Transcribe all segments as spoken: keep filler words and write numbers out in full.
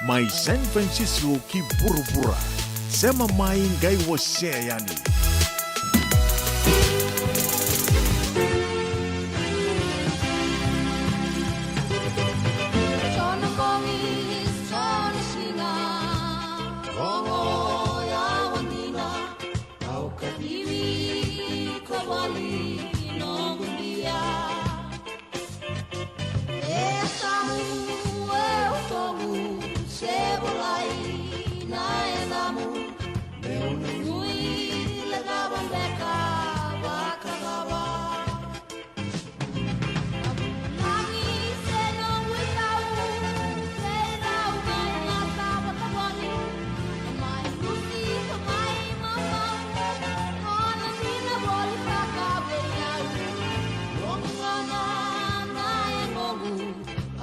Mai San Francisco ki vuravura. Sema mai qai wasea yani.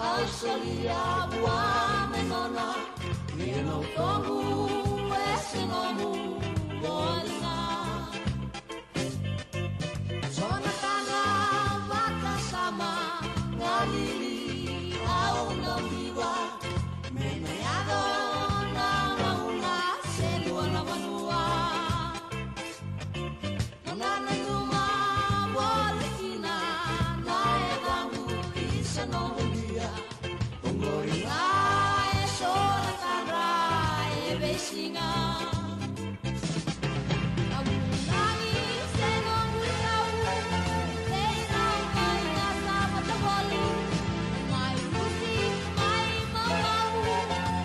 Au solia vua me nona, ia na utoqu e se nomu voli ga. So na ka ga vakasama, galili au na diva, me na yaco na gauna se dua na vanua. Nona nanuma voli kina na yacaqu, isa noqu dia. Oqori ga e so na ka e veisiga. Na vulagi se noqu irau, se irau mai na savata voli. Mai rusi, mai maumau,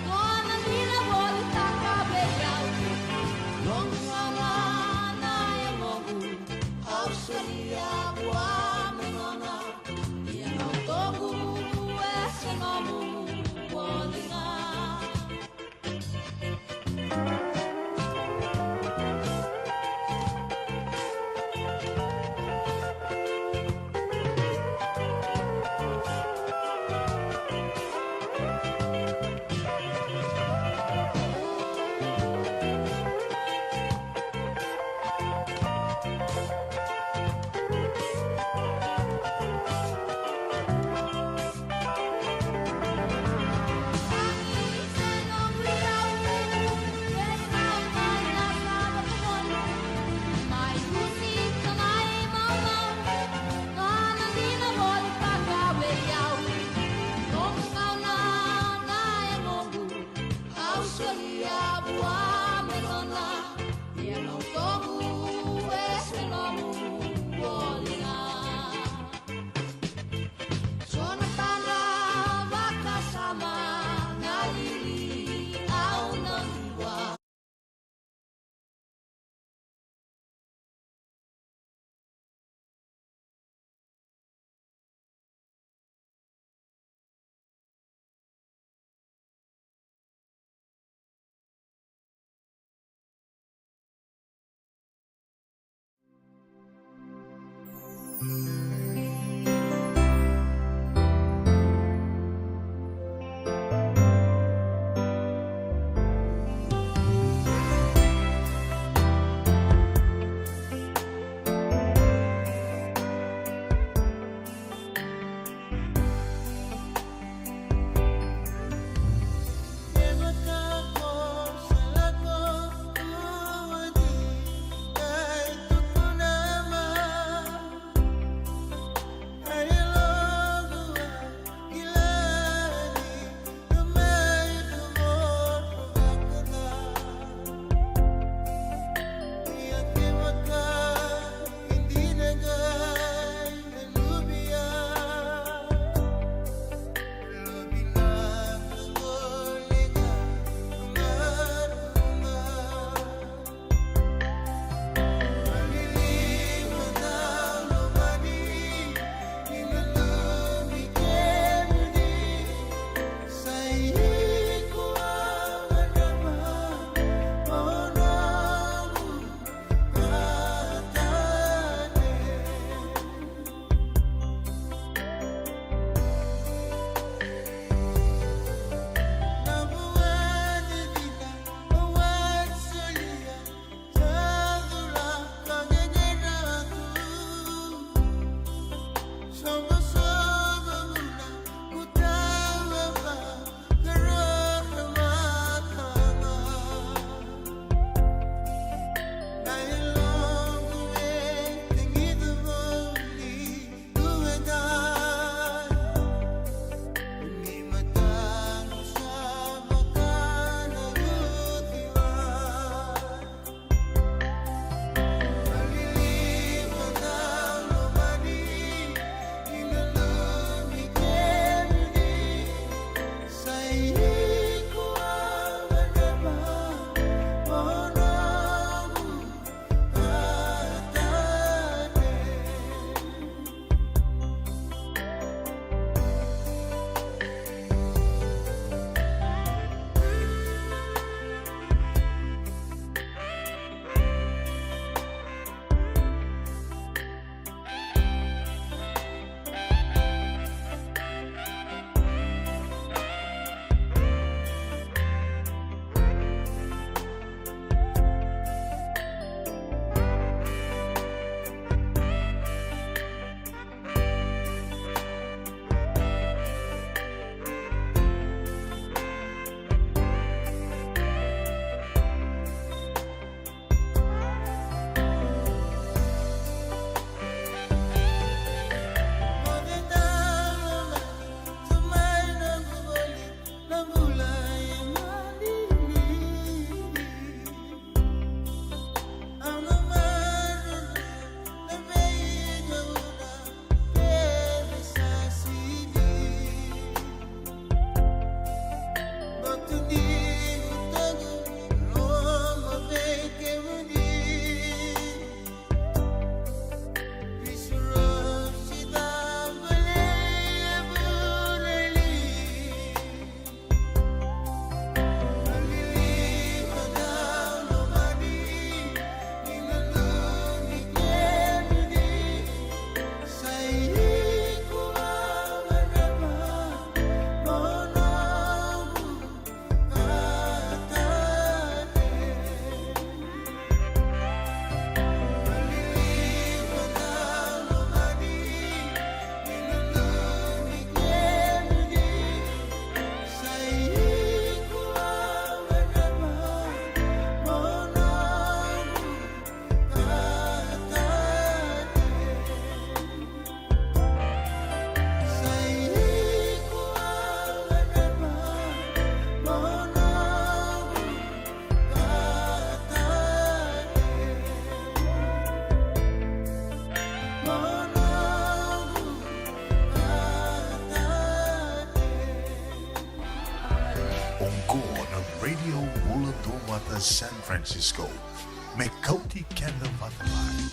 nona dina volitaka vei au. Noqu gauna na yagoqu, au solia vua me nona, ia na utoqu e se nomu voli ga. Radio Bula Duavata San Francisco. Me kauti keda vata mai.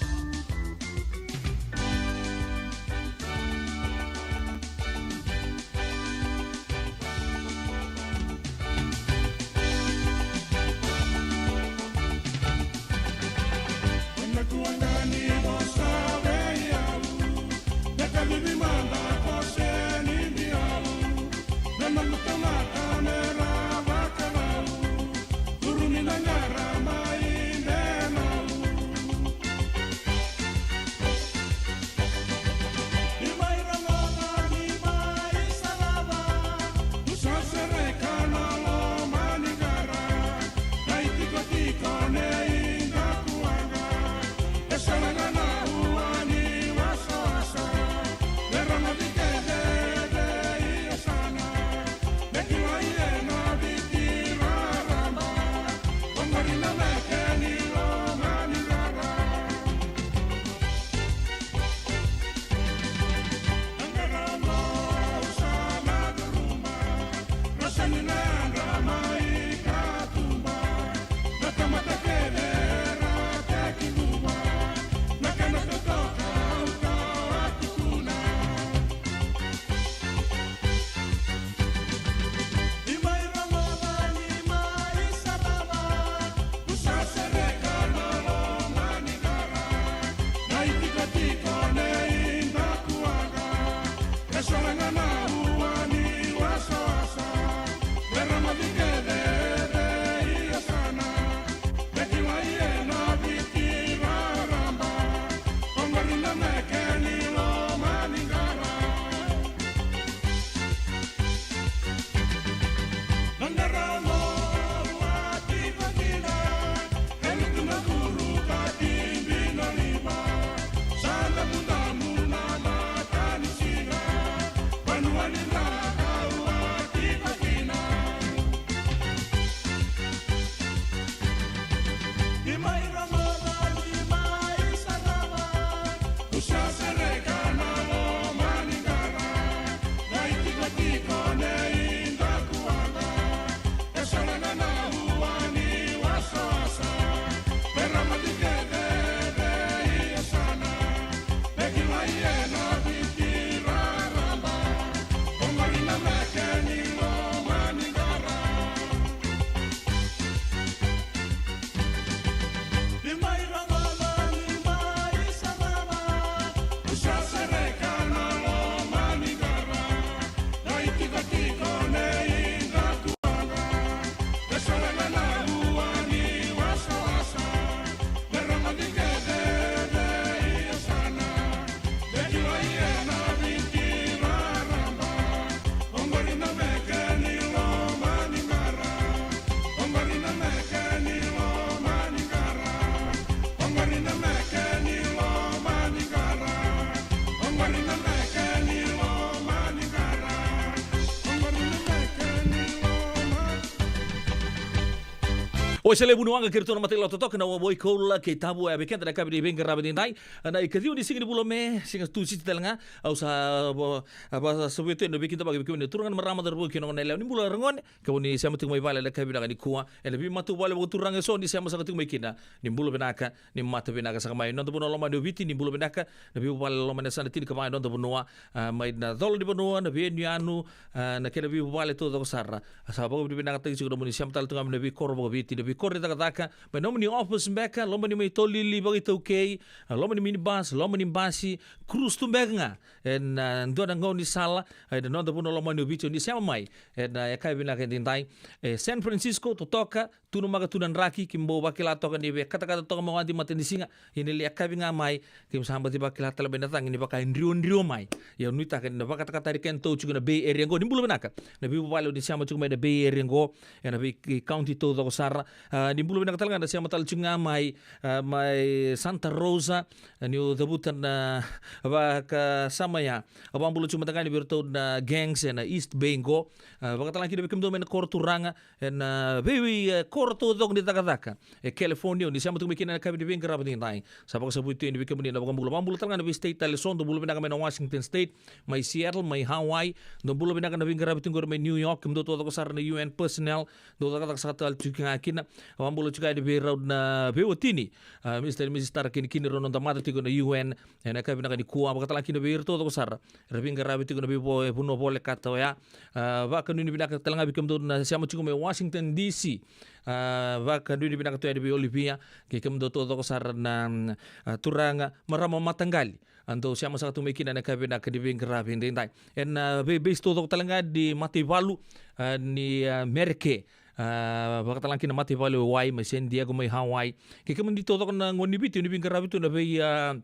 Oi, sa levu ni waqa kei ratou na matailoa totoka na Wawai Koula kei Tavu, e vei keda na yakavi ni veiqaravi edaidai. Na ikaciwa ni siga ni vula o Me, siga Tusiti tale ga, au sa va, va, sa vei tu ena veikidavaki vei kemuni na turaga, na marama, cauravou kei na goneyalewa. Ni bula ragone, kemuni sema tiko mai vale ena yakavi vinaka nikua. Ena veimatavuvale vakaturaga eso ni sema saka tiko mai kina. Ni bula vinaka, ni mata vinaka saka mai. Noda vanua lomani o Viti, ni bula vinaka. Na veivuvale lomani yasana tinikava e noda vanua, a, mai na colo ni vanua, na veiyanuyanu, a, na kena veivuvale taucoko sara. Sa vakavinavinakataki tiko na nomuni sema tale tu ga mai na veikoro vakaviti, na veikoro ni cakacaka, mai na nomuni office beka, loma ni mai tolili vakaitaukei, a, loma ni minibus, loma ni basi, cruise tu beka ga ena, a, dua na gaunisala, a, ena noda vanua lomani o Viti, o ni sema mai ena, a, yakavi vinaka edaidai. E San Francisco, totoka, tu na maka, tu na draki, keimami bau vakila toka ni via katakata toka mai o Adi matanisiga, ia ni lai yakavi ga mai, keimami sa baci vakila tale mai na cagi ni vaka e drio, drio mai. Ia au nuitaka ni na vakatakata ni kena tou tiko na Bay Area qo. Ni bula vinaka na veivuvale o ni sema tiko mai na Bay Area qo, ena vei county taucoko sara. A, ni bula vinaka tale ga na sema tale tiko ga mai, a, mai Santa Rosa, a, niu cavuta na vakasama ya. A, vakabula tiko mada ga yani vei iratou na gangs ena East Bay qo. A, vakatalega kina vei kemudou mai na koro turaga, ena vei, vei, e, koro taucoko ni cakacaka e California, ni sema tiko mai kina ena yakavi ni veiqaravi edaidai. Sa vakasavuti yani vei kemuni na vakabula. Vakabula tale ga na vei state tale eso, dou bula vinaka mai na Washington State, mai Seattle, mai Hawaii. Dou bula vinaka na veiqaravi tiko qori mai New York, kemudou taucoko sara na U N personnel, dou cakacaka saka tale tiko ga kina. Vakabula tiko yani vei rau na veiwatini, a, Mister and Missus Tarakinikini, rau na noda mata tiko na U N ena yakavi vinaka nikua. Vakatalega kina vei ira taucoko sara era veiqaravi tiko na veivo-, e, vanua volekata oya. A, vakanuinui vinaka tale ga vei kemudou na sema tiko mai Washington D C. A, vakanuinui vinaka tu yani vei Olivia kei kemudou taucoko sara na, mm, a, turaga, marama, mataqali. A, dou sema saka tu mai kina ena yakavi vinaka ni veiqaravi edaidai. Ena, a, vei base taucoko tale ga ni mataivalu, a, ni, a, Mereke. A, vakatalega kina mataivalu e wai mai San Diego, mai Hawaii. Kei kemuni taucoko na gone ni Viti ni veiqaravi tu na vei, a,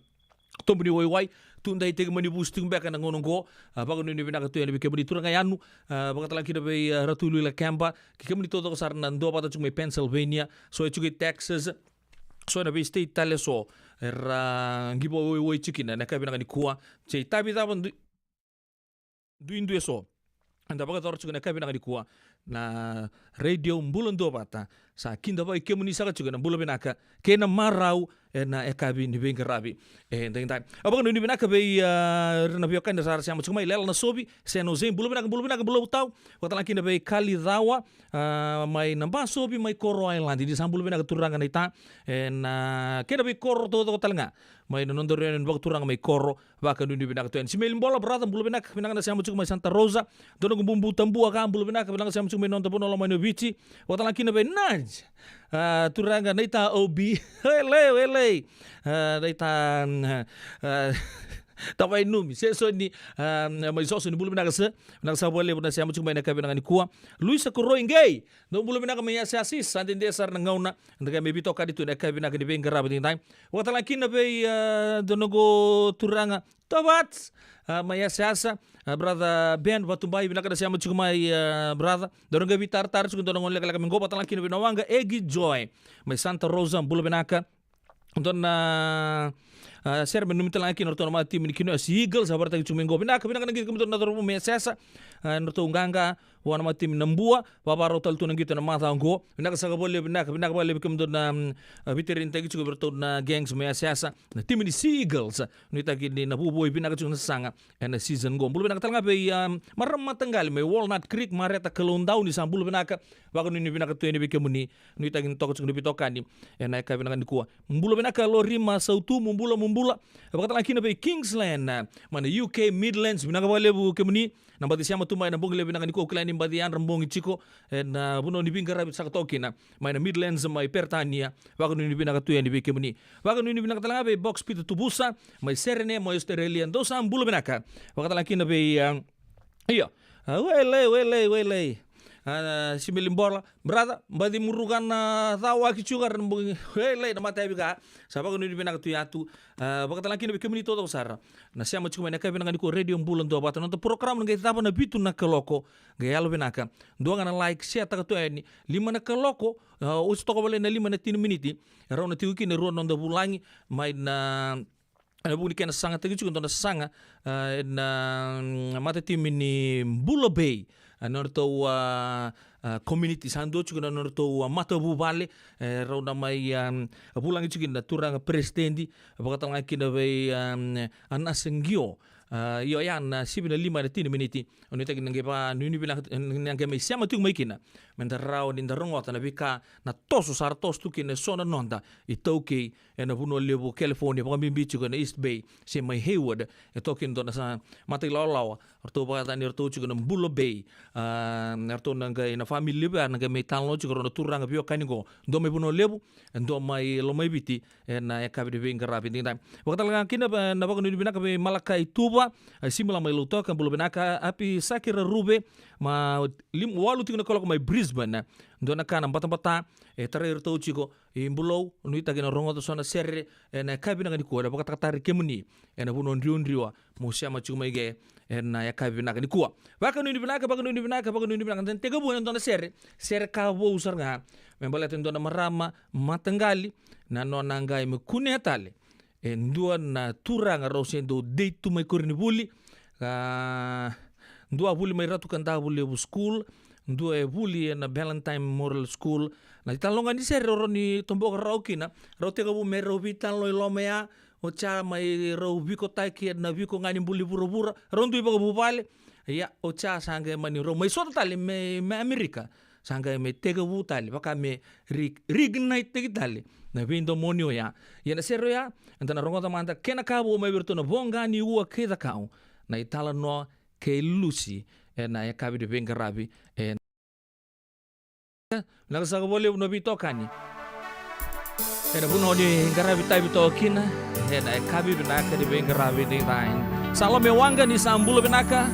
tobu ni waiwai, tudaitaki, manivusi tiko beka ena gauna oqo. A, vakanuinui vinaka tu yani vei kemuni turaga yanu. A, vakatalega kina vei, a, Ratu Luila Kemba, kei kemuni taucoko sara na duavata tiko mai Pennsylvania, so e tiko i Texas, so ena vei state tale eso era qiva waiwai tiko kina ena yakavi vinaka nikua. Se itavi cava dui, duidui eso eda vakayacora tiko ena yakavi vinaka nikua, na Radio Bula Duavata sa kidavaki kemuni saka tiko ena bula vinaka kei na marau ena yakavi ni veiqaravi edaidai. A, vakanuinui vinaka vei, a, ira na veiwekani sa ra sema tiko mai, Lela Nasovi, San Jose, bula vinaka, bula vinaka, bula vutau. Vakatalega kina vei Kali Cawa, a, mai Nabasovi, mai Koro Island, ni sa bula vinaka turaga naita. Ena, a, kei na veikoro taucoko tale ga mai na noda reunion vakaturaga mai Koro. Vakanuinui vinaka tu yani. Simeli Bola, brother, bula vinaka, vinaka na sema tiko mai Santa Rosa. Dua noqu bubu Tabua ka, bula vinaka, vinaka sema tiko mai noda vanua lomani o Viti. Vakatalega kina vei Naj, a, turaga naita O B. Welei, welei. A, naita, mm, a, Tavainumi, Sesoni, a, mai Soso, ni bula vinaka sir. Vinaka saka vakalevu na sema tiko mai ena yakavi vinaka nikua. Luisa Koroi qei, dou bula vinaka mai Asiasi, sa dede sara na gauna. Eda qai mai veitokani tu ena yakavi vinaka ni veiqaravi edaidai. Vakatalega kina vei, a, dua noqu turaga Tovats, a, mai Asiasi, a, brother Ben Vatubai, vinaka na sema tiko mai, a, brother. Dou qai veitaratara tiko, dou na gone lekaleka mai qo. Vakatalega kina vei Nawaqa Egi Joy mai Santa Rosa, bula vinaka. Dou na, a, sere me nanumi tale ga kina o ratou na mata timi ni Kinoya Sea Eagles, a vakaraitaki tiko mai qo. Vinaka, vinaka na qito kemudou na cauravou mai Asiasi, a, na ratou qaqa vua na mata timi na Bua. Vavarau tale tu na qito ena macawa oqo. Vinaka saka vakalevu, vinaka, vinaka vakalevu kemudou na, mm, a, veitaraitaki tiko vei iratou na gangs mai Asiasi, na timi ni Sea Eagles. Nuitaki ni na vuavuai vinaka tiko na sasaga ena season qo. Bula vinaka tale ga vei, a, marama mataqali mai Walnut Creek, Mareta Kaloudau, ni sa bula vinaka. Vakanuinui vinaka tu yani vei kemuni. Nuitaki ni toka tiko na veitokani ena yakavi vinaka nikua. Bula vinaka Lorima Sautu, mo bula, mo bula. Vakatalega kina vei Kingsland, a, mai na U K Midlands, vinaka vakalevu kemuni na baci sema tu mai ena bogi levu vinaka nikua. Au kila ni baci yadra bogi tiko ena, a, vanua ni veiqaravi saka toka kina mai na Midlands, mai Peritania. Vakanuinui vinaka tu yani vei kemuni. Vakanuinui vinaka tale ga vei Box Peter Tuvusa mai Serene, mai Australia. Dou sa bula vinaka. Vakatalega kina vei, a, io. A, welei, welei, welei. A, Simeli Bola, brother, baci muruka na cawaki tiko ga ra na bogi. Welei na matayavi ka. Sa vakanuinui vinaka tu yatu. A, vakatalega kina vei kemuni taucoko sara na sema tiko mai ena yakavi vinaka nikua Radio Bula Duavata. Na noda program na qai cava na vitu na kaloko. Qai yalo vinaka. Dua ga na like, share taka tu yani. Lima na kaloko, a, oti toka wale na lima na tini miniti. E rawa na tiko kina e rua na noda vulagi mai na, ena vuku ni kena sagataki tiko e dua na saga, a, ena, mm, mata timi ni Bula Bay. A, na nodratou, a, a, community, sa dua tiko na nodratou, a, matavuvale, e, rau na mai, a, vulagi tiko kina na turaga peresitedi, vakatalega kina vei, a, Anasa Qio. A, io, ya na sivi na lima ena tini miniti. Au nuitaki ni na qai vakanuinui vinaka, ni na qai mai sema tiko mai kina. Meda rawa ni da rogoca na veika na toso, sa ra toso tu kina eso na noda iTaukei ena vanua levu o California, vakabibi tiko ena East Bay, se mai Hayward. E toka kina e dua na sa mata ilawalawa, ratou vakayacani iratou tiko na Bula Bay. A, ratou na qai, na family levu ya na qai mai talanoa tiko, rau na turaga veiwekani qo. Dua mai Vanua Levu, e dua mai Lomaiviti, ena yakavi ni veiqaravi edaidai. Vakatalega kina, e, na vakanuinui vinaka vei Malakai Tuva, A, Simula mai Lautoka, bula vinaka. Happy Sakira Ruve, ma lim-, walu tiko na kaloko mai Brisbane. Dua na ka na batabata e tarai iratou tiko i Bulou, nuitaki na rogoca so na sere ena yakavi vinaka nikua, na Vakatakatari Kemuni ena vanua o Driwadriwa. Mo sema tiko mai ke ena yakavi vinaka nikua. Vakanuinui vinaka, vakanuinui vinaka, vakanuinui vinaka. Dau tekivu ena dua na sere, sere ka vou sara ga, me baleta e dua na marama mataqali, na nona qai mai kunea tale e dua na turaga rau se dau dei tu mai koronivuli. A, dua vuli mai Ratu Kadavulevu School, dua e vuli ena Ballantyne Memorial School. Na italanoa ga ni sere rau ni toboka rawa kina, rau tekivu me rau veitalanoa i loma ya, oti ya mai rau vikotaki ena viko ga ni buli vuravura, rau dui vakavuvale. Ia, oti ya sa qai mani rau mai sota tale mai, mai Amerika. Sa qai mai tekivu tale, vaka me re-, reignite-taki tale na veidomoni oya. Ia na sere oya, eda na rogoca mada kena ka vou mai vei iratou na Voqa ni Ua kei Cakau, na italanoa kei Lusi, ena yakavi ni veiqaravi, e, vinaka saka vakalevu na veitokani. Ena vanua ni qaravi tavi toka kina ena yakavi vinaka ni veiqaravi ni dai. Sa lome waqa ni sa bula vinaka.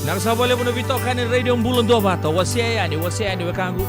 Vinaka saka vakalevu na veitokani Radio Bula Duavata. Wasea yani, wasea yani wekaqu.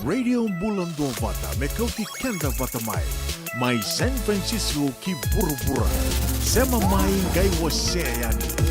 Radio Bula Duavata, me kauti keda vata mai. Mai San Francisco ki vuravura. Sema mai qai wasea yani.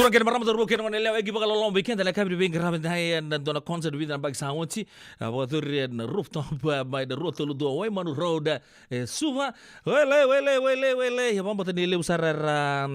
Kena marama, cauravou kei na goneyalewa, e qai vakaloloma vei keda na yakavi ni veiqaravi, e dua na concert vica na yabaki sa oti. A vakacuri ena rooftop, a, mai na rua tolu dua Waimanu Road, e Suva. Wailei, wailei, wailei, wailei. E vakabauta ni levu sara era,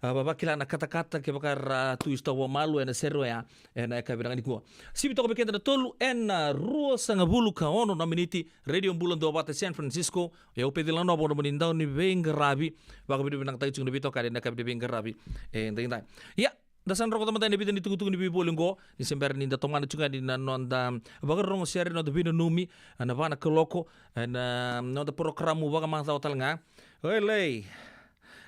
a, vakila na katakata kevaka era tu i sitoa vakamalu ena sere oya ena yakavi vinaka nikua. Sivi toka vei keda na tolu ena ruasagavulu ka ono na miniti. Radio Bula Duavata, San Francisco. Ia, au Peceli Nanova, nomuni dau ni veiqaravi. Vakavinavinakataki tiko na veitokani ena yakavi ni veiqaravi edaidai. Ia, da sa na rogoca mada na vica ni tukutuku ni veivoli oqo, ni se bera ni da tomana tiko yani na noda vakarorogo sere, noda veinanumi, ena va na kaloko, ena noda porokaramu vakamacawa tale ga. Wailei.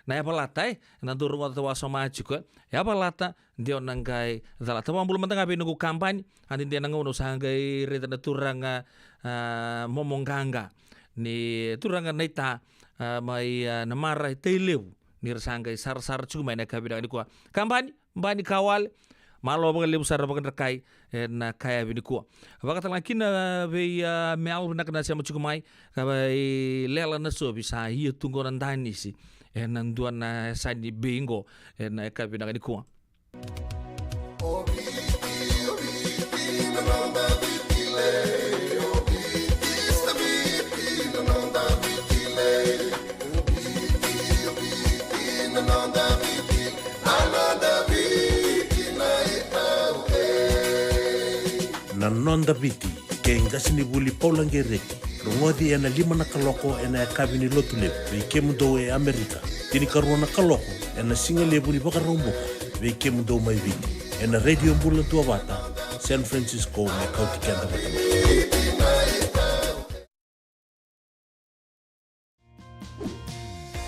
Na yavalata, e, na dau rogoca wasoma tiko, e. Yavalata, de o na qai calata. Vakabula mada ga vei noqu kabani, a dede na gauna au sa qai raica na turaga, a, Momo Qaqa, ni turaga naita, a, mai, a, Namara, Tailevu, ni ra sa qai sarasara tiko mai ena yakavi vinaka nikua. Kabani, bani ka wale, malo vakalevu sara vakadrekai ena yakavi nikua. Vakatalega kina vei, a, Mel, vinaka na sema tiko mai, ka vei Lela Nasovi, sa ia tu qo na danisi ena dua na yasa ni bei qo ena yakavi vinaka nikua. Na Noda Viti, kei qasenivuli Paula Qereti. Rogoci ena lima na kaloko ena yakavi ni Lotulevu vei kemudou e Amerika. Tinikarua na kaloko ena sigalevu ni Vakaraubuka vei kemudou mai Viti, ena Radio Bula Duavata, San Francisco, me kauti keda vata mai.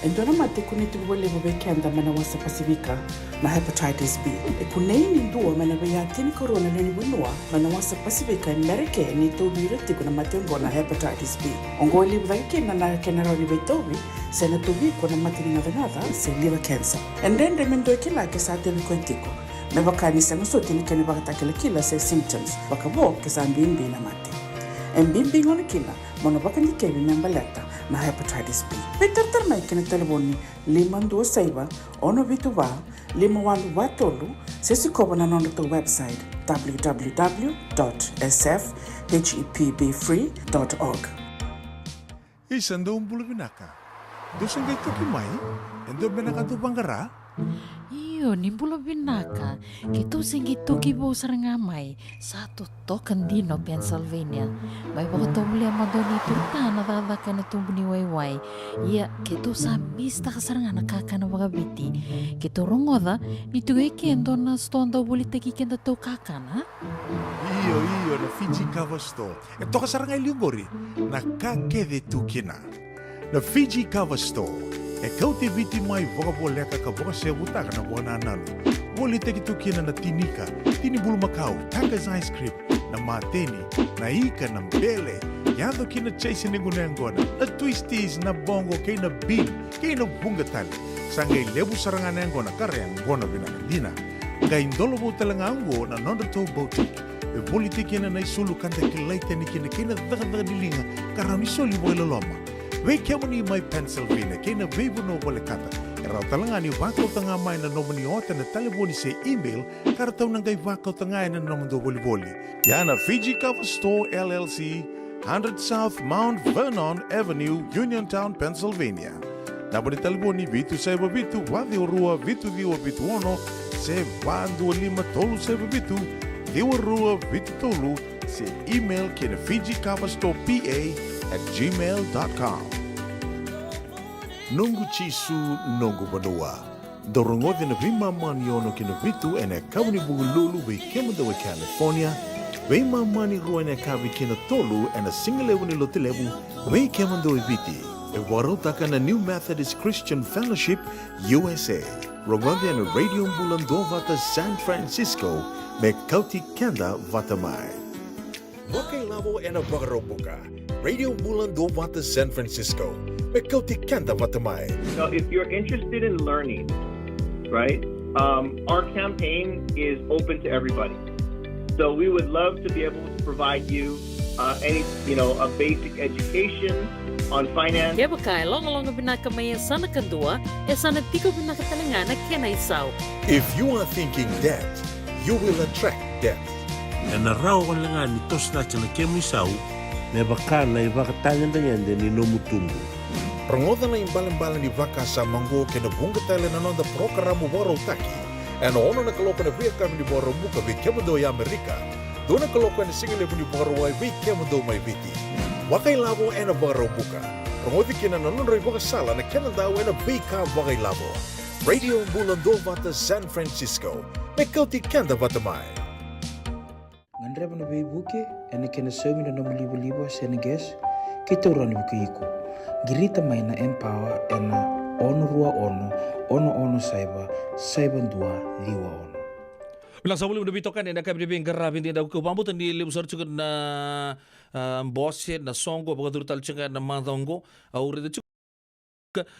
E dua na mate e kunei tiko vakalevu vei keda mai na wasa Pasifika, na hepatitis B. E kunei ni dua mai na veiya tinikarua na lewe ni vanua mai na wasa Pasifika e Merika ni tauvi ira tiko na mate oqo na hepatitis B. Oqo e levu cake kina na kena rawa ni veitauvi, se na tauvi iko na mate ni gacagaca se liver cancer. E dredre me dua e kila ke sa tauvi koya tiko, me vaka ni sega soti na kena ivakatakilakila se symptoms, vakavo ke sa bibi na mate. E bibi gona kina mo na vakadikevi me baleta na hepatitis B. Veitaratara mai ki na talevoni lima dua saiva, ono vitu va, lima walu va tolu, se sikova na nodratou website, w w w dot s f h e p b free dot org. Isa, dou bula vinaka. Dou se qai toki mai? E dua beka na ka dou vaqara? Io, ni bula vinaka. Keitou se qai toki vou sara ga mai. Sa totoka dina o Pennsylvania. Mai vakatovolea mada o Nei Turta na cakacaka ena tubu ni waiwai. Ia, keitou sa misitaka sara ga na kakana vakaviti. Keitou rogoca ni tiko e ke e dua na sitoa dau volitaki kedatou kakana. Io, io, na Fiji Cover Store. E toka sara ga e liu qori na ka kece e tu kina. Na Fiji Cover Store e kauti Viti mai vakavoleka ka vakasevutaka na vakanananu. Volitaki tu kina na tinika, tini bulumakau, Taka's ice cream, na mateni, na ika, na bele, yaco ki na chase ni gunu yaqona, na twisties, na boqo kei na bean, kei na vuqa tale. Sa qai levu sara ga na yaqona ka ra yaqona vinaka dina. Qai dolovou tale ga oqo na nodratou boutique. E volitaki kina na isulu ka da kilai tani kina kei na cakacaka ni liga ka rawa ni soli vakailoloma. Vei kemuni mai Pennsylvania kei na veivanua volekata, e rawa tale ga ni vakauta ga mai na nomuni ota ena talevoni se email ka ratou na qai vakauta ga ena nomudou volivoli. Ia na Fiji Cover Store L L C, hundred South Mount Vernon Avenue, Uniontown, Pennsylvania. Naba ni talevoni vitu saiva vitu, va ciwa rua, vitu ciwa vitu ono, se va dua lima tolu saiva vitu, ciwa rua vitu tolu, se email ki na Fiji Cover Store P A at gmail dot com. Noqu Jisu, noqu vanua. Dou rogoci na veimama ni ono ki na vitu ena yakavi ni Vukelulu vei kemudou e California, veimama ni rua ena yakavi kei na tolu ena sigalevu ni Lotulevu vei kemudou e Viti. E vakarautaka na New Methodist Christian Fellowship U S A. Rogoci ena Radio Bula Duavata San Francisco me kauti keda vata mai. Vakailavo ena Vakaraubuka, Radio Bula Duavata San Francisco, me kauti keda vata mai. Now, if you're interested in learning, right, um, our campaign is open to everybody. So we would love to be able to provide you, uh, any, you know, a basic education, on finance. Kevaka e logaloga vinaka mai e yasana kadua, e sa na tiko vinaka tale ga na kena isau. If you are thinking debt, you will attract debt. Ena rawa wale ga ni toso cake na kemu isau me vaka na ivakatagedegede ni nomu tubu. Rogoca na ibalebale ni vakasama oqo kei na vuqa tale na noda parokaramu vakarautaki ena ono na kaloko ena veiyakavi ni Vakaraubuka vei kemudou e Amerika, dua na kaloko ena sigalevu ni Vakarauwai vei kemudou mai Viti. Vakailavo ena Vakaraubuka. Rogoci kina na nodra ivakasala na kenadau ena veika vakailavo. Radio Bula Duavata San Francisco. Me kauti keda vata mai. Gadreva na veivuke ena kena saumi na nomu livaliva se na gas, kei taura na vukei iko. Qirita mai na Empower ena ono rua ono, ono ono saiva, saiva dua ciwa ono. Vinaka sa vulivu na veitokani ena yakavi ni veiqaravi edaidai, au vakabauta ni levu sara tiko na, ah, bose, na soqo vakacuru tale tiko ga ena macawa oqo. Au raica tiko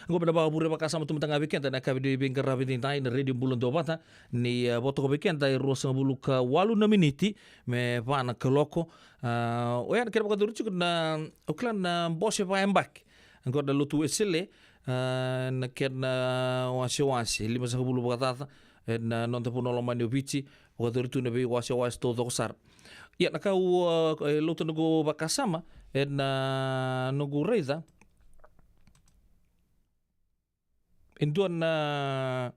qo me na vakavure vakasama tu mada ga vei keda ena yakavi ni veiqaravi edaidai na Radio Bula Duavata, ni, ah, vo toka vei keda e ruasagavulu ka walu na miniti me va na kaloko. Ah, oya na kena vakacuru tiko na, au kila, na bose vakayabaki qo na Lotu Wesele, ah, na kena wasewase limasagavulu vakacaca ena noda vanua lomani o Viti, vakacuru tu na veiwasewase taucoko sara. Ia, na ka au, ah, e lotu noqu vakasama ena noqu raica e dua na,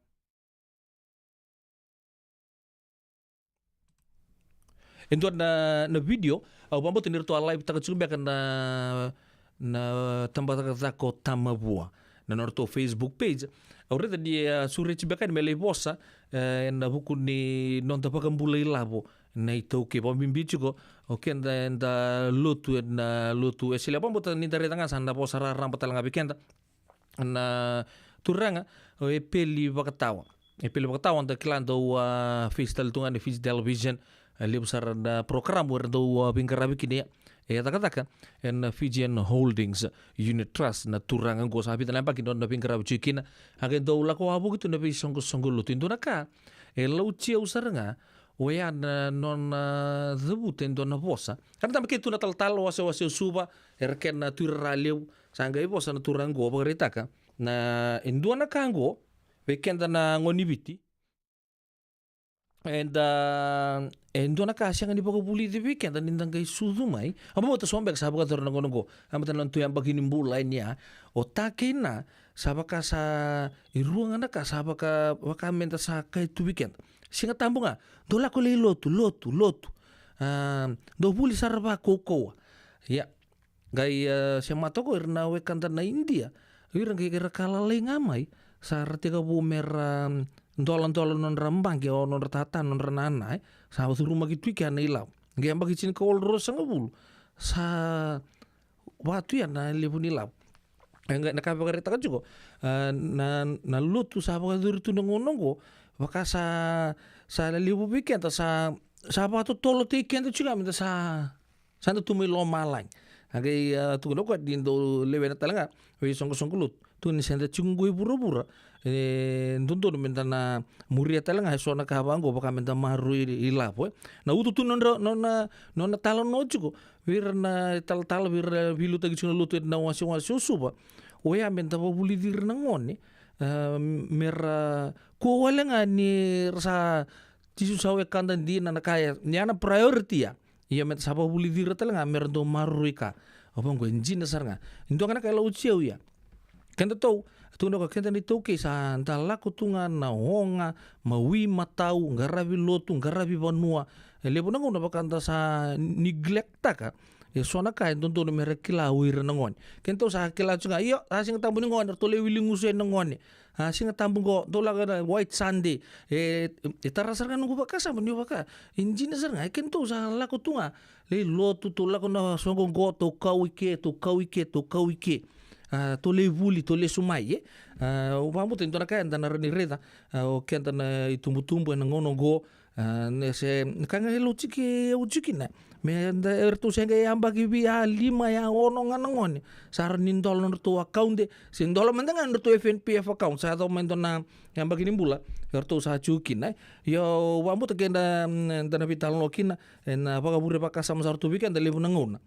e dua na, na video au vakabauta ni ratou a live taka tiko beka na, na tabacakacaka o Tamavua na nodratou Facebook page. Au raica ni a sureti beka yani me lai vosa, eh, ena vuku ni noda vakabula ilavo na iTaukei, vakabibi tiko o keda eda lotu ena Lotu Wesele. Au vakabauta ni da raica ga sa na vosa raraba tale ga vei keda na turaga o Epeli Vakatawa. Epeli Vakatawa, da kila, dau, ah, face tale tu ga ena Fiji Television, ah, levu sara na parokaramu era dau, ah, veiqaravi kina. Ia, e cakacaka ena Fijian Holdings Unit Trust na turaga oqo, sa vica na yabaki na nona veiqaravi tiko kina. A qai dau lako wavoki tu na veisoqosoqo lotu. E dua na ka e lauti au sara ga, oya na nona cavuta e dua na vosa. Ka na taba kei tu na talatala, wasewase o Suva, era kena tuirara levu. Sa qai vosa na turaga oqo, vakaraitaka na, e dua na ka oqo vei keda na gone ni Viti. Eda, e dua na ka sega ni vakavulici vei keda ni da qai sucu mai. Au vakabauta so beka sa vakayacora na gauna oqo. A mata na nodatou yabaki ni bula yani ya. O ta kei na, sa vaka sa e rua ga na ka sa vaka, vaka meda sa kaya tu vei keda. Siga Tabu ga, dou lako lai lotu, lotu, lotu. Ah, dou vuli sara vakaukauwa. Ia, qai, eh, se matoko ira na wekada na Idia. Ira qai, ira ka lalai ga mai, sa ra tekivu mera, mm, doladola nodra baqe, o nodra tata, nodra nana, eh. Sa curumaki tu i kea na ilavo. Qai yabaki tinikawalu, ruasagavulu, sa va tu ya na levu ni ilavo. E qai na ka vakaraitaka tiko, eh, na, na lotu sa vakayacori tu na gauna oqo, vaka sa, sa levu vei keda, sa, sa vakatotolotaki keda tiko ga meda sa sa da tu mai lomalagi. A qai, ah, tukuna o koya ni dau lewena tale ga veisoqosoqo lotu. Tukuna ni se da tiko qo i vuravura, e dodonu meda na muria tale ga eso na ka vaqo, vaka meda maroroi ilavo, e. Na utu tu nodra, nona, nona talanoa tiko vei ira na talatala, vei ira veiliutaki tiko na lotu ena wasewase o Suva. Oya meda vakavulici ira na gone, ah, mera kua wale ga ni ra sa tisu sa wekada dina na ka ya, ni ya na priority ya. Ia meda sa vakavulici ira tale ga mera dau maroroi ka. Au vaqo e dina sara ga. E dua ga na ka e lauti au ya. Kedatou, tukuna o koya, keda na iTaukei sa da lako tu ga na oga, mawi, matau, qaravi lotu, qaravi vanua. E levu na gauna vaka da sa neglect-taka eso na ka e dodonu mera kila o ira na gone. Kedatou sa kila tu ga, io, sa Siga Tabu ni gone, ratou lai wili gusu yani na gone. A, Siga Tabu qo, dou lako na White Sunday. E, e tara sara ga noqu vakasama, niu vaka, e dina sara ga, e kedatou sa lako tu ga, lai lotu, tou lako na soqo qo, tou kau i ke, tou kau i ke, tou kau i ke. A, tou lai vuli, tou lesu mai, e. A, au vakabauta e dua na ka eda na rawa ni raica, a, o keda na itubutubu ena gauna qo, a, ne se, ka ga e lauti kei au tiko kina. Me da, eratou se qai yabaki via lima, ya ono ga na gone. Sa rawa ni dola nodratou account, se dola mada ga nodratou F N P F account. Sa yaco mai dua na yabaki ni bula eratou sa tiko kina, e. Io, au vakabauta ke da, mm, da na veitalanoa kina ena vakavure vakasama sa ratou vei keda levu na gauna.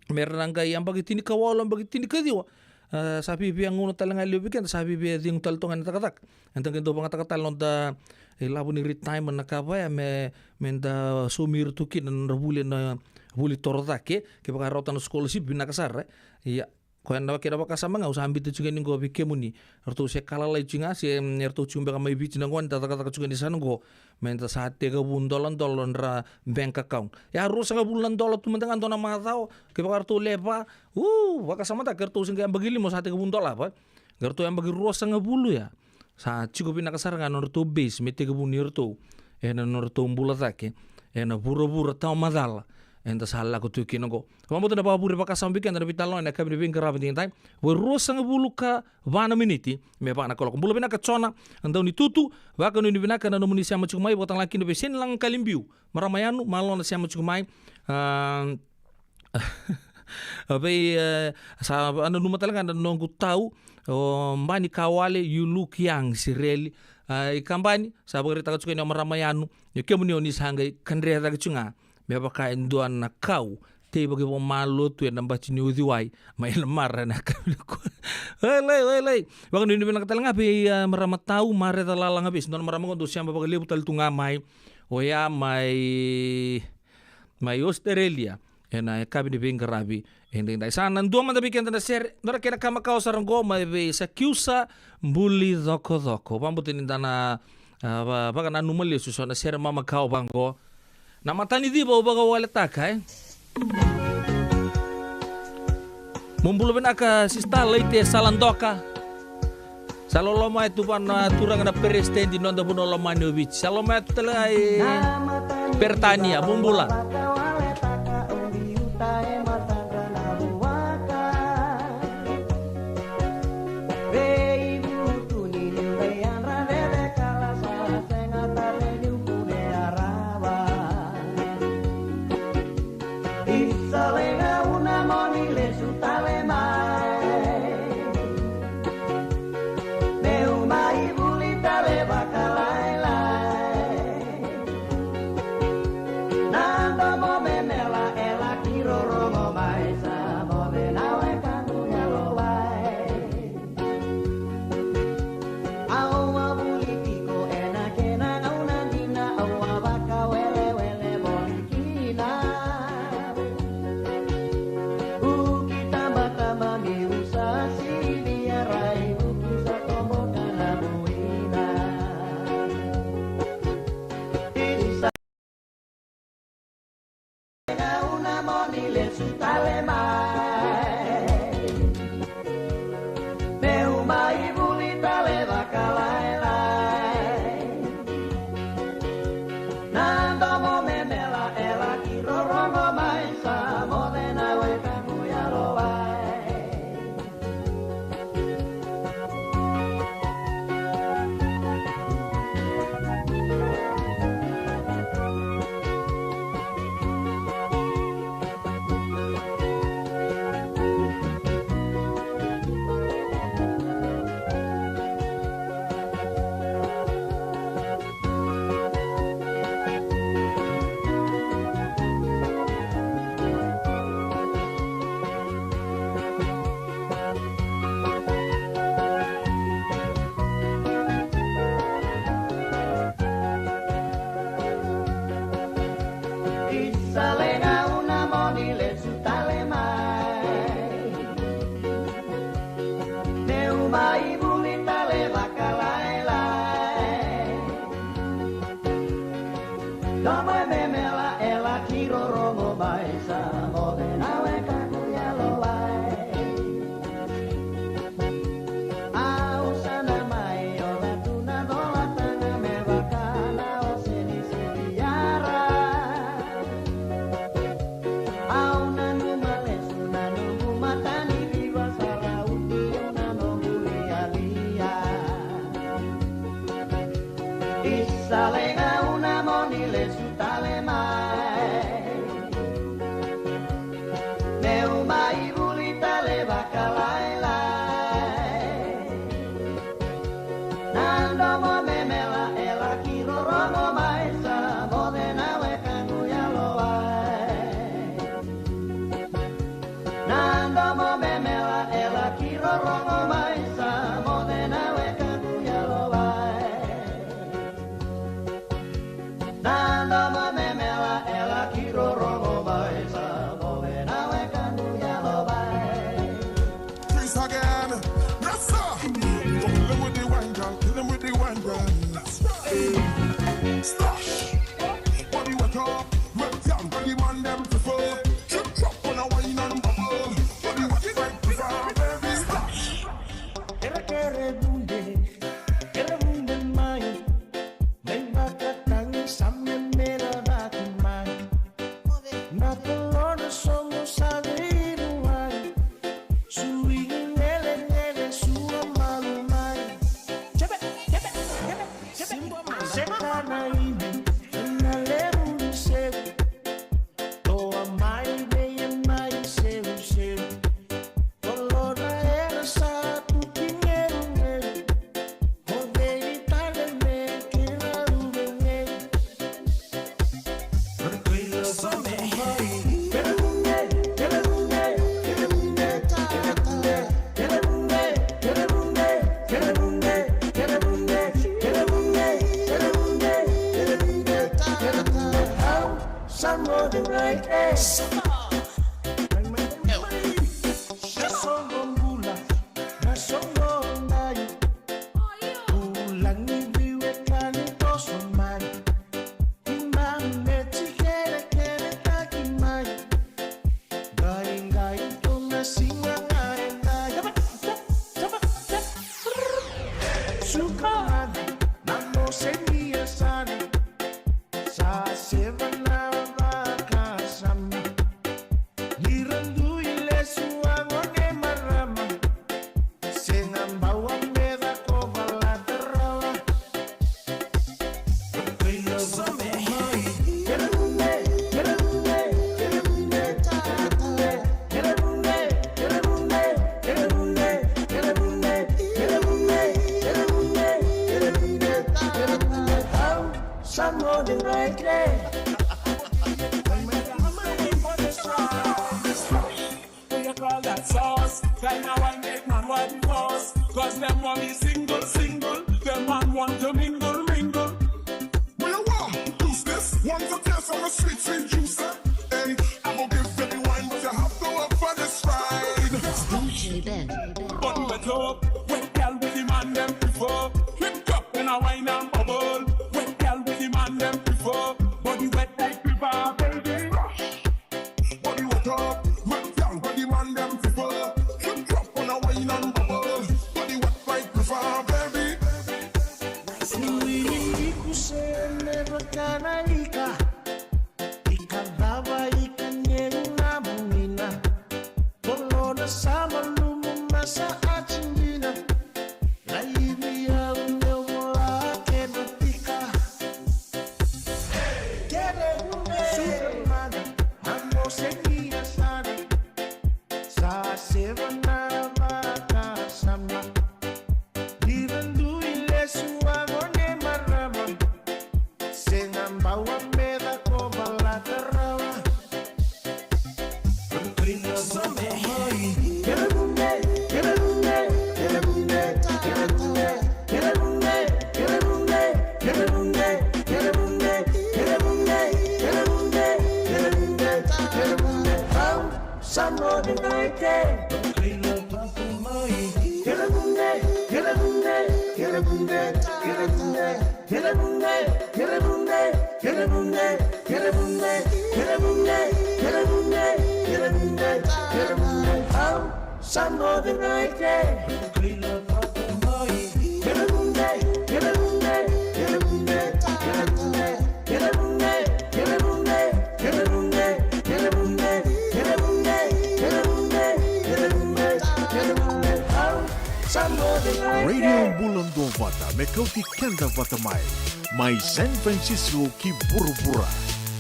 me ra na qai yabaki tinikawalu, yabaki tinikaciwa. A, sa viavia gauna tale ga e levu vei keda, sa viavia cegu tale toga ena cakacaka. Eda qai dau vagataka tale noda ilavo ni retirement na ka vaya me, me da saumi ira tu kina na nodra vuli, na vuli toro cake, kevaka e rauta na scholarship, vinaka sara. Ia, koya na kena vakasama ga au sa biuta tiko yani qo vei kemuni. Eratou se ka lalai tiko ga, se, mm, eratou tiko beka mai Viti na gone, da cakacaka tiko yani sa na qo. Me da sa tekivu doladola nodra bank account. Ia, ruasagavulu na dola tu mada ga dua na macawa, kevaka eratou lewe va, u, vakasamataka, eratou se qai yabaki lima sa tekivu dolava. Eratou yabaki ruasagavulu ya. Sa tiko vinaka sara ga na nodratou base me tekivu ni ratou ena nodratou bula cake ena vuravura tawamacala eda sa lako tu kina qo. Vakabauta na vakavure vakasama vei keda na veitalanoa ena yakavi ni veiqaravi edaidai. Vo e ruasagavulu ka va na miniti me va na kaloko. Bula vinaka Jona Daunitutu, vakanuinui vinaka na nomuni sema tiko mai, vakatalega kina vei Senilaga Kalibiu, marama Yanu, malo na sema tiko mai. A, vei, e, sa nanuma tale ga na noqu tau, o Bani Kawale, you look young, Sireli. A, i Kabani, sa vakaraitaka tiko yani o marama Yanu, ni kemuni o ni sa qai kadre cake tiko ga me vaka e dua na kau teivaki vakamalua tu ena bati ni uciwai mai na mara ena yakavi nikua. Wailei, wailei. Vakanuinui vinaka tale ga vei, a, marama Tau, Mareca Lalaga, vei se dua na marama qo dau sema vakalevu tale tu ga mai. Oya mai, mai Australia ena yakavi ni veiqaravi edaidai. Sa na dua mada vei keda na sere, dua na kena ka makawa sara qo mai vei Sakiusa Buli Cokocoko. Vakabauta ni da na, a, va-, vakananuma lesu so na sere mamakawa vaqo. Na mataniciva au vakawaletaka, e. Mo bula vinaka, sista Laite Saladoka. Sa loloma e tu vua na turaga na peresitedi ni noda vanua lomani o Viti. Sa loloma e tu tale ga i Peritania, mo bula. Demand dem to fall. Trip drop on a wine and bubble. But you watch it like preserve every splash. Kere kere bunde, kere bunde mai. Mai vakatagi sa me mera vaki mai. Na kolona sogo sa veiruai. Sui ni nele nele sua malu mai. Jebe, jebe, jebe, jebe. Seka na ini, na levu ni sevu. Toa mai vei e mai sevusevu. Kolona era sa tuki ngeungeru. Mo vei tale me kena ruvengeru. Sa mo de mai e. Sa mo de mai. Sa mo de mai. Ulagi veiwekani toso mai. Imami me tikerekere taki mai. Qai qai tu na siga ga e qai. Suka na mose ni yasani. Sa seva na vakasama. Ni ra dui lesu a gone marama. Sega bau a meca ko valata rawa. Kei na same mai. Kere bunde, kere bunde, kere bunde, kere bunde, kere bunde, kere bunde, kere bunde, kere bunde, kere bunde, kere bunde, kere bunde. Au, sa gone mai kere. What you call that sauce? Kind of wine make man want force. 'Cause dem want be single, single. Dem man want to mingle, mingle. Where you want? Who's this? Want to taste on the sweet, sweet juice, eh? Hey, I'm gonna give every wine, but you have to work for this ride. D J Ben. Body wet up, wet girl with the man dem prefer. Hip drop when I wine and bubble. Wet girl with the man dem prefer. Body wet like river, baby, rush. Body wet up, wet girl, body man dem prefer. Hip drop on a wine and bubble. Body wet like prefer, baby. Sui ni kusene vakana ika. Ika vava ika ngeru na munina. Kolona sa malumu masa a tindina. Laivi au meu vola kena tika. Kere gune. Superman, amo se ni asana. Sa seva na vakasama. Ni ra dui lesu a gone marama. Sega bau a meca ko valata rawa. Kere bunde, kere bunde, kere bunde, kere bunde, kere bunde, kere bunde, kere bunde, kere bunde. Au, sa mo de ngai ke. Kere bunde, kere bunde, kere bunde, kere bunde, kere bunde, kere bunde, kere bunde, kere bunde, kere bunde, kere bunde, kere bunde. Au, sa mo de ngai ke. Radio Bula Duavata, me kauti keda vata mai, mai San Francisco ki vuravura.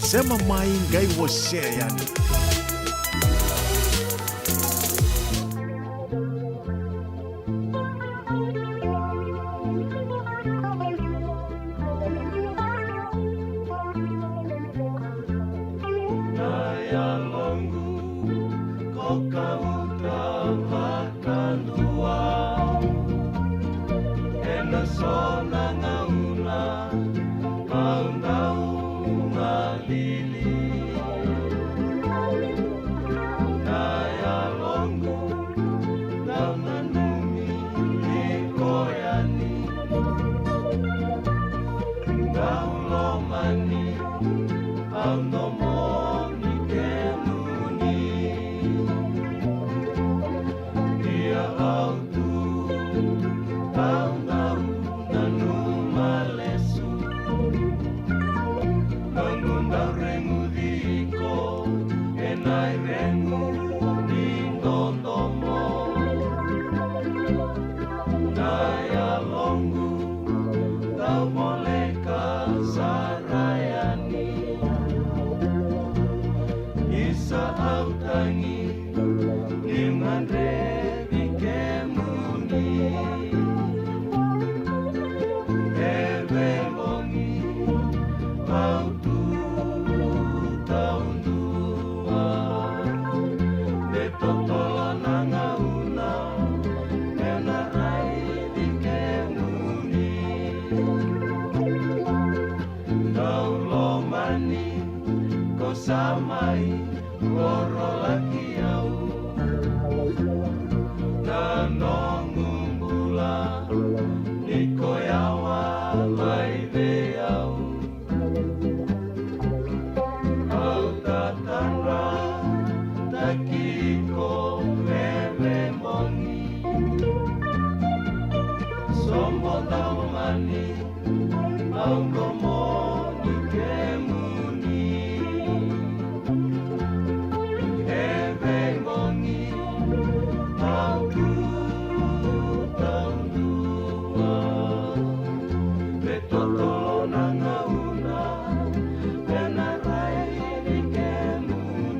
Sema mai qai wasea yani. Na yaloqu ko kauta vakadua. Ena so na gauna kau dau galili. Na yaloqu dau nanumi iko yani. Dau lomani au nomu Ai regu ni dodomo, na yaloqu dau voleka sara yani. Isa au tagi niu gadrevi kemuni. E vei bogi au tu taudua, me totolo na gauna meu na raici kemuni. Dau lomani ko sa mai korolaki au, na noqu bula ni ko yawa mai vei au. Au tatadrataki iko e vei bogi. Sobo dau mani au domoni kemuni. E vei bogi au tu taudua, me totolo na gauna meu na raici kemuni.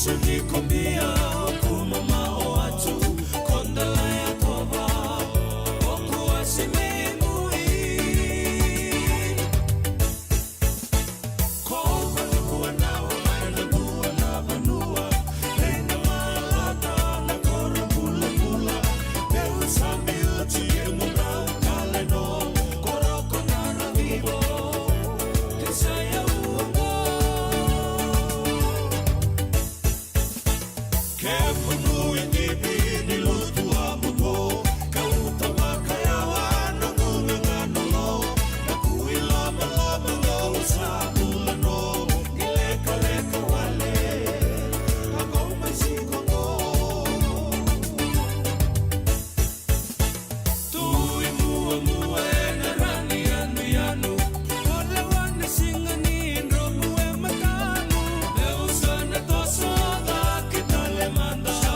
Suni ko bia o kumama o atu, ko dala ya tova o kuasi me mui. Ko vanua na o mai na dua na vanua, e na malata na koro bulabula, meu sami uti e mudau kale no, koroko na ravivo, e sa ya uongo. Kemunu e dipi ni lutu a muto, ka uta makayawa na guga ga na lo, na kui lomaloma ga u sa bula no, ni lekaleka wale, a kau mai siko go. Tui muamua e na rani yanuyanu, o lewa na siga ni dromu e matamu. Meu sa na toso cake tale mada, sa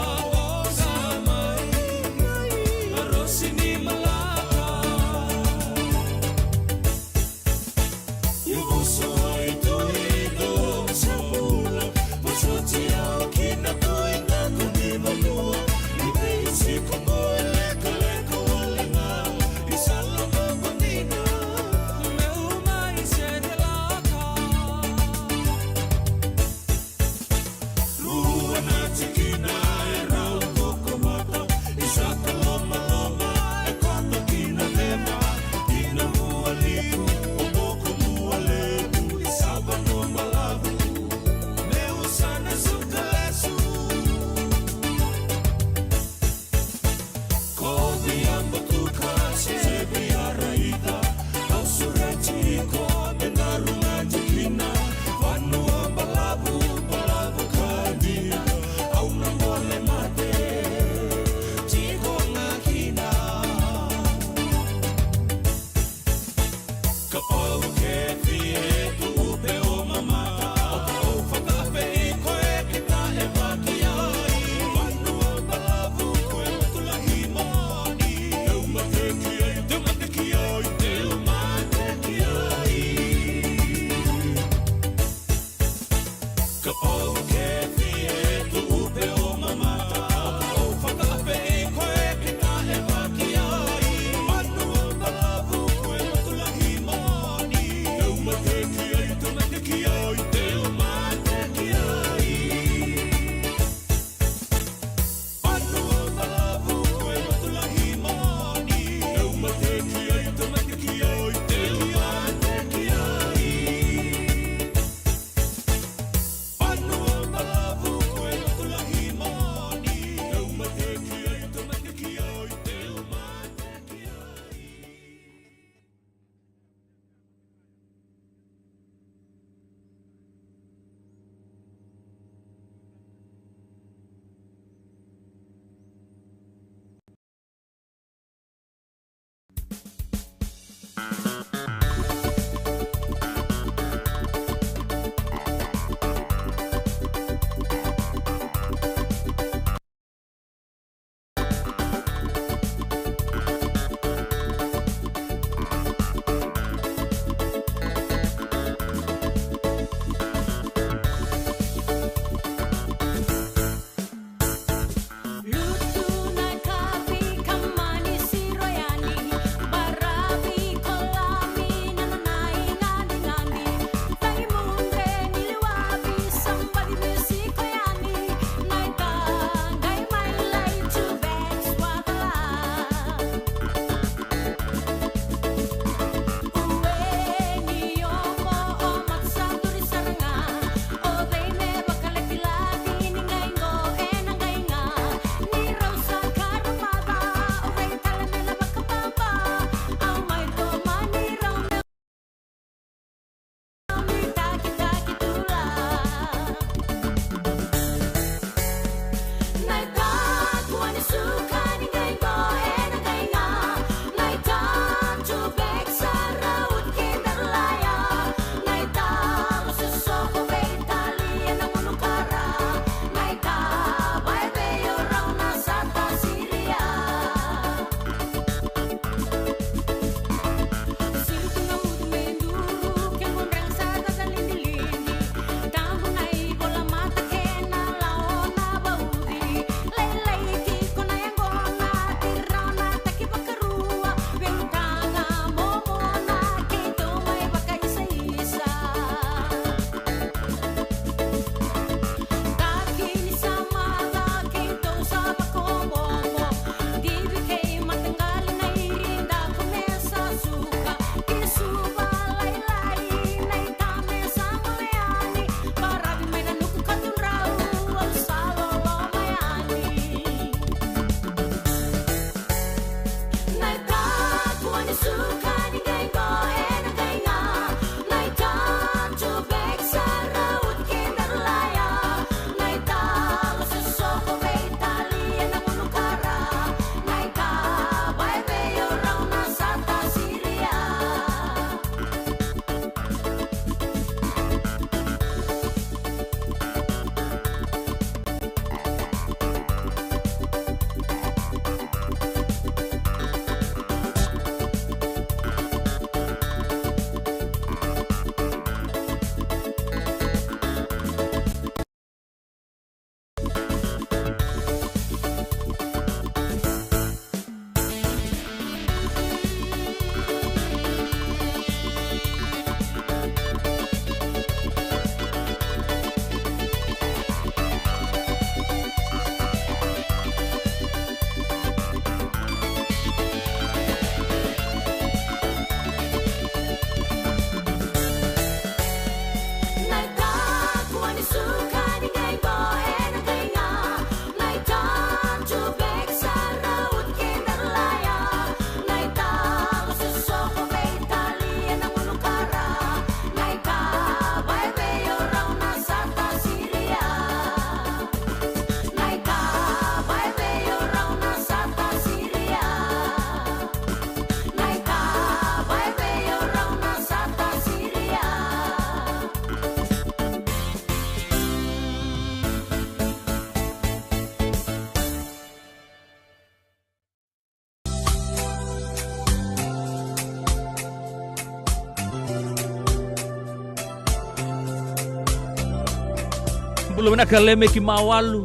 Bula vinaka Lemeki Mawalu.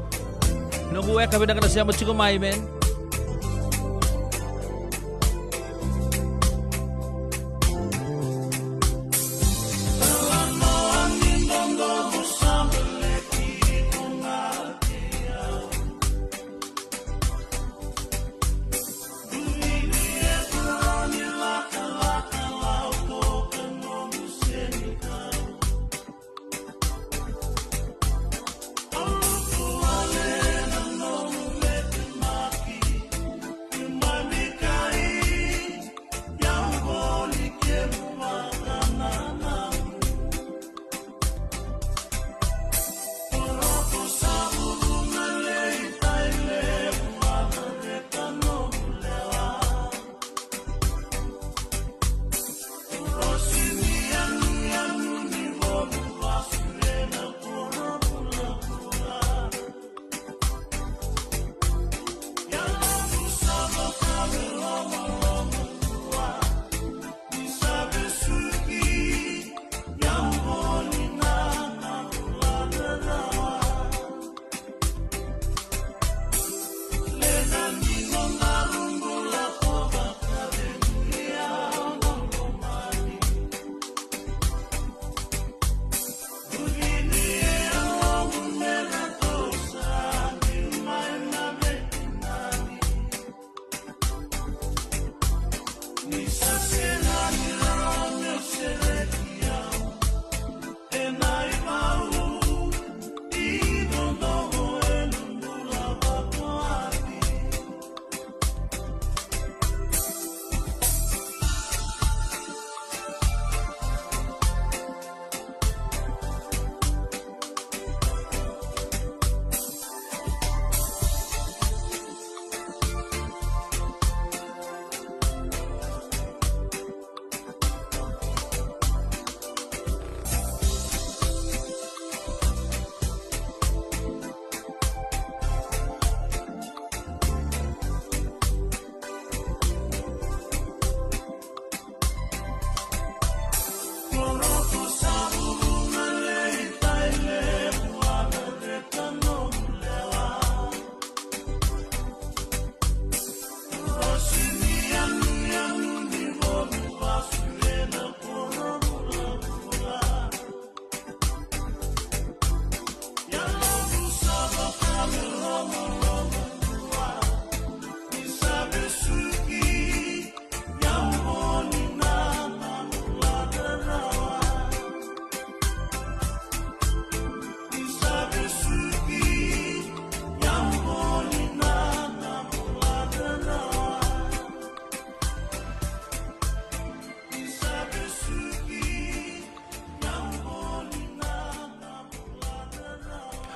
Noqu weka vinaka na sema tiko mai, man.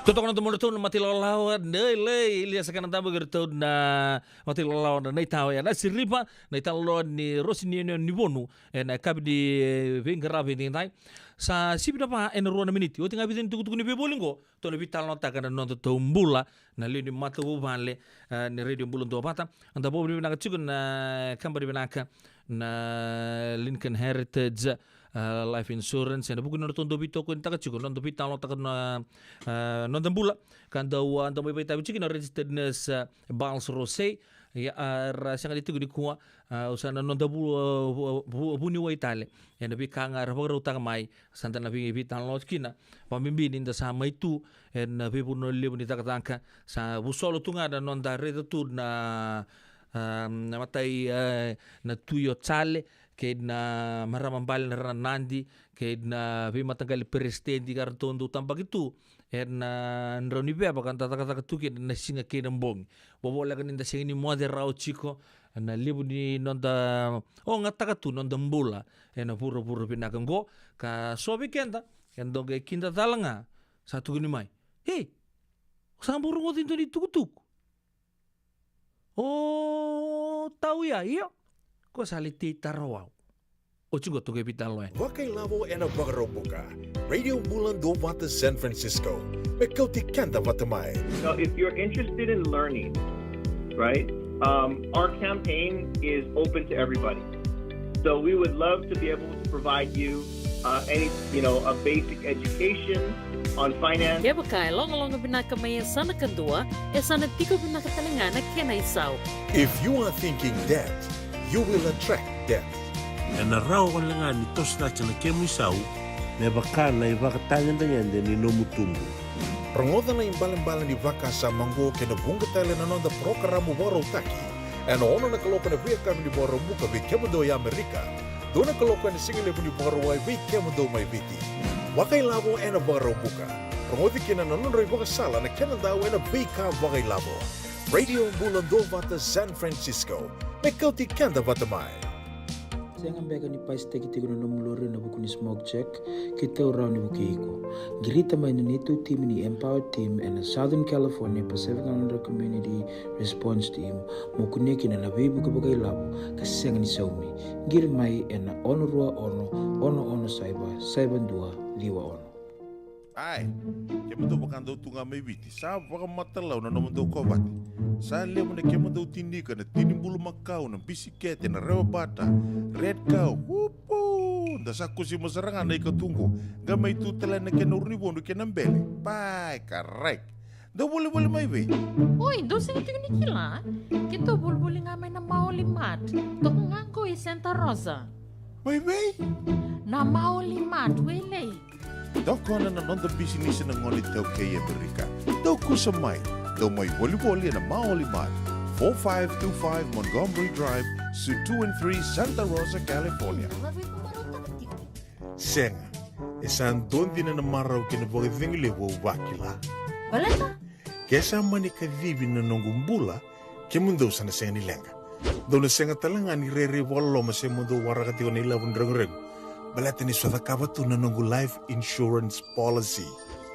Totoka na domo ratou na Mata i Lawalawa, na Ilai, Ilia Sakanadamu kei ratou na Mata i Lawalawa, na Naitawa ya, na Siripa, na italanoa ni Rosi ni Eno ni Vonu, ena yakavi ni, e, veiqaravi edaidai. Sa sivi na va ena rua na miniti. Oti ga e vica na itukutuku ni veivoli qo, tou na veitalanoataka na noda tou bula, na lewe ni matavuvale, e, ni Radio Bula Duavata. Eda vakavinavinaka tiko na kabani vinaka na Lincoln Heritage, e, Life Insurance, ena vuku ni nodratou dau veitokoninitaka tiko na noda veitalanoataka na, e, noda bula. Ka dau, e, dau mai vakaitavi tiko na registered nurse, e, Bals Rose. Ia, a, ra sega ni tiko nikua, a, au sa na noda vu, vu, vu, vuniwai tale ena veika ga era vakarautaka mai, sa da na vei, veitalanoa kina. Vakabibi ni da sa mai tu ena veivanua levu ni cakacaka, sa vusolo tu ga na noda raica tu na, a, na matai, a, na Tui o Jale, kei na marama bale na Ranadi, kei na veimataqali peresitedi ka ratou dau tabaki tu ena, a, drau ni veva ka da cakacaka tu kina na siga kei na bogi. Vovoleka ni da sega ni moce rawa tiko na levu ni noda ogataka tu noda bula ena vuravura vinaka oqo. Ka so vei keda e dau qai kidacala ga, sa tukuni mai, "Ei, o sa bau rogoca e dua na itukutuku?" "O tau ya, io." Ko sa lai tei tara wau. Oti qo tou qai veitalanoa yani. Vakailavo ena Vakaraubuka, Radio Bula Duavata San Francisco, me kauti keda vata mai. So if you're interested in learning, right, um, our campaign is open to everybody. So we would love to be able to provide you, uh, any, you know, a basic education, on finance. Kevaka e logaloga vinaka mai yasana kadua, e sa na tiko vinaka tale ga na kena isau. If you are thinking debt, you will attract debt. Ena rawa wale ga ni toso cake na kemu isau me vaka na ivakatagedegede ni nomu tubu. Rogoca na ibalebale ni vakasama oqo kei na vuqa tale na noda parokaramu vakarautaki ena ono na kaloko ena veiyakavi ni Vakaraubuka vei kemudou e Amerika, dua na kaloko ena sigalevu ni Vakarauwai vei kemudou mai Viti. Vakailavo ena Vakaraubuka. Rogoci kina na nodrau ivakasala na kenadau ena veika vakailavo. Radio Bula Duavata San Francisco. Me kauti keda vata mai. Sega beka ni pasitaki tiko na nomu lori ena vuku ni smoke check? Keitou rawa ni vukei iko. Qirita mai na neitou timi ni Empower Team ena Southern California Pacific Islander Community Response Team, mo kunea kina na veivuke vakailavo ka sega ni saumi. Qiri mai ena ono rua ono, ono ono saiva, saiva dua, ciwa ono. Ai, kemudou vakadau tu ga mai Viti, sa vakamatalau na nomudou kovate. Sa levu na kemudou tinika, na tini bulumakau, na bisikete, na rewabata, red cow, upu! Da sa kusima sara ga na ikatuqu, qai mai tu tale na kena urunivodu kei na bele. Pai, karai. Dou volivoli mai vei? Oi, dou sega tiko ni kila? Keitou volivoli ga mai na Maoli Mart. Toka ga qo i Santa Rosa. Mai vei? Na Maoli Mart, Wailei. Tokona na noda bisinisi na gone iTaukei e Amerika. Dou kusa mai, dou mai volivoli ena Maoli Mart, four five two five Montgomery Drive, Suite two and three, Santa Rosa, California. Sega, e sa dua dina na marau kei na vakacegu levu au vakila. Baleta? Ke sa mani kacivi na noqu bula, kemudou sa na sega ni leqa. Dou na sega tale ga ni rairai vakaloloma se mo dou waraka tiko na ilavo ni reguregu. Baleta niu sa cakava tu na noqu life insurance policy.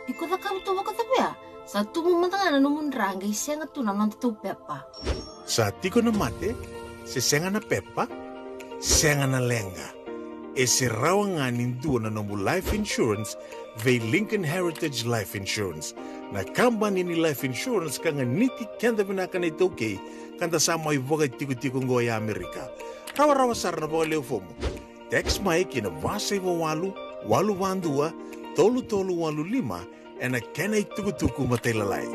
Iko cakava tu vakacavia? Sa tubu mada ga na nomu dra qai sega tu na nodatou pepa. Sa tiko na mate, se sega na pepa, sega na leqa. E se rawa ga ni dua na nomu life insurance vei Lincoln Heritage Life Insurance, na kabani ni life insurance ka ganiti keda vinaka na iTaukei, ka da sa mai vakatikotiko oqo e Amerika. Rawarawa sara na vakalewe fomu. Text mai ki na va saiva walu, walu va dua, tolu tolu walu lima, ena kena itukutuku matailalai.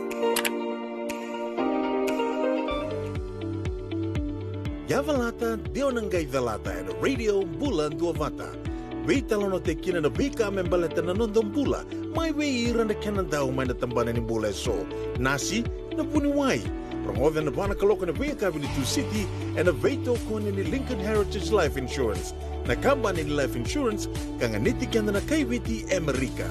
Yavalata, deu na qai calata ena Radio Bula Duavata. Veitalanoataki kina na veika me baleta na noda bula, mai vei ira na kenadau mai na tabana ni bula eso. Nasi, na vuniwai. Rogoca ena va na kaloko ena veiyakavi ni Tusiti, ena veitokoni ni Lincoln Heritage Life Insurance, na kabani ni life insurance ka ganiti keda na kai Viti e Amerika.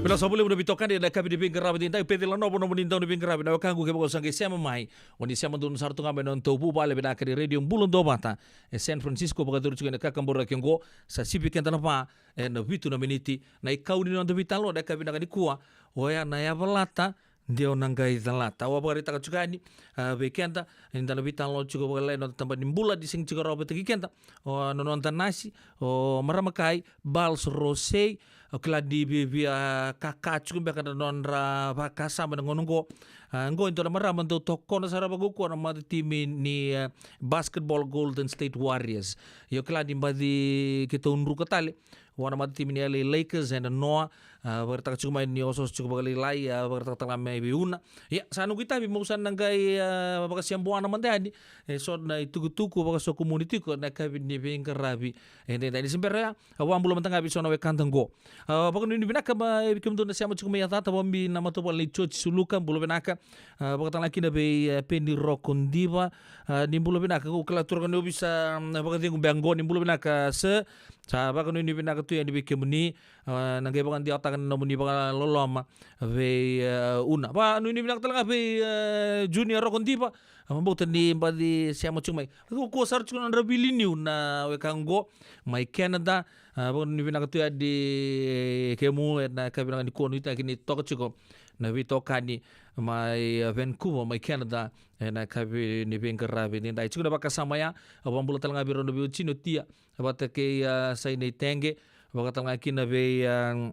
Vinaka saka vakalevu na veitokani ena yakavi ni veiqaravi edaidai. Peci Lanova nomuni dau ni veiqaravi, na wekaqu, kevaka o sa qai sema mai, o ni sema donu sara tu ga mai na nodatou vuvale vinaka ni Radio Bula Duavata e San Francisco, vakayacori tiko ena kakaburaki oqo. Sa sivi keda na va ena vitu na miniti. Na ikau ni noda veitalanoa ena yakavi vinaka nikua, oya na yavalata, deu na qai calata. Au a vakaraitaka tiko yani, a, vei keda, ni da na veitalanoa tiko vakalailai na noda tabana ni bula, ni sega tiko rawa vata kei keda o na noda nasi, o marama kai Bals Rosei. Au kila ni viavia kaka tiko beka na nodra vakasama ena gauna oqo. A, oqo e dua na marama dau tokona sara vakaukauwa na matatimi ni, e, basketball Golden State Warriors. Io, kila ni baci keitou druka tale vua na matatimi ni L A Lakers ena noa, a, vakaraitaka tiko mai ni osooso tiko vakalailai, a, vakaraitaka tale ga mai vei Una. Ia, sa noqu itavi meu sa na qai, a, vakasebuana mada yani eso na itukutuku vakasokumuni tiko ena yakavi ni veiqaravi edaidai. Ni se bera oya, au a bula mada ga vei so na wekada oqo. A, vakanuinui vinaka mai vei kemudou na sema tiko mai Yacata, vakabibi na matavuvale nei George Suluka, bula vinaka. A, vakatalega kina vei, e, Peni Rokodiva, a, ni bula vinaka. Au kila turaga ni ovisa, mm, vakacegu beka oqo, ni bula vinaka sir. Sa vakanuinui vinaka tu yani vei kemuni, a, na qai vakadewataka na nomuni vakaloloma vei, e, Una. Vakanuinui vinaka tale ga vei, e, Junior Rokodiva. A, vakabauta ni baci sema tiko mai. Kaukauwa sara tiko na nodra veiliutaki na weka oqo mai Canada. A, vakanuinui vinaka tu yani, e, kemu ena yakavi vinaka nikua, nuitaki ni toka tiko na veitokani mai, e, Vancouver mai Canada ena yakavi ni veiqaravi edaidai. Tiko na vakasama ya, au vakabula tale ga vei rau na veiwatini o Tia vata kei, a, Sainei Tege, vaka tale ga kina vei, a,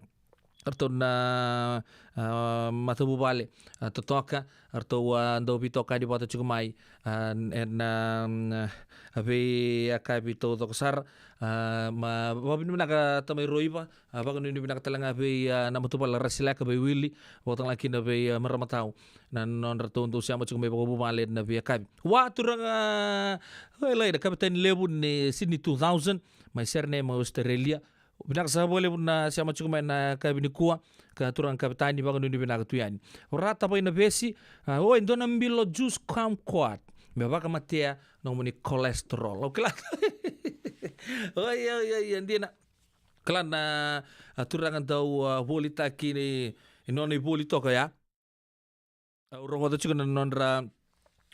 ratou na, a, matavuvale, a, totoka, ratou, a, dau veitokani vata tiko mai, a, ena, a, veiyakavi taucoko sara, a, ma, vakavinavinaka tamai Roiva, a, vakanuinui vinaka tale ga vei, a, na matavuvale Rasileka, vei Wili, vakatale ga kina vei, a, Maramatau, na nodratou dau sema tiko mai vakavuvale na veiyakavi. Wa turaga, a, Elaina, kavetani levu ni Sydney two thousand, mai Sydney, mai Australia, vinaka sara vakalevu na sema tiko mai na yakavi nikua, ka turaga kavetani, vakanuinui vinaka tu yani. Rata vei na vesi, a, oi, dua na bilo juice kumquat me vakamatea nomuni cholesterol. Au kila. Oi, oi, oi, oi, dina. Kila na, a, turaga dau, a, volitaki ni, ni nona ivoli toka ya. Au rogoca tiko na nodra,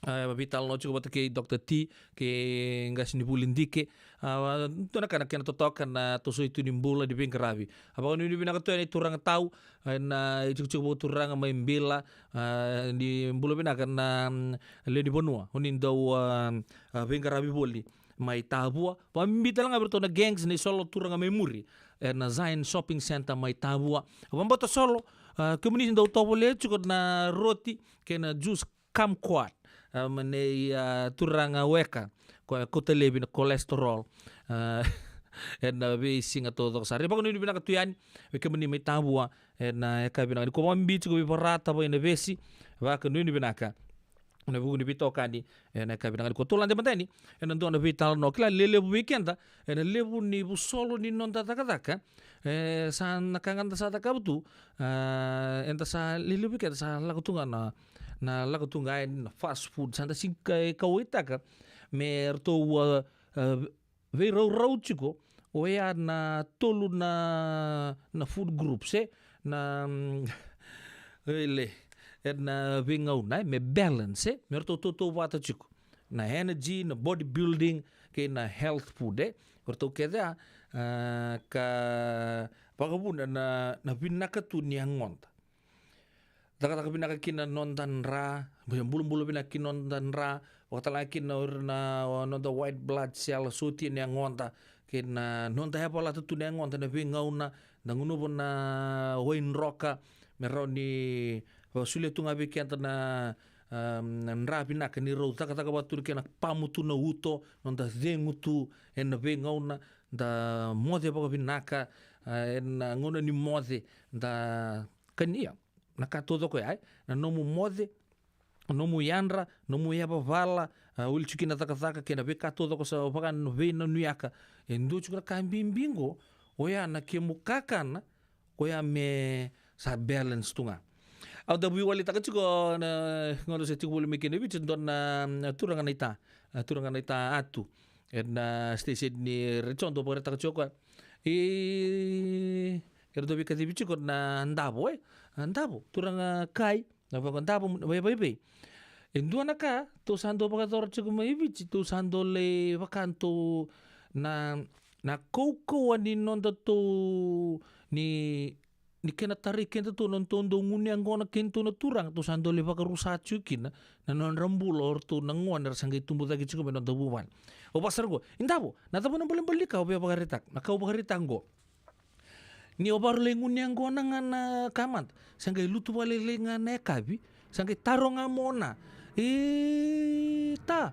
a, veitalanoa tiko vata kei Doctor T, kei qasenivuli Dike. A, dua na ka na kena totoka na tosoi tu ni bula ni veiqaravi. A, vakanuinui vinaka tu yani turaga tau, a, na itikotiko vakaturaga mai Bila, a, ni bula vinaka na, mm, lewe ni vanua. O ni dau, a, a, veiqaravi voli mai Tavua. Vakabibi tale ga vei iratou na gangs, na isolo turaga mai muri, ena Zion Shopping Centre mai Tavua. Vakabauta solo, a, kemuni dau tovolea tiko na roti kei na juice kumquat, a, mai nei, a, turaga Weka, koya e kauta laivi na cholesterol, a, ena veisiga taucoko sara. E vakanuinui vinaka tu yani vei kemuni mai Tavua, ena yakavi vinaka nikua. Vakabibi tiko vei Varata vei na vesi, vakanuinui vinaka ena vuku ni veitokani ena yakavi vinaka nikua. Tou lade mada yani ena dua na veitalanoa. Kila lelevu vei keda ena levu ni vusolo ni noda cakacaka, e, sa na ka ga da sa cakava tu, a, eda sa lelevu vei keda sa lako tu ga na, na lako tu ga yani na fast food, sa da sega ni kauaitaka me ratou, a, a, veiraurau tiko, oya na tolu na, na food groups, e, na, mm, ele, ena veigauna, e, me balance, e, me ratou tautauvata tiko. Na energy, na bodybuilding, kei na health food, e. Ratou kece a, a, ka vakavuna na, na vinaka tu ni yagoda. Cakacaka vinaka kina noda dra, bulabula vinaka kina noda dra, vakatale ga kina o ira na, o, noda white blood cell, sotia na yagoda, kei na noda yavalata tu na yagoda na veigauna, da gunuva na waidroka, me rawa ni, o, solia tu ga vei keda na, am, na dra vinaka ni rau cakacaka vata tu na kena pamu tu na uto, noda cegu tu ena veigauna, da moce vakavinaka, a, ena gauna ni moce, da kania na ka taucoko ya, e? Na nomu moce, na nomu yadra, nomu yavavala, a, uli tiko kina cakacaka kei na veika taucoko sa vaka na veinanuyaka. E dua tiko na ka bibi qo, oya na kemu kakana, koya me sa balance tu ga. Au dau veiwalitaka tiko na gauna se tiko voli mai kina e Viti, dua na, na turaga na ita, a, turaga na ita Atu. Ena station ni retio dau vakaraitaka tiko koya. E, era dau veikacivi tiko na davo, e? A, davo, turaga kai, na vakadavo, vei, vei, vei. E dua na ka, tou sa dau vakayacora tiko mai Viti, tou sa dau lai vaka tou na, na kaukauwa ni noda tou, ni, ni kena tarai keda tou, noda tou dau gunu yaqona keda tou na turaga, tou sa dau lai vakarusa tiko kina, na nodra bula o ratou na gone, era sa qai tubu cake tiko mai noda vuvale. O vaka sara qo, i davo, na cava na balebale ni ka, o via vakaraitaka, na ka o vakaraitaka qo. Ni o vakarau lai gunu yaqona ga na ka mada, sa qai lutu vakalailai ga na yakavi, sa qai taro ga mo na. E ta,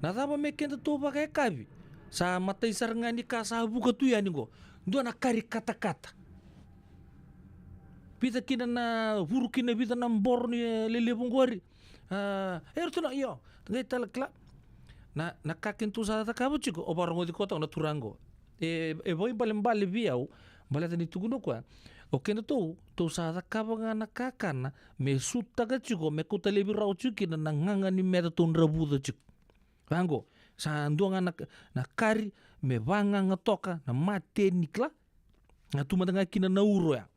na cava me keda tou vakayakavi? Sa matai sara ga ni ka sa vuka tu yani qo. Dua na kari katakata. Vica kina na vuru kina vica na boro ni, e, lelevu qori. A, e ratou na, io, qai tale kila. Na, na ka kena tou sa cakava tiko, o vakarogoci koya toka na turaga qo. E, e vakaibalebale vei au, baleta ni tukuna o koya, o keda tou, tou sa cakava ga na kakana me sutaka tiko, me kauta laivi rawa tiko kina na gaga ni meca tou dravuca tiko. Vaqo, sa dua ga na, na kari me vagaga toka na mate ni kila. Na tu mada ga kina na uro ya.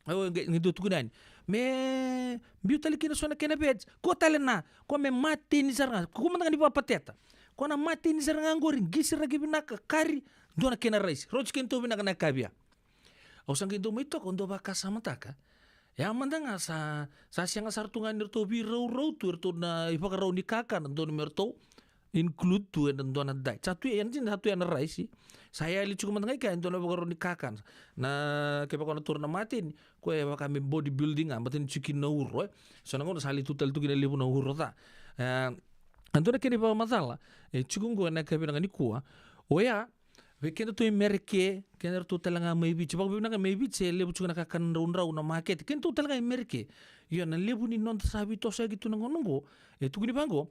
Au qai, qai dau tukuna yani. Me biu tale kina so na kena veg. Ko tale na, ko me mateni sara ga. Ko mada ga ni vakapateta. Ko na mateni sara ga qori, qisiraki vinaka, kari, dua na kena raisi. Rauti kena tou vinaka na yakavi ya. Au sa qai dau mai toka, au dau vakasamataka. Ya mada ga sa, sa sega sara tu ga ni ratou veiraurau tu, ratou na ivakarau ni kakana, dodonu me ratou include tu ena dua na diet. Sa tu, ena dina sa tu ena rice. Sa yali tiko mada ga i kea e dua na vakarau ni kakana. Na, kevaka o na taura na mateni, koya e vaka me body building ga, mateni tiko kina na uro, e. So na gauna sa lai tu tale tu kina levu na uro ca. E, a dua na kena ivakamacala e tiko oqo ena yakavi vinaka nikua. Oya, vei kedatou e Mereke, kei iratou tale ga mai Viti. Vakavinaka mai Viti, e levu tiko na kakana draudrau na makete. Kedatou tale ga e Mereke. Io, na levu ni noda sa veitosoyaki tu na gauna oqo. E tukuni vaqo,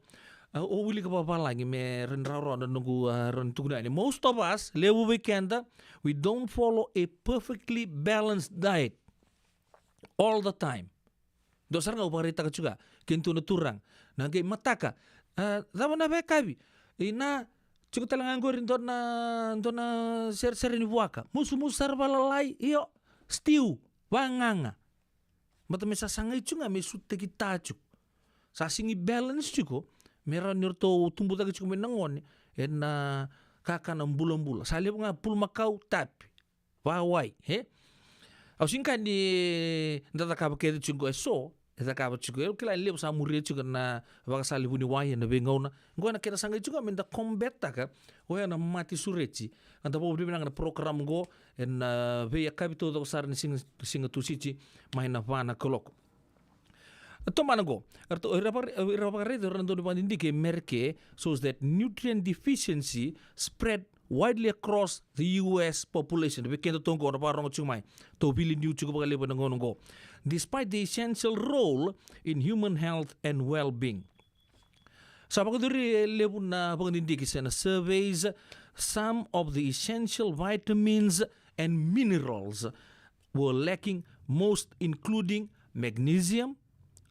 a, o wilika vavalagi me rawa ni rawarawa na noqu, a, rawa ni tukuna yani. Most of us, levu vei keda, we don't follow a perfectly balanced diet all the time. Dua sara ga au vakaraitaka tiko ya, kedatou na turaga. Na qai mataka, a, cava na veiyakavi? Ina, tiko tale ga qori dua na, dua na seresere ni vuaka. Musumusu sara valalai, io, stew, vagaga. Baleta me sa sagai tiko ga me sutaki ta tiko. Sa sigi balance tiko, me rawa ni ratou tubu cake tiko mai na gone ena kakana bulabula. Sa levu ga bulumakau, tapi, vawai, e? Au sega ni da cakava kece tiko e so, e cakava tiko. E kila ni levu sa muria tiko na vakasala ni vuniwai ena veigauna. Oqo ena kena sagai tiko ga me da combat-taka oya na mate sureti. Ka da vakavinavinaka na program oqo ena, a, veiyakavi taucoko sara ni siga, siga Tusiti mai na va na kaloko. Tomana oqo, eratou, era vaka-, era vakaraica, era na dau ni vakadidike e Mereke, shows that nutrient deficiency spread widely across the U S population. Vei kedatou oqo na vakarogo tiko mai, tou vili niu tiko vakalevu ena gauna oqo. Despite the essential role in human health and well-being. Sa vakayacori e levu na vakadidike se na surveys, some of the essential vitamins and minerals were lacking, most including magnesium,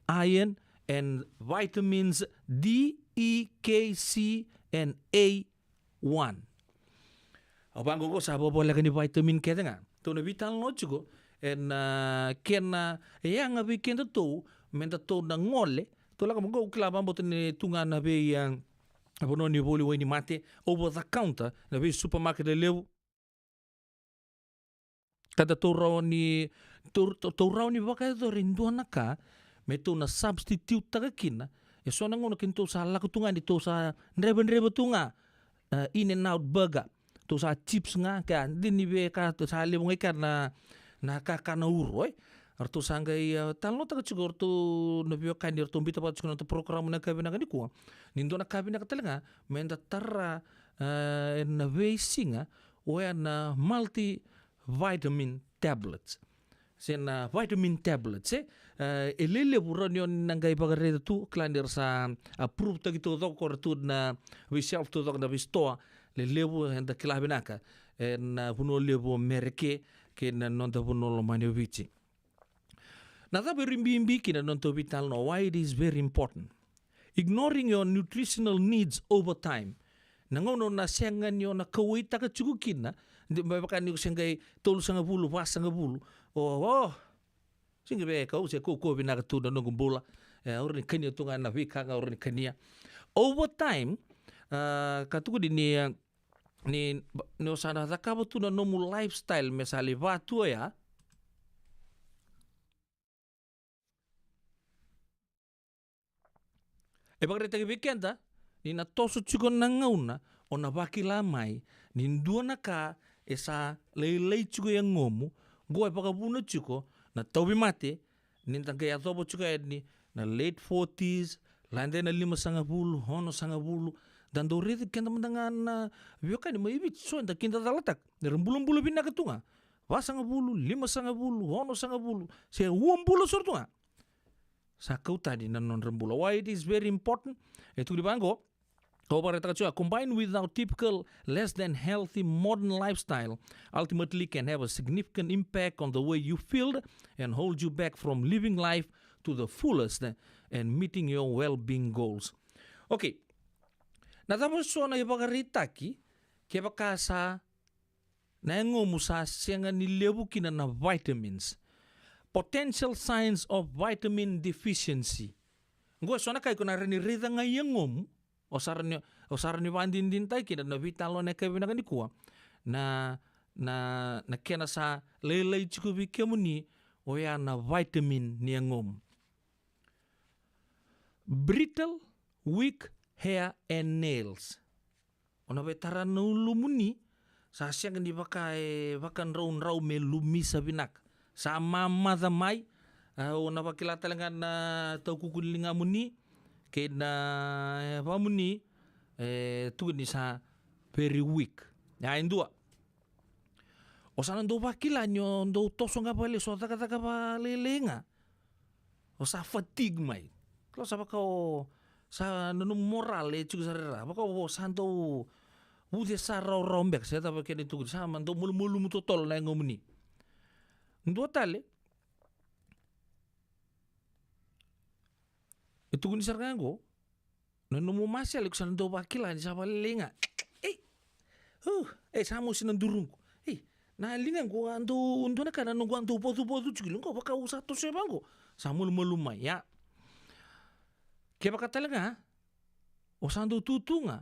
iron, and vitamins D, E, K, C, and A one. Au vaqo oqo sa vakavoleka ni vitamin kece ga. Tou na veitalanoa tiko ena, a, kena yaga vei kedatou, me datou na gole. Tou lako mai oqo, au kila vakabauta ni tu ga na vei, a, vanua ni voli wainimate, over the counter, na vei supermarket lelevu. Ka datou rawa ni, tou, tou, tou rawa ni vakayacora e dua na ka me tou na substitute-taka kina. E so na gauna kedatou sa lako tu ga ni tou sa drevadreva tu ga, a, In-N-Out burger. Tou sa chips ga, ka dina ni veika, tou sa levu ga i kea na, na kakana uro, e. Eratou sa qai, a, talanoataka tiko eratou na veiwekani, eratou biuta vata tiko na noda program ena yakavi vinaka nikua. Ni dua na ka vinaka tale ga me da tara, a, ena veisiga, oya na multivitamin tablets. Se na vitamin tablets, e? E, e lelevu, rawa ni o ni na qai vakaraica tu, kila ni ra sa approve-taki taucoko ko ira tu na veishelf taucoko na veisitoa. Lelevu eda kila vinaka ena vanua levu o Mereke kei na noda vanua lomani o Viti. Na cava e rui bibi kina na nodatou veitalanoa, why it is very important. Ignoring your nutritional needs over time. Na gauna o na sega ni o na kauwaitaka tiko kina, de, me vaka ni o se qai tolusagavulu, vasagavulu. O, o, sega vei au se kaukauwa vinaka tu na noqu bula. E, au rawa ni kania tu ga na veika ga au rawa ni kania. Over time, a, ka tukuni ni, a, ni, ni o sa na cakava tu na nomu lifestyle me sa lai va tu oya. E vakaraitaki vei keda ni na toso tiko na gauna o na vakila mai ni dua na ka e sa lailai tiko e yagomu, qo e vakavuna tiko na tauvimate, ni da qai yacova tiko yani na late forties, lade na limasagavulu, onosagavulu, da dau raici keda mada ga na veiwekani mai Viti, so eda kidacalataka, era bulabula vinaka tu ga. Vasagavulu, limasagavulu, onosagavulu, se ua bula sara tu ga. Sa kau tani na nodra bula. Why it is very important? E tukuni vaqo, au vakaraitaka tiko, combined with our typical less than healthy modern lifestyle, ultimately can have a significant impact on the way you feel and hold you back from living life to the fullest and meeting your well-being goals. Okay. Na cava so na ivakaraitaki kevaka sa na yagomu sa sega ni levu kina na vitamins. Potential signs of vitamin deficiency. Qo e so na ka iko na rawa ni raica ga i yagomu, o sa rawa ni, o sa rawa ni vakadinadinataki kina na veitalanoa ena yakavi vinaka nikua. Na, na, na kena sa lailai tiko vei kemuni oya na vitamin ni yagomu. Brittle, weak, hair and nails. O na veitara na ulumuni, sa sega ni vaka e vakadraudrau me lumisa vinaka. Sa mamaca mai, a, o na vakila tale ga na taukuku ni ligamuni, kei na, e, vamuni, e, tukuni sa very weak. Ya e dua. O sa na dau vakila ni o dau toso ga vale, so cakacaka valailai ga. O sa fatigue mai. Lo sa vaka o sa na nomu moral e tiko sara e ra. Vaka o sa dau vuce sa raurau beka, se cava kena tukuni. Sa ma dau malumalumu totolo na yagomuni. Dua tale. E tukuni sara ga qo. Na nomu masela iko sa na dau vakila ni sa valailai ga. Ei. Uh, ei, sa mosi na duruqu. Ei, na ligaqu a dau dua na ka na noqu a dau vocuvocu tiko. Liqo vaka au sa toso e vaqo. Sa malumalumu mai, ya. Kevaka tale ga, o sa dau tutu ga.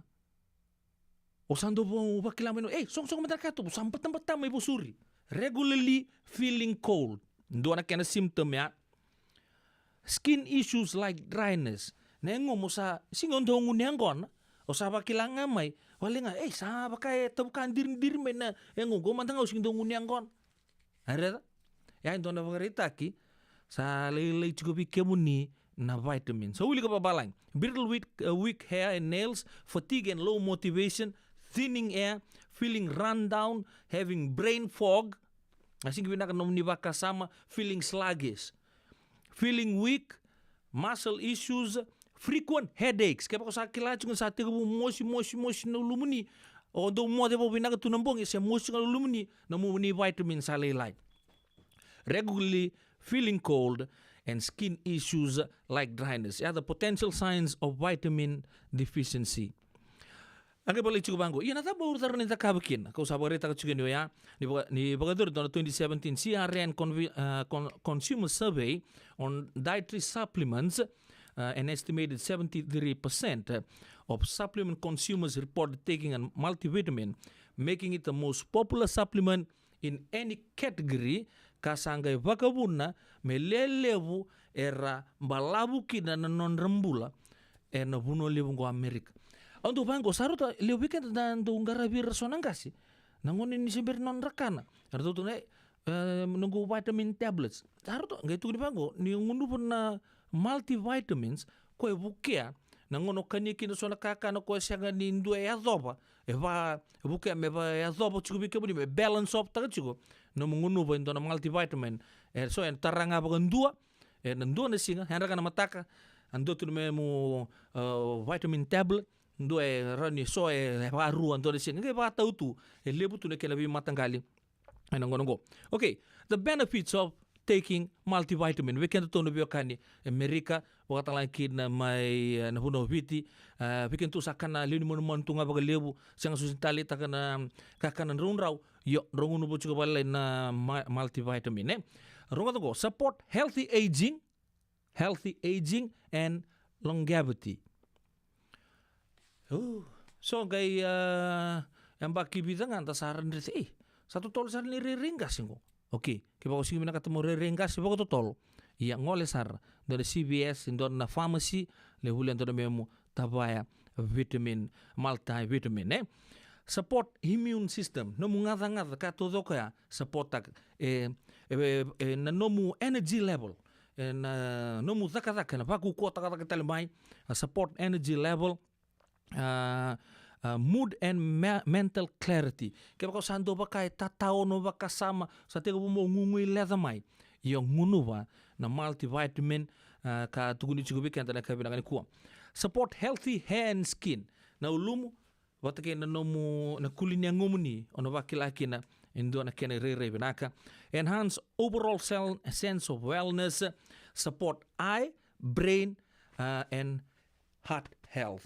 O sa dau va-, vakila mai na, ei, sogosogo mada na katuba, sa batabata mai vosuri. Regularly feeling cold. Dua na kena symptom ya. Skin issues like dryness. Na yagomu sa, sega ni o dau gunu yaqona. O sa vakila ga mai, vale ga, ei, sa vaka e tavuka diridiri mai na yagoqu, o mada ga au sega ni dau gunu yaqona. A raica? Ya e dua na vakaraitaki sa lailai tiko vei kemuni na vitamin. Sa wilika vavalagi. Brittle, weak, uh, weak hair and nails, fatigue and low motivation, thinning hair, feeling run down, having brain fog. A sega ni vinaka na nomuni vakasama, feeling sluggish, feeling weak, muscle issues, frequent headaches. Kevaka o sa kila tiko ni sa tekivu mosi, mosi, mosi na ulumuni, o dau moce vakavinaka tu na bogi, se mosi ga na ulumuni, na nomuni vitamin sa lailai. Regularly feeling cold and skin issues like dryness. Ya the potential signs of vitamin deficiency. A qai vakalai tiko vaqo. Ia na cava au sa rawa ni cakava kina? Kau sa vakaraitaka tiko ni oya. Ni vaka, ni vakayacori dua na twenty seventeen C R N convi-, uh, con-, consumer survey on dietary supplements, uh, an estimated seventy-three percent of supplement consumers reported taking a multivitamin, making it the most popular supplement in any category, ka sa qai vakavuna me lewe levu era balavu kina na nodra bula ena vanua levu qo Amerika. Au dau vaqo, sa rauta levu vei keda da dau qaravi ira so na qase na gauna ni se bera nodra kana. Era dau tukuna, e, e, noqu vitamin tablets. Sa rauta, qai tukuni vaqo, ni gunuva na multivitamins, ko e vukea na gauna o kania kina so na kakana ko e sega ni dua e yacova, e va, e vukea me va yacova tiko vei kemuni, me balance off taka tiko nomu gunuva e dua na multivitamin. E so e tara ga vakadua ena dua na siga, yadra ga na mataka, a dua tu na memu, uh, vitamin tablet, dua e rawa ni so e, e vakarua dua na siga, qai vakatau tu, e levu tu na kena veimataqali ena gauna qo. Okay, the benefits of taking multivitamin. Vei kedatou na veiwekani e Amerika, vakatalega kina mai, e, na vanua o Viti, e, vei kedatou sa kana lewe ni manumanu tu ga vakalevu, sega soti ni taleitaka na kakana draudrau, io, drau gunuva tiko vakalailai na ma-, multivitamin, e. Rogoca qo, support healthy aging, healthy aging and longevity. Uh, so qai, uh, yabaki vica ga da sa radrete, ei, sa totolo sara ni rairai qase qo. Okay, kevaka o sega ni vinakata mo rairai qase vakatotolo, ia gole sara dua na C V S, dua na pharmacy, lai volia dua na memu Tavaya vitamin, multivitamin, e. Support immune system, nomu gacagaca ka taucoko ya, support taka, e, e, e, na nomu energy level, e, na nomu cakacaka, na vakaukauwa cakacaka tale mai, a support energy level, a, a, mood and me-, mental clarity. Kevaka o sa dau vaka e tatao na vakasama, sa tekivu mo guguileca mai, ia gunuva na multivitamin, a, ka tukuni tiko vei keda na ka vinaka nikua. Support healthy hair and skin. Na ulumu, vata kei na nomu, na kuli ni yagomuni, o na vakila kina e dua na kena irairai vinaka. Enhance overall sel-, sense of wellness, support eye, brain, uh, and heart health.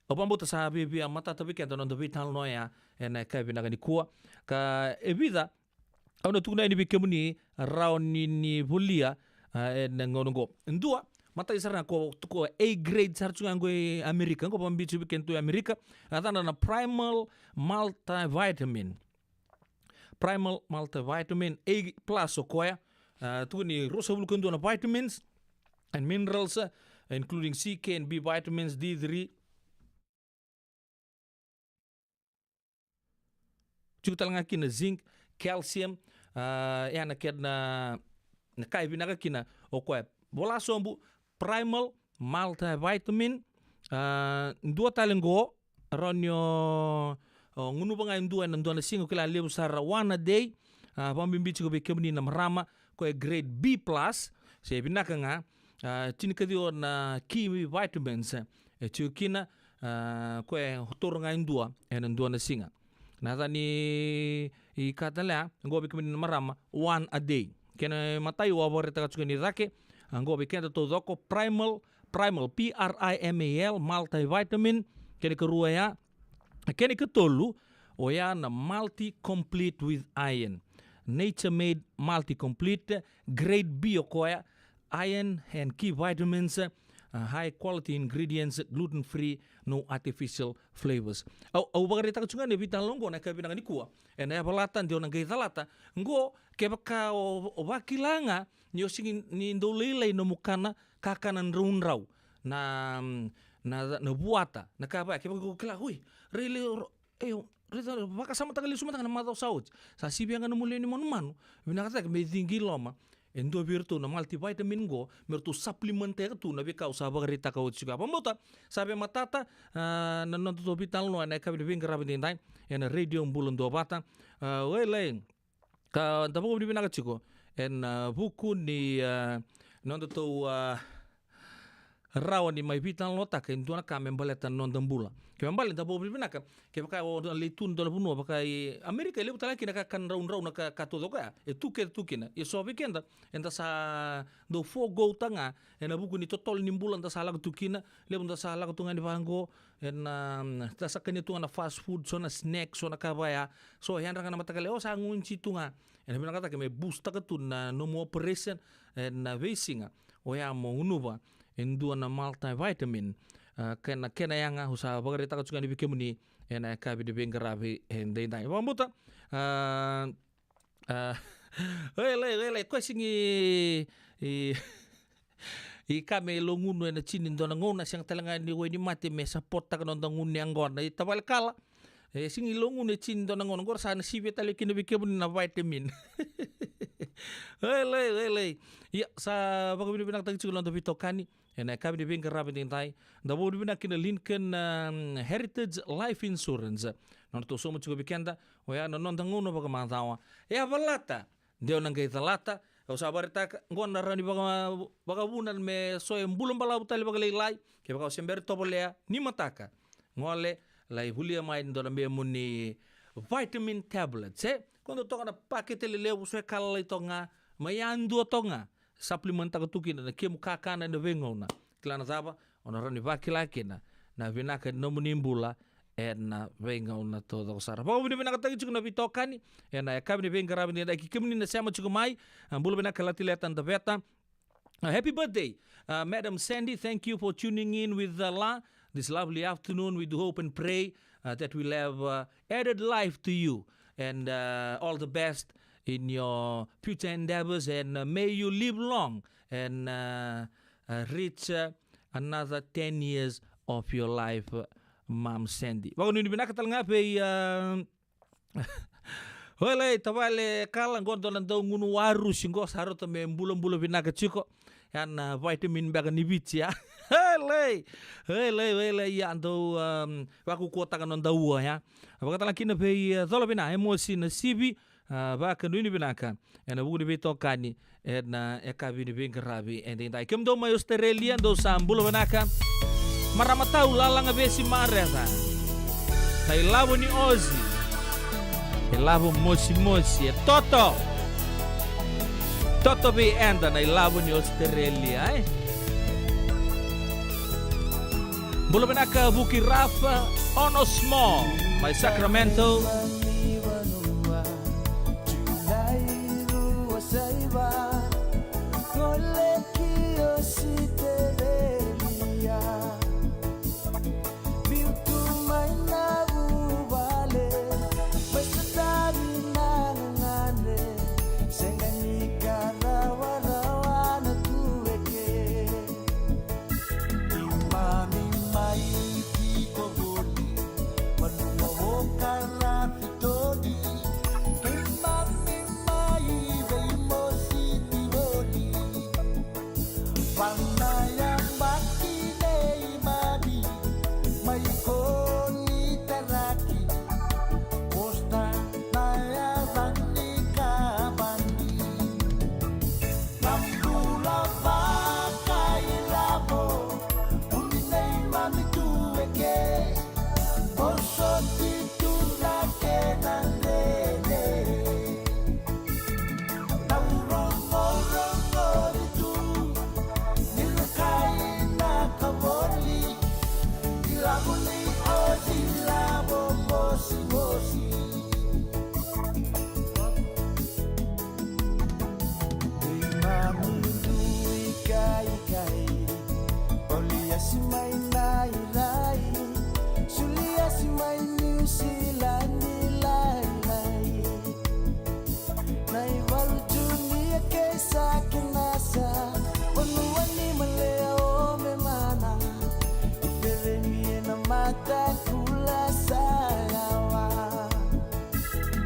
Au vakabauta sa viavia matata vei keda na noda veitalanoa ya ena yakavi vinaka nikua. Ka e vica, au na tukuna yani vei kemuni rawa ni, ni volia, a, ena gauna qo. Dua, matai sara ga ko, ko A grade sara tu ga qo e Amerika, qo vakabibi tu vei kedatou e Amerika, a yacana na Primal Multivitamin. Primal Multivitamin A plus o koya, a, tukuni ruasagavulu ka dua na vitamins and minerals, a, including C, K and B vitamins, D three, Tiko tale ga kina zinc, calcium, ah, ya na kena, na ka e vinaka kina o koya. Vola sobu, Primal, multivitamin, ah, dua tale qo, rawa ni o, o gunuva ga e dua ena dua na siga, o kila levu sara, one a day, ah, vakabibi tiko vei kemuni na marama, koya e grade B plus, se vinaka ga, ah, tinikaciwa na key vitamins, e tiko kina, ah, koya e taura ga e dua ena dua na siga. Na yaca ni ka tale ya, qo vei kemuni na marama, one a day. Kena imatai au a vakaraitaka tiko ni cake, a, qo vei keda taucoko, Primal, Primal, P R I M A L, multivitamin, kena ikarua ya, kena ikatolu, oya na Multi Complete with Iron. Nature Made Multi Complete, grade B o koya, iron and key vitamins, uh, high quality ingredients, gluten free, no artificial flavors. Au, au vakaraitaka tiko ga na veitalanoa qo na yakavi vinaka nikua. Ena yavalata, de o na qai calata. Qo, kevaka o, o vakila ga, ni o sigi ni dau lailai nomu kana, kakana draudrau. Na, na, na vuata, na ka vaya, kevaka o kila, ui, rai lai, ro-, e, o, raica, vakasamataka lesu mada ga na macawa sa oti. Sa sivia ga nomu lewe ni manumanu. Vinakataka me ciqi loma. E dua vei iratou na multivitamin qo, me ratou supplement-taka tu na veika au sa vakaraitaka oti tiko ya. Vakabauta, sa veimatata, ah, na nodatou veitalanoa ena yakavi ni veiqaravi edaidai, ena Radio Bula Duavata. Ah, welai, ka da vakavinavinaka tiko, ena, ah, vuku ni, ah, nodatou, ah, rawa ni mai veitalanoataka e dua na ka me baleta na noda bula. Kena ibalebale da vakavinavinaka, kevaka o na lai tu e dua na vanua vaka i Amerika, e levu tale ga kina ka, ka draudrau na ka, ka taucoko ya. E tu kece tu kina. Ia so vei keda, eda sa dau forgo-taka ga, ena vuku ni totolo ni bula da sa lako tu kina, levu da sa lako tu ga ni vaqo, ena, da sa kania tu ga na fast food, so na snacks, so na ka vaya. So yadra ga na mataka lailai, o sa gunuji tu ga. Ena vinakataka me boost-taka tu na nomu operation, ena veisiga. Oya mo gunuva e dua na multivitamin, ah, kena, kena yaga au sa vakaraitaka tiko yani vei kemuni ena yakavi ni veiqaravi edaidai. Vakabauta, ah, ah, welai, welai, koya sigi i, i ka me logunu ena jini dua na gauna, sega tale ga ni wai ni mate me support-taka noda gunu yaqona. I tavale kala, e sigi logunu e jini dua na gauna, qori sa na sivia tale kina vei kemuni na vitamin. Welai, welai. Ia, sa vakavinavinakataki tiko na noda veitokani ena yakavi ni veiqaravi edaidai. Da vakavinavinaka kina Lincoln, um, Heritage Life Insurance. Nodratou sauma tiko vei keda, oya na noda gauna vakamacawa. E a valata, de o na qai calata, au sa vakaraitaka, qo na rawa ni vaka, vakavuna me so e bula balavu tale vakalailai, kevaka o se bera ni tovolea, ni mataka. Gole, lai volia mai e dua na memu ni vitamin tablets, e? Ko dau toka na pakete lelevu, so e ka lalai toka ga, mai yadua toka ga, supplement-taka tu kina na kemu kakana ena veigauna. Kila na cava, o na rawa ni vakila kina na vinaka ni nomuni bula ena veigauna taucoko sara. Vakavinavinakataki tiko na veitokani ena yakavi ni veiqaravi edaidai, kei kemuni na sema tiko mai, ah, bula vinaka Latileta Daveta. Uh, happy birthday, uh, Madam Sandy. Thank you for tuning in with the La this lovely afternoon. We do hope and pray, uh, that will have, uh, added life to you, and, uh, all the best in your future endeavors, and, uh, may you live long and, uh, uh, reach, uh, another ten years of your life, uh, Ma'am Sandy. Vakanuinui vinaka tale ga vei, uh, Welai, tavale kala, qo dua na dau gunu warusi qo, sa rauta me bulabula vinaka tiko. Ya na vitamin beka ni Viti, ya. Welai, welai, welai, ya dau, um, vakaukauwataka noda ua, ya. Vakatale kina vei, uh, Colovina, Emosi Nasivi, uh, vakanuinui vinaka ena vuku ni veitokani ena yakavi ni veiqaravi edaidai. Kemudou mai Australia, dou sa bula vinaka. Marama tau, lalaga vesi mareca. Na ilavo ni Ozi. Ilavo mosimosi, e toto. Toto vei eda na ilavo ni Australia, e. Bula vinaka Vuki Rafa, Ono Small, mai Sacramento. Keimami dui kaikai, o Liasi mai Nairai, Suliasi mai Niusiladi lailai. Na ivalu tu ni a kei sa kena sa, vanua ni malea o me mana, i feremi ena mata kula sa yawa.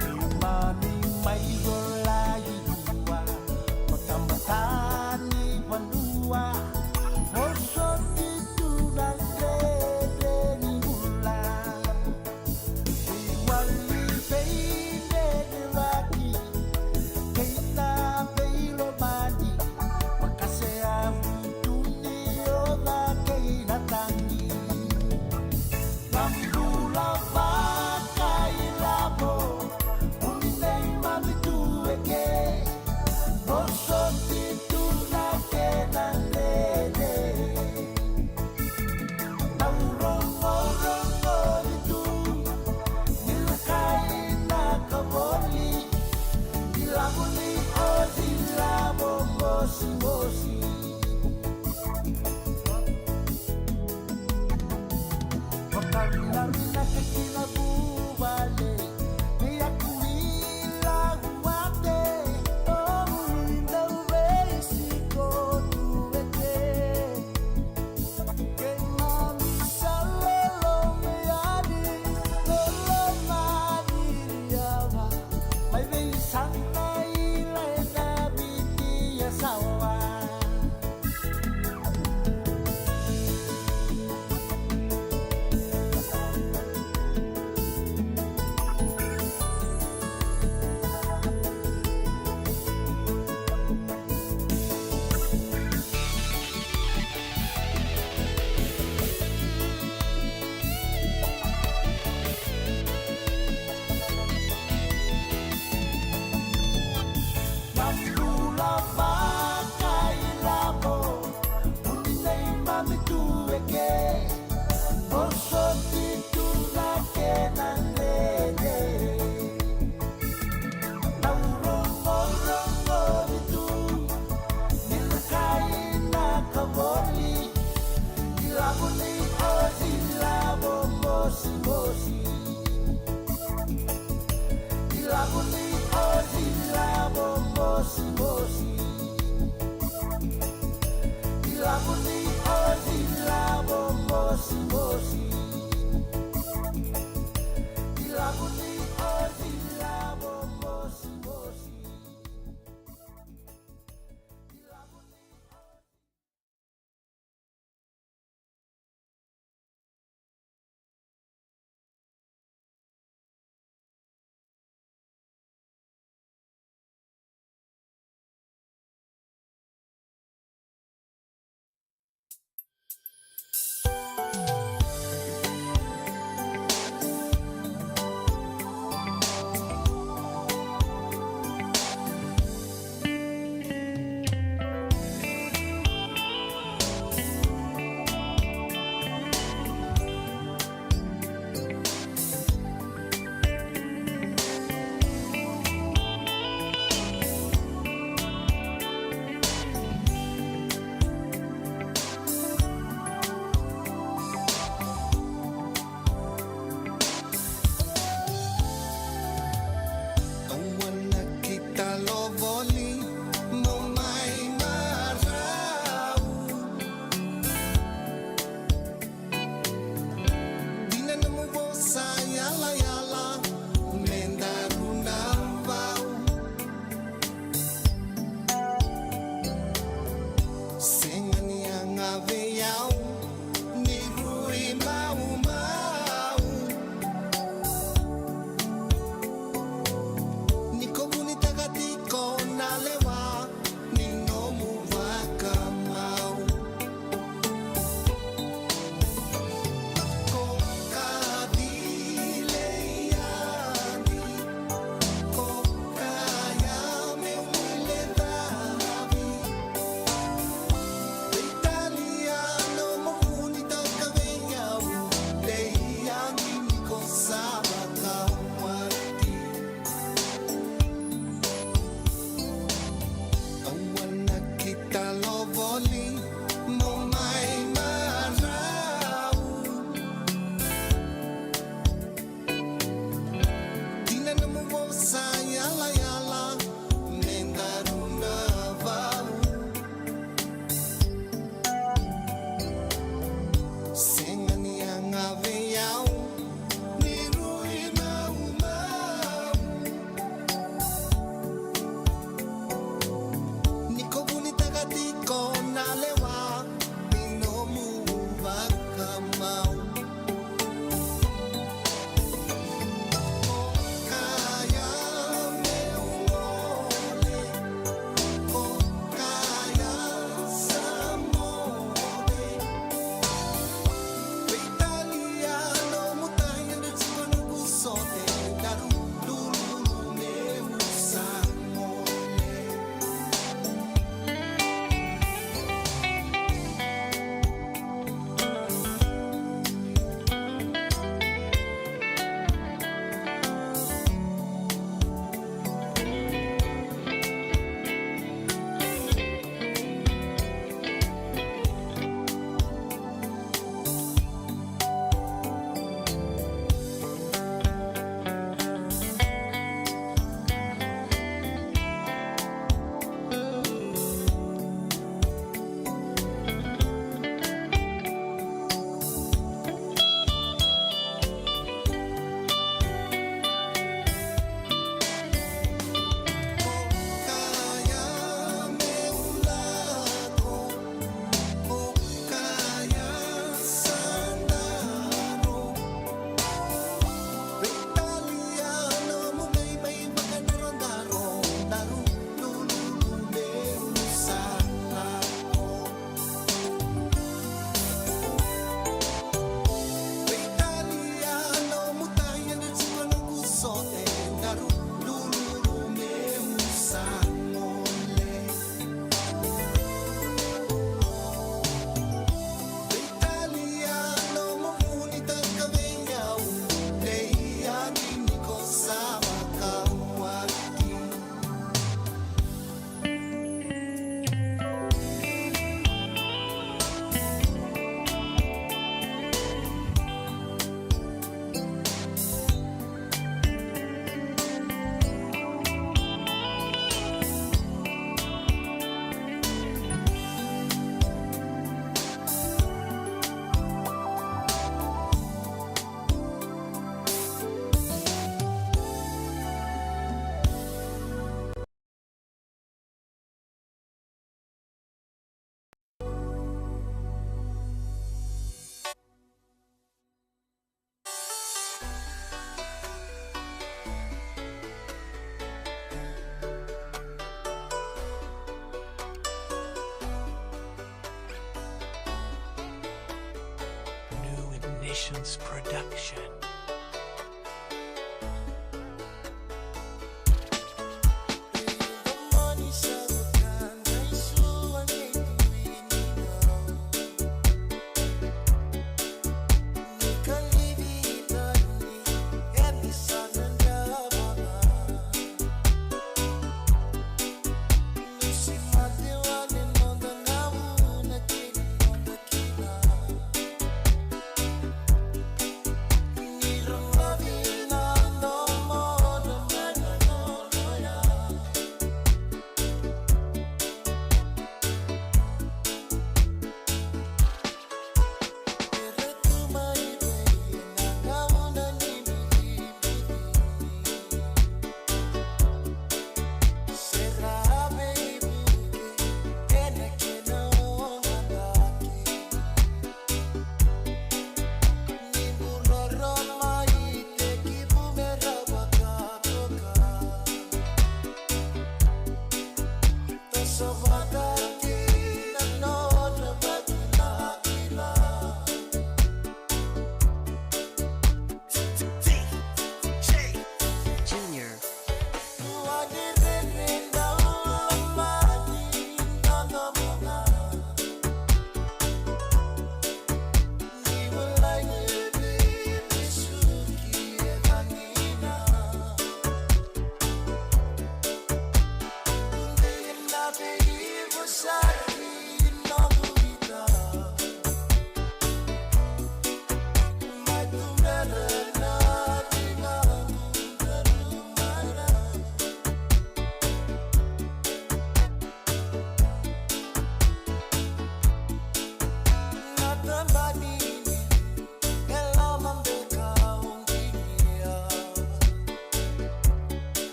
Keimami mai Rolai dua, o tabata ni vanua, vosoti tu na dredre ni bula. Veiwali, veidredrevaki, kei na veilomani, vakasea vutu ni oca kei na tagi. Na bula vakailavo, vuni neimami tu eke, vosoti tu na kena dredre. Au rogorogo tu, ni lakai na ka voli, ilavo ni ozi, ilavo mosimosi. Vakavinavinaka ki na vuvale, ni a kui lagu vate, o ui dau veisiko tu eke. Keimami sa lolo me yali, lolo madiri yawa, mai vei sana ila e na viti ya sawa. Na bula vakailavo, vuni neimami tu eke, vosoti tu na kena dredre. Au rogorogo tu, ni lakai na ka voli, ilavo ni ozi, ilavo mosimosi. Ilavo ni ozi, ilavo mosimosi. Ilavo ni ozi, ilavo mosimosi. Ilavo ni ozi, ilavo mosimosi. Productions Production.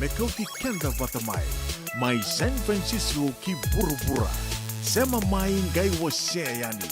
me kauti keda vata mai. Mai San Francisco ki vuravura. Sema mai, qai wasea yani.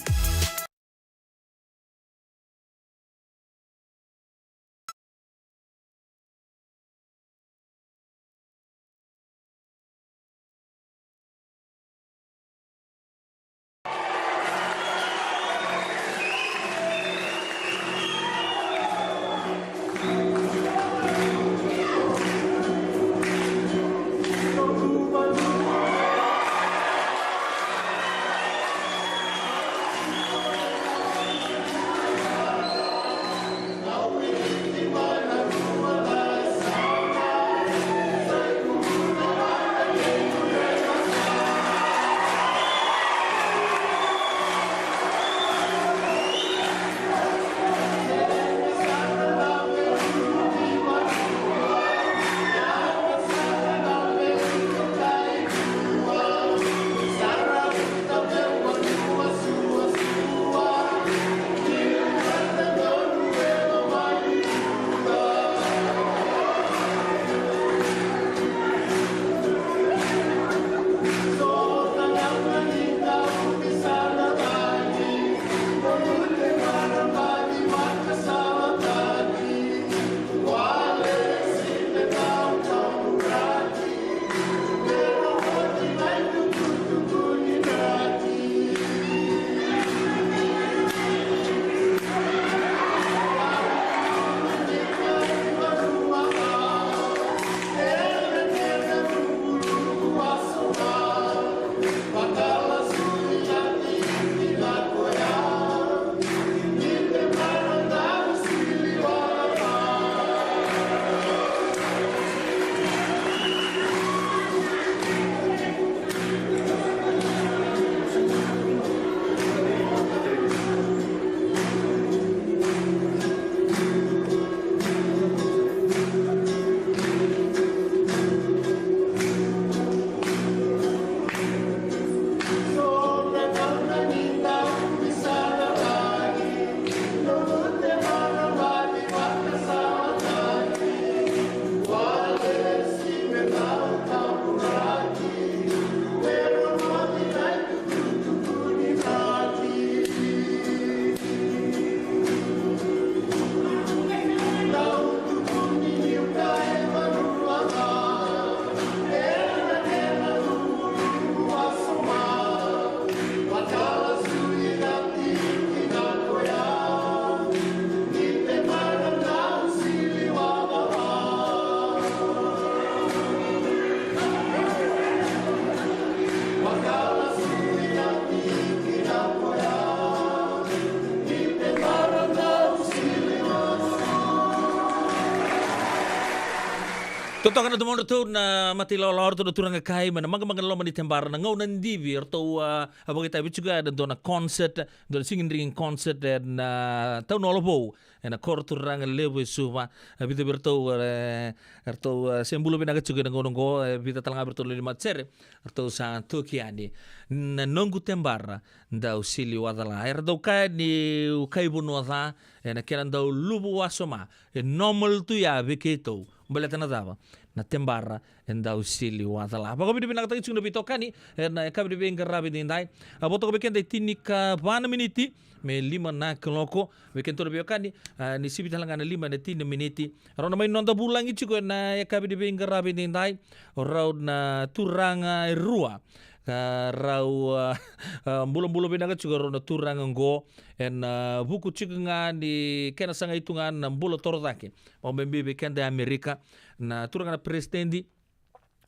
Totoka na domodratou na mata ilawalawa, ratou na turaga kai mai na maqamaqa na loma ni Tebara, na gauna divi, ratou a vakaitavi tiko ena dua na concert, dua na singing drinking concert ena Taunolo Vou, ena koro turaga levu e Suva. A vica vei ratou, e, ratou, e, se bula vinaka tiko ena gauna oqo, e vica tale ga vei ratou na lewe ni matasere ratou sa toki yani. Na noqu Tebara dau sili wacala. Era dau kaya ni kai vanua ca, ena kena dau luvu wasoma. E normal tu ya vei keitou. Baleta na cava? Na Tebara e dau sili wacala. Vakavinavinakataki tiko na veitokani ena yakavi ni veiqaravi edaidai. A vo toka vei keda e tinikava na miniti me lima na kaloko. Vei keitou na veiwekani, a, ni sivi tale ga na lima ena tini na miniti. Rau na mai noda vulagi tiko ena yakavi ni veiqaravi edaidai, o rau na turaga e rua. A, rau, a, a, bulabula vinaka tiko rau na turaga oqo ena, a, vuku tiko ga ni kena sagai tu ga na bula torocake. Vakabibi vei keda e Amerika, na turaga na peresitedi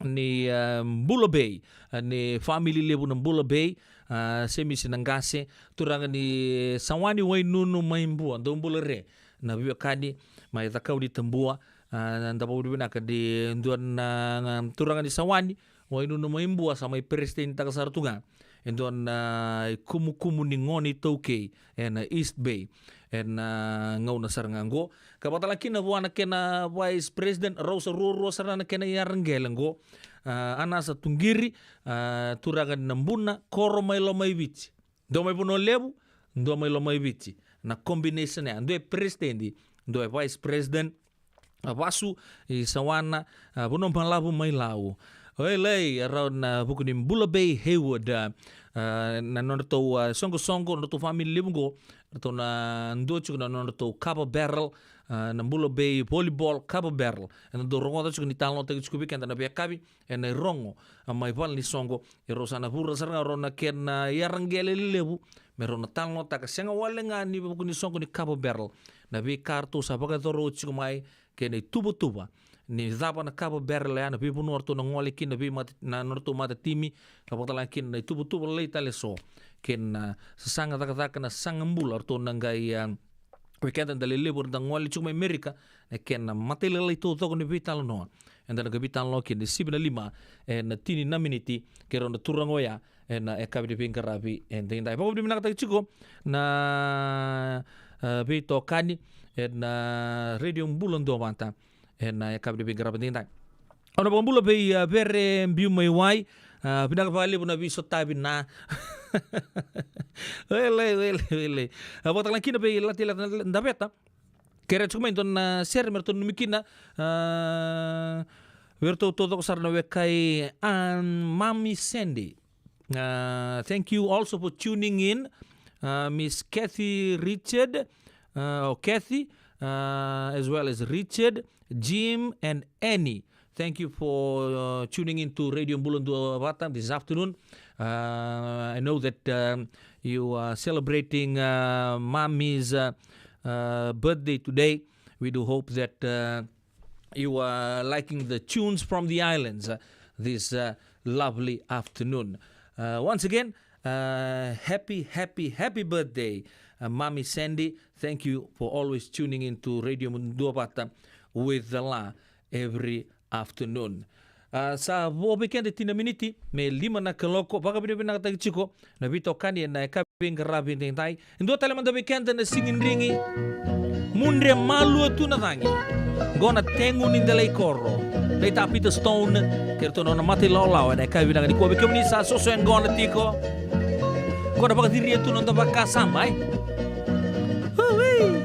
ni, e, Bula Bay, e, ni famili levu na Bula Bay, e, Semisi Naqase, turaga ni Sawani Wainunu mai Bua, dau bula re na veiwekani mai Cakaunitabua, e, da vakavinavinaka ni dua na, e, turaga ni Sawani Wainunu mai Bua sa mai peresitenitaka sara tu ga e dua na, e, ikumukumu ni gone iTaukei ena East Bay ena gauna sara ga oqo. Ka vakatale kina vua na kena vice president, rau sa ruarua sara na kena iyaraqele oqo. A, Anasa Tuqiri, a, turaga ni Nabuna, koro mai Lomaiviti. Dua mai Vanua Levu, dua mai Lomaiviti. Na combination ya, dua e president, dua e vice president. a, Vasu, i Sawana, a, Vanua Balavu mai Lau. Oilei, e rau na vuku ni Bula Bay Hayward, a, a, na nodratou, a, soqosoqo, nodratou famili levu qo, ratou na dua tiko na nodratou kava barrel, a, na Bula Bay Volleyball Kava Barrel. Eda dau rogoca tiko ni talanoataki tiko vei keda na veiyakavi, ena irogo, a, mai vale ni soqo, e rau sa na vura sara ga rau na kena, a, iyaraqele lelevu, me rau na talanoataka, sega wale ga ni vuku ni soqo ni kava barrel, na veika ratou sa vakayacora oti tiko mai, kei na ituvatuva ni cava na kava barrel ya, na veivanua ratou na gole kina, na veimata, na nodratou matatimi, ka vakatalega kina na ituvatuva lailai tale eso, kei na sasaga cakacaka, na saga bula ratou na qai, a, vei keda da lelevu era da gole tiko mai Amerika, na kena matailalai taucoko ni veitalanoa. Eda na qai veitalanoa kina ni sivi na lima, ena tini na miniti, kei rau na turaga oya, ena yakavi ni veiqaravi edaidai. Vakavinavinakataki tiko na, a, veitokani ena Radio Bula Duavata ena yakavi ni veiqaravi edaidai. Au na vakabula vei, a, Vere Biu mai Wai, a, vinaka vakalevu na veisotavi na. Oilei, oilei, oilei. A, vakatalega kina vei Latilati Daveta. Kerea tiko mai dua na sere me ratou nanumi kina, a, vei ratou taucoko sara na wekai, a, Mami Sandy. Uh, thank you also for tuning in, uh, Miss Kathy Richard, uh, or Kathy, uh, as well as Richard, Jim, and Annie. Thank you for, uh, tuning in to Radio Bula Duavata this afternoon. Uh, I know that, um, you are celebrating, uh, Mommy's, uh, uh, birthday today. We do hope that, uh, you are liking the tunes from the islands, uh, this, uh, lovely afternoon. Uh, once again, uh, happy, happy, happy birthday, uh, Mommy Sandy. Thank you for always tuning in to Radio Duavata with the La every afternoon. A, sa vo vei keda e tini na miniti me lima na kaloko. Vakavinavinakataki tiko na veitokani ena yakavi veiqaravi edaidai. E dua tale mada vei keda na sigidrigi. Mudre malua tu na cagi. Qo na Tegu ni Delai Koro, Rita Peter Stone, kei ratou na nona mata ilawalawa ena yakavi vinaka nikua. Vei kemuni sa soso yaqona tiko, qo na vakaciria tu na noda vakasama, e. Hui.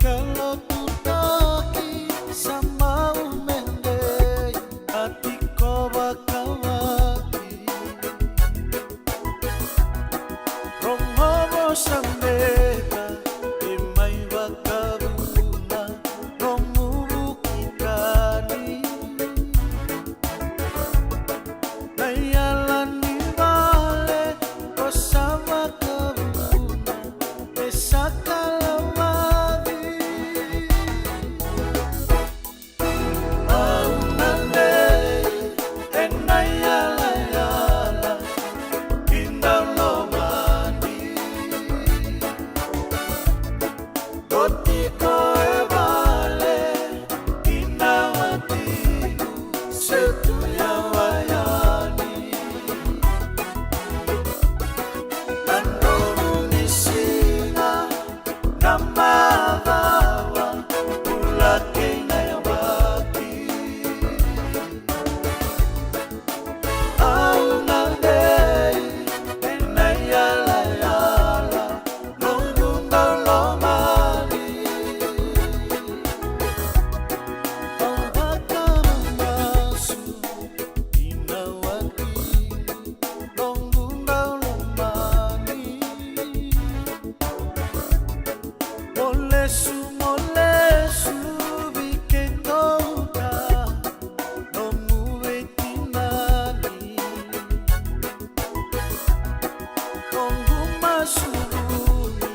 Kalotutaki sa mau mede a tiko vakavaki. Rogovo sa beka e mai vakavuna nomu vuki kani. Na iyala ni vale o sa vakavuna e sa kalavaci. Au na dei ena iyalayala ki daulomani. Ko tiko e vale ina watiqu se tu yawa yani. Na donu ni siga, na macawa, bula kei na yabaki. Au na dei ena iyalayala noqu daulomani. Au vakamamasu ina watiqu noqu daulomani. Mo lesu, mo lesu vei keitou ka nomu veitinani. Noqu masu vuni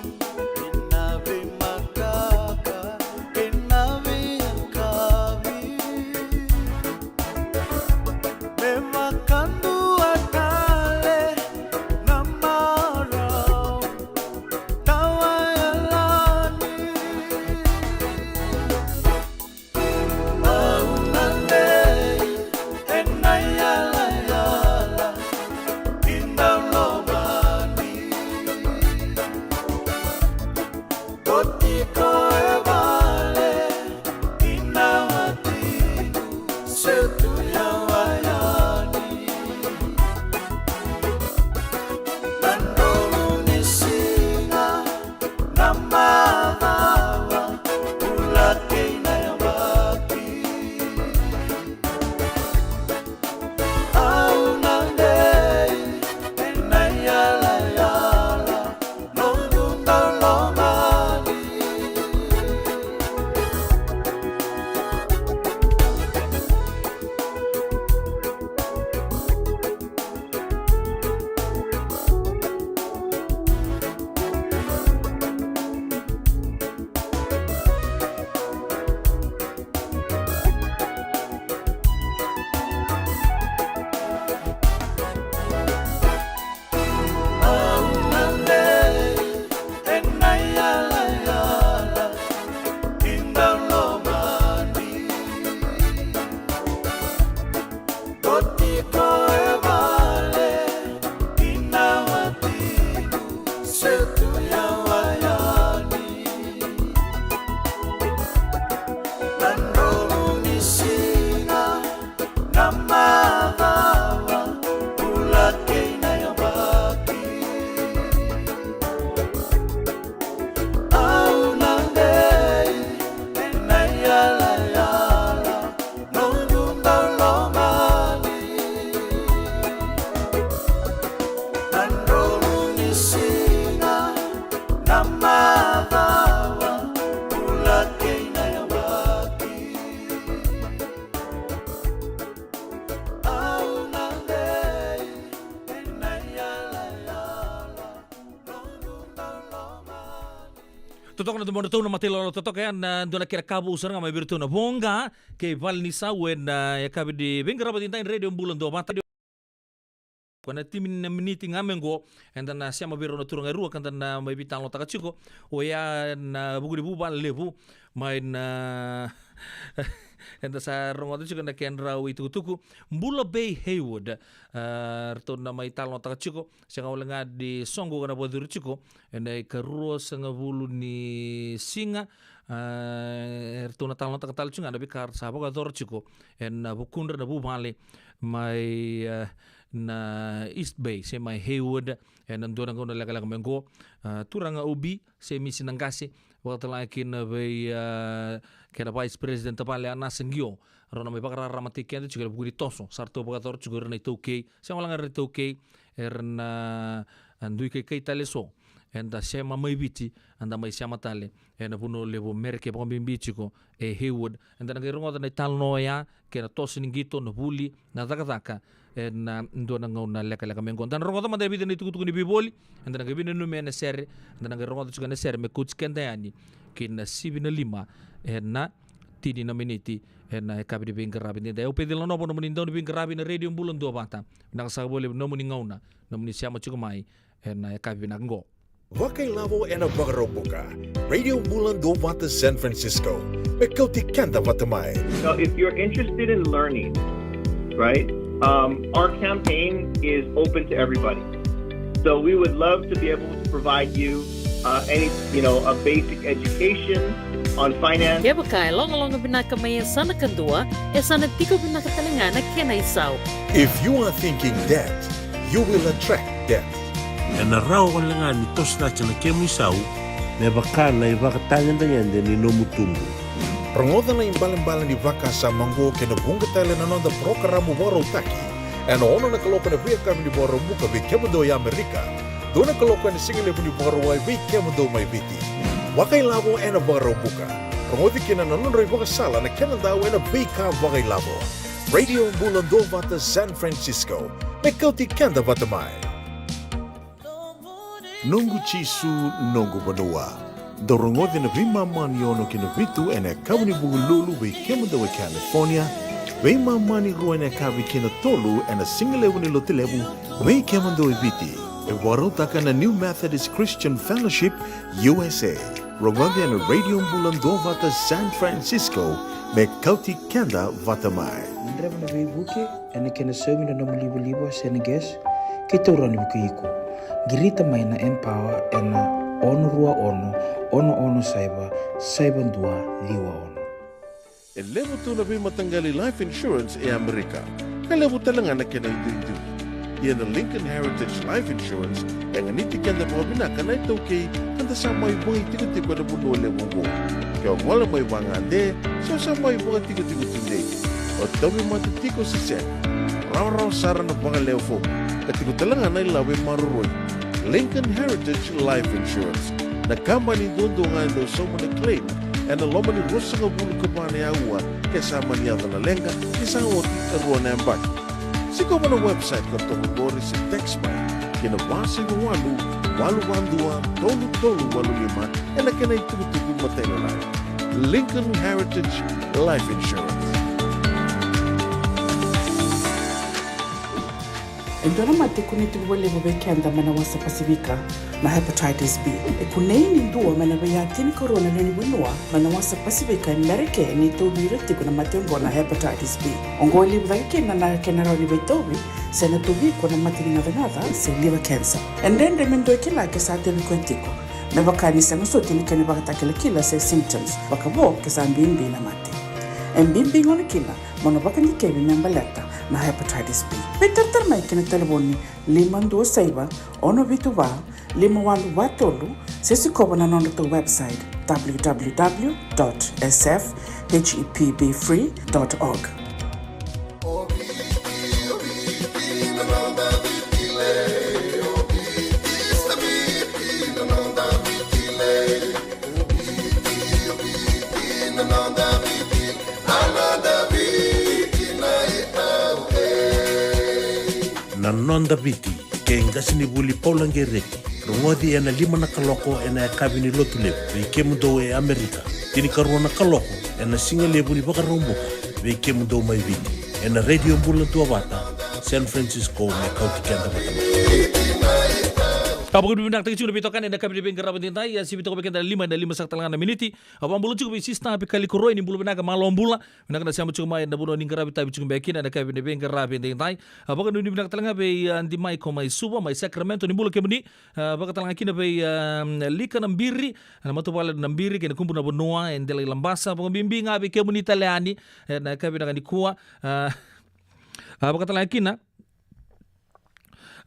ena veimataka kei na veiyakavi. Me vakadua tale na marau tawa yalani. Au na dei ena iyalayala ki daulomani. Ko tiko e vale ina watiqu se tu yawa yani. Na donu ni siga, na macawa, bula kei na yabaki. Au na dei ena iyalayala noqu daulomani. Au na dei ena iyalayala ki daulomani. Ko tiko e vale ina watiqu se tu yawa yani. Na donu ni siga, na macawa, bula kei na yabaki. Au na dei ena iyalayala noqu daulomani. Na donu ni siga, na macawa, bula kei na yabaki. Au na dei ena iyalayala noqu daulomani. Totoka na domodratou na matailalai totoka ya, na dua na kena ka vou sara ga mai vei iratou na Voqa kei Valenisau ena yakavi ni veiqaravi edaidai ni Radio Bula Duavata. Ko na tini na miniti ga mai qo, eda na sema vei rau na turaga e rua ka da na mai veitalanoataka tiko. Oya na vuku ni vuvale levu mai na eda sa rogoca tiko na kedrau itukutuku. Bula Bay Haywood. A, ratou na mai talanoataka tiko, sega wale ga ni soqo ga na vakacuru tiko ena ikaruasagavulu ni siga. A, eratou na talanoataka tale tiko ga na veika ra sa vakayacora tiko ena vukudra na vuvale mai, a, na East Bay, se mai Hayward, ena dua na gauna lekaleka mai qo. A, turaga Obi, se Misi Naqase, vakatalega kina vei, a, kena Vice President tavale Anasa Qio. Rau na mai vakararamataki keda tiko ena vuku ni toso sa ratou vakayacora tiko ira na iTaukei, sega wale ga ira na iTaukei, era na, a, dui kaikai tale eso. Eda sema mai Viti, eda mai sema tale ena vanua levu Merika, vakabibi tiko e Hayward. Eda na qai rogoca na italanoa oya kei na toso ni qito, na vuli, na cakacaka ena dua na gauna lekaleka mai qo. Da na rogoca mada e vica na itukutuku ni veivoli. Eda na qai veinanumi ena sere. Eda na qai rogoca tiko ena sere me kauti keda yani ki na sivi na lima ena tini na miniti ena yakavi ni veiqaravi edaidai. Au Pecila Novo, nomuni dau ni veiqaravi na Radio Bula Duavata. Vinaka saka vakalevu nomuni gauna, nomuni sema tiko mai ena yakavi vinaka qo. Vakailavo ena Vakaraubuka. Radio Bula Duavata San Francisco. Me kauti keda vata mai. Now, if you're interested in learning, right, um, our campaign is open to everybody. So we would love to be able to provide you, uh, any, you know, a basic education on finance. Kevaka e logaloga vinaka mai e yasana kadua, e sa na tiko vinaka tale ga na kena isau. If you are thinking debt, you will attract debt. Ena rawa wale ga ni toso cake na kemu isau me vaka na ivakatagedegede ni nomu tubu. Rogoca na ibalebale ni vakasama oqo kei na vuqa tale na noda parokaramu vakarautaki ena ono na kaloko ena veiyakavi ni Vakaraubuka vei kemudou e Amerika, dua na kaloko ena sigalevu ni Vakarauwai vei kemudou mai Viti. Vakailavo ena Vakaraubuka. Rogoci kina na nodra ivakasala na kenadau ena veika vakailavo. Radio Bula Duavata San Francisco. Me kauti keda vata mai. Noqu Jisu, noqu vanua. Dou rogoci na veimama ni ono ki na vitu ena yakavi ni Vukelulu vei kemudou e California, veimama ni rua ena yakavi ki na tolu ena sigalevu ni Lotulevu vei kemudou e Viti. E vakarautaka na New Methodist Christian Fellowship, U S A. Rogoci ena Radio Bula Duavata San Francisco, me kauti keda vata mai. Dreva na veivuke, ena kena saumi na nomu livaliva se na gas, keitou rawa ni vukei iko. Qirita mai na Empower ena ono rua ono, ono ono saiva, saiva dua ciwa ono. E levu tu na veimataqali life insurance e Amerika, ka levu tale ga na kena iduidui. Ia na Lincoln Heritage Life Insurance e ganiti keda vakavinaka na iTaukei, ka da sa mai vakaitikotiko ena vanua levu oqo. Ke o gole mai vagade, se o sa mai vakatikotiko tudei, o tauvimate tiko se sega, rawarawa sara na vakalewe fomu, ka tiko tale ga na ilavo e maroroi. Lincoln Heritage Life Insurance, na kabani duadua ga e dau sauma na claim ena loma ni ruasagavulu ka va na aua ke sa mani yaco na leqa, ke sa oti e rua na yabaki. Sikova na website ka toka qori se text mai ki na va saiva walu, walu va dua, tolu tolu walu lima ena kena itukutuku matailalai. Lincoln Heritage Life Insurance. E dua na mate e kunei tiko vakalevu vei keda mai na wasa Pasifika, na hepatitis B. E kunei ni dua mai na veiya tinikarua na lewe ni vanua mai na wasa Pasifika e Merika ni tauvi ira tiko na mate oqo na hepatitis B. Oqo e levu cake kina na kena rawa ni veitauvi se na tauvi iko na mate ni gacagaca se liver cancer. E dredre me dua e kila ke sa tauvi koya tiko, me vaka ni sega soti na kena ivakatakilakila se symptoms, vakavo ke sa bibi na mate. E bibi gona kina mo na vakadikevi me baleta na hepatitis B. Veitaratara mai ki na talevoni lima dua saiva, ono vitu va, lima walu va tolu, se sikova na nodratou website, w w w dot s f h e p b free dot org. Na Noda Viti, kei qasenivuli Paula Qereti. Rogoci ena lima na kaloko ena yakavi ni Lotulevu vei kemudou e Amerika, tinikarua na kaloko ena sigalevu ni Vakaraubuka vei kemudou mai Viti, ena Radio Bula Duavata San Francisco, me kauti keda vata mai. Ka vakavinavinakataki tiko na veitokani ena yakavi ni veiqaravi edaidai, a sivi toka vei keda na lima, ena lima saka tale ga na miniti. A vakabula tiko vei Sista Apikali Koroi, ni bula vinaka, malo bula. Vinaka na sema tiko mai ena vanua ni qaravi tavi tiko beka kina ena yakavi ni veiqaravi edaidai. A vakanuinui vinaka tale ga vei, a, Di Maiko mai Suva, mai Sacramento, ni bula kemuni. A, vaka tale ga kina vei, a, Lika Nabiri, na matavuvale Nabiri, kei na Kubu na Vanua e Delailabasa, vakabibi ga vei kemuni tale yani ena yakavi vinaka nikua. A, a, vaka tale ga kina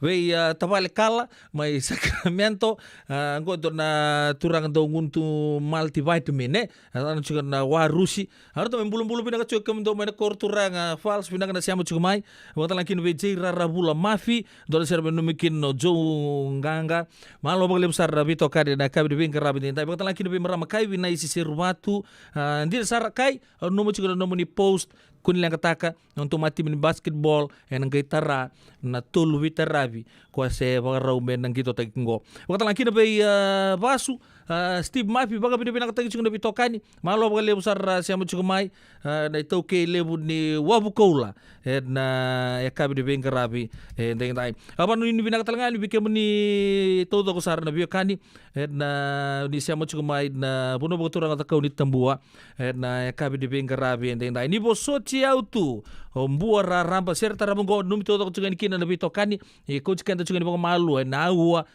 vei, a, tavale Kala mai Sacramento. A, qo e dua na turaga dau gunutu multivitamin, e. A, na tiko na Warusi. A, ratou mai bulabula vinaka tiko kemudou mai na koro turaga Falls, vinaka na sema tiko mai. Vakatalega kina vei Jay Raravula Mafi, dua na sere mai nanumi kina o Joe Qaqa. Malo vakalevu sara na veitokani na yakavi ni veiqaravi edaidai. Vakatalega kina vei marama Kai Vinaisi Seruvatu. A, dina sara Kai, au nanuma tiko na nomuni post, kua ni leqataka, na nodatou timi ni basketball ena qai tara na tolu veitaravi ka se vakarau me na qitotaki qo. Vakatalega kina vei, a, Vasu, a, Steve Mafi, vakavinavinakataki tiko na veitokani. Malo vakalevu sara, a, sema tiko mai, a, na iTaukei levu ni Wavu Koula ena yakavi ni veiqaravi edaidai. A, vakanuinui vinaka talega yani vei kemuni taucoko sara na veiwekani, ena ni sema tiko mai na vanua vakaturaga Cakaunitabua ena yakavi ni veiqaravi edaidai. Ni vosoti au tu o Bua Raraba, sere tarava qo, nanumi taucoko tiko yani kina na veitokani. E kauti keda tiko yani vakamalua ena aua.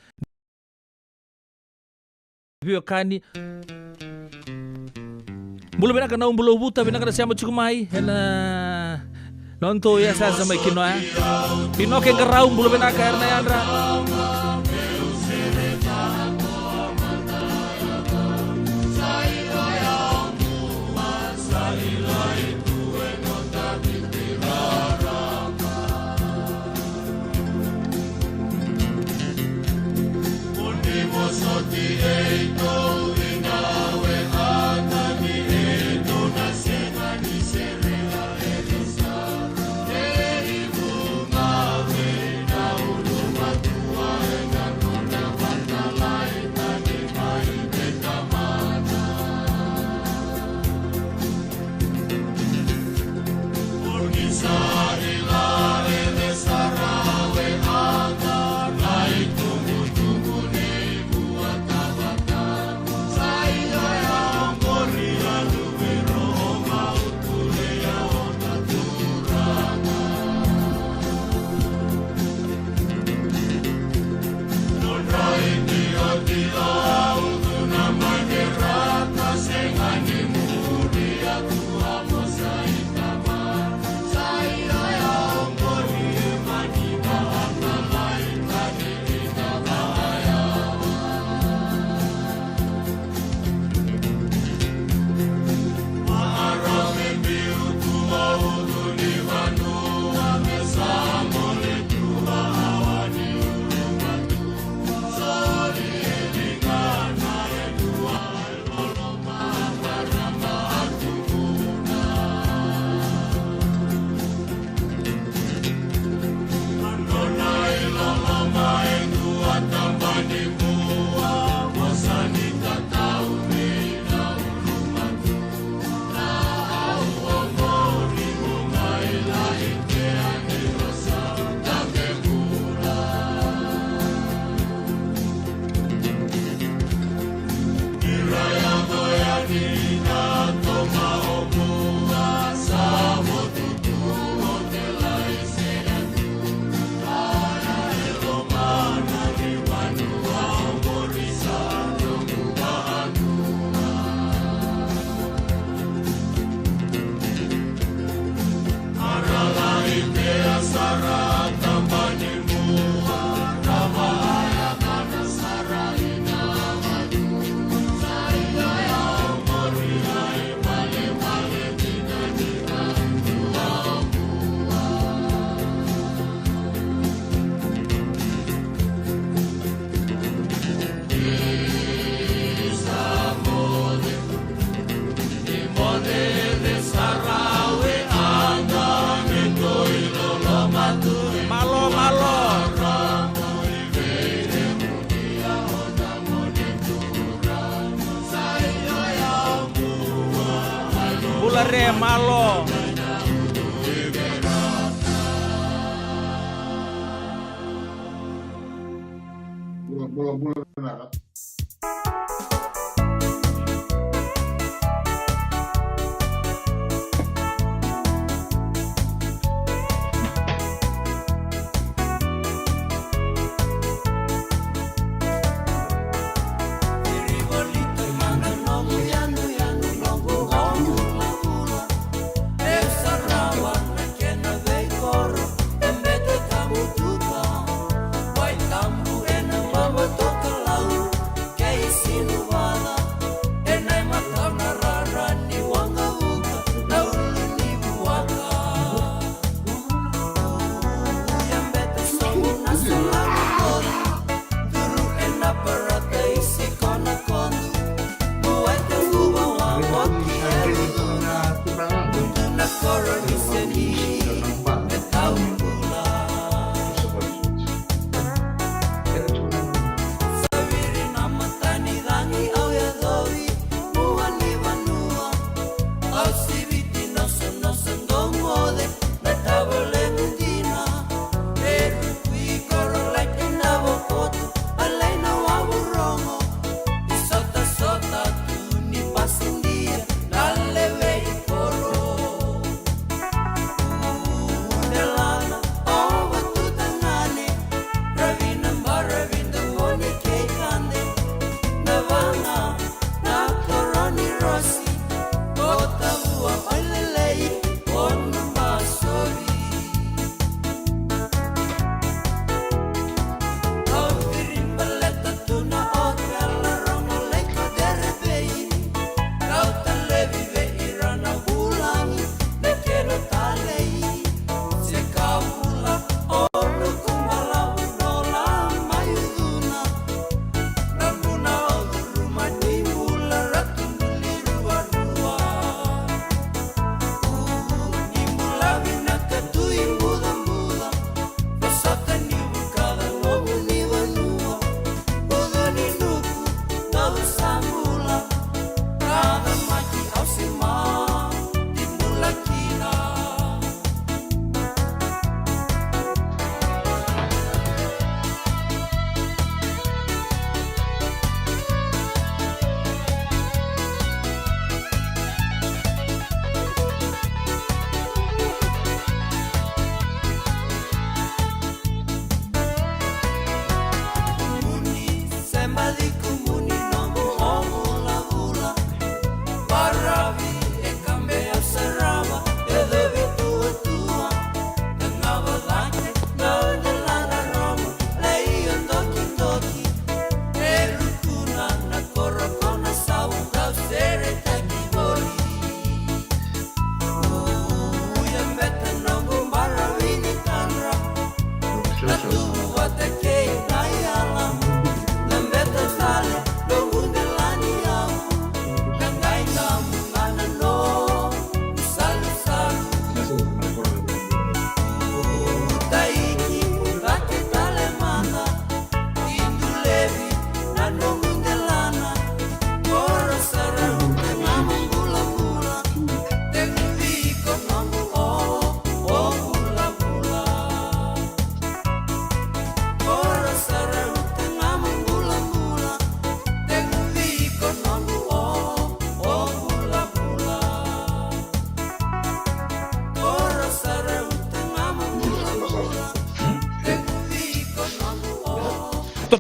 Veiwekani. Bula vinaka na Ubulauvuta, vinaka na sema tiko mai ena nodatou yasayasa mai Kinoya. Pinoke Qarau, bula vinaka, era na yadra. Malo, malo. Bula re, malo. Bula, bula, bula vinaka.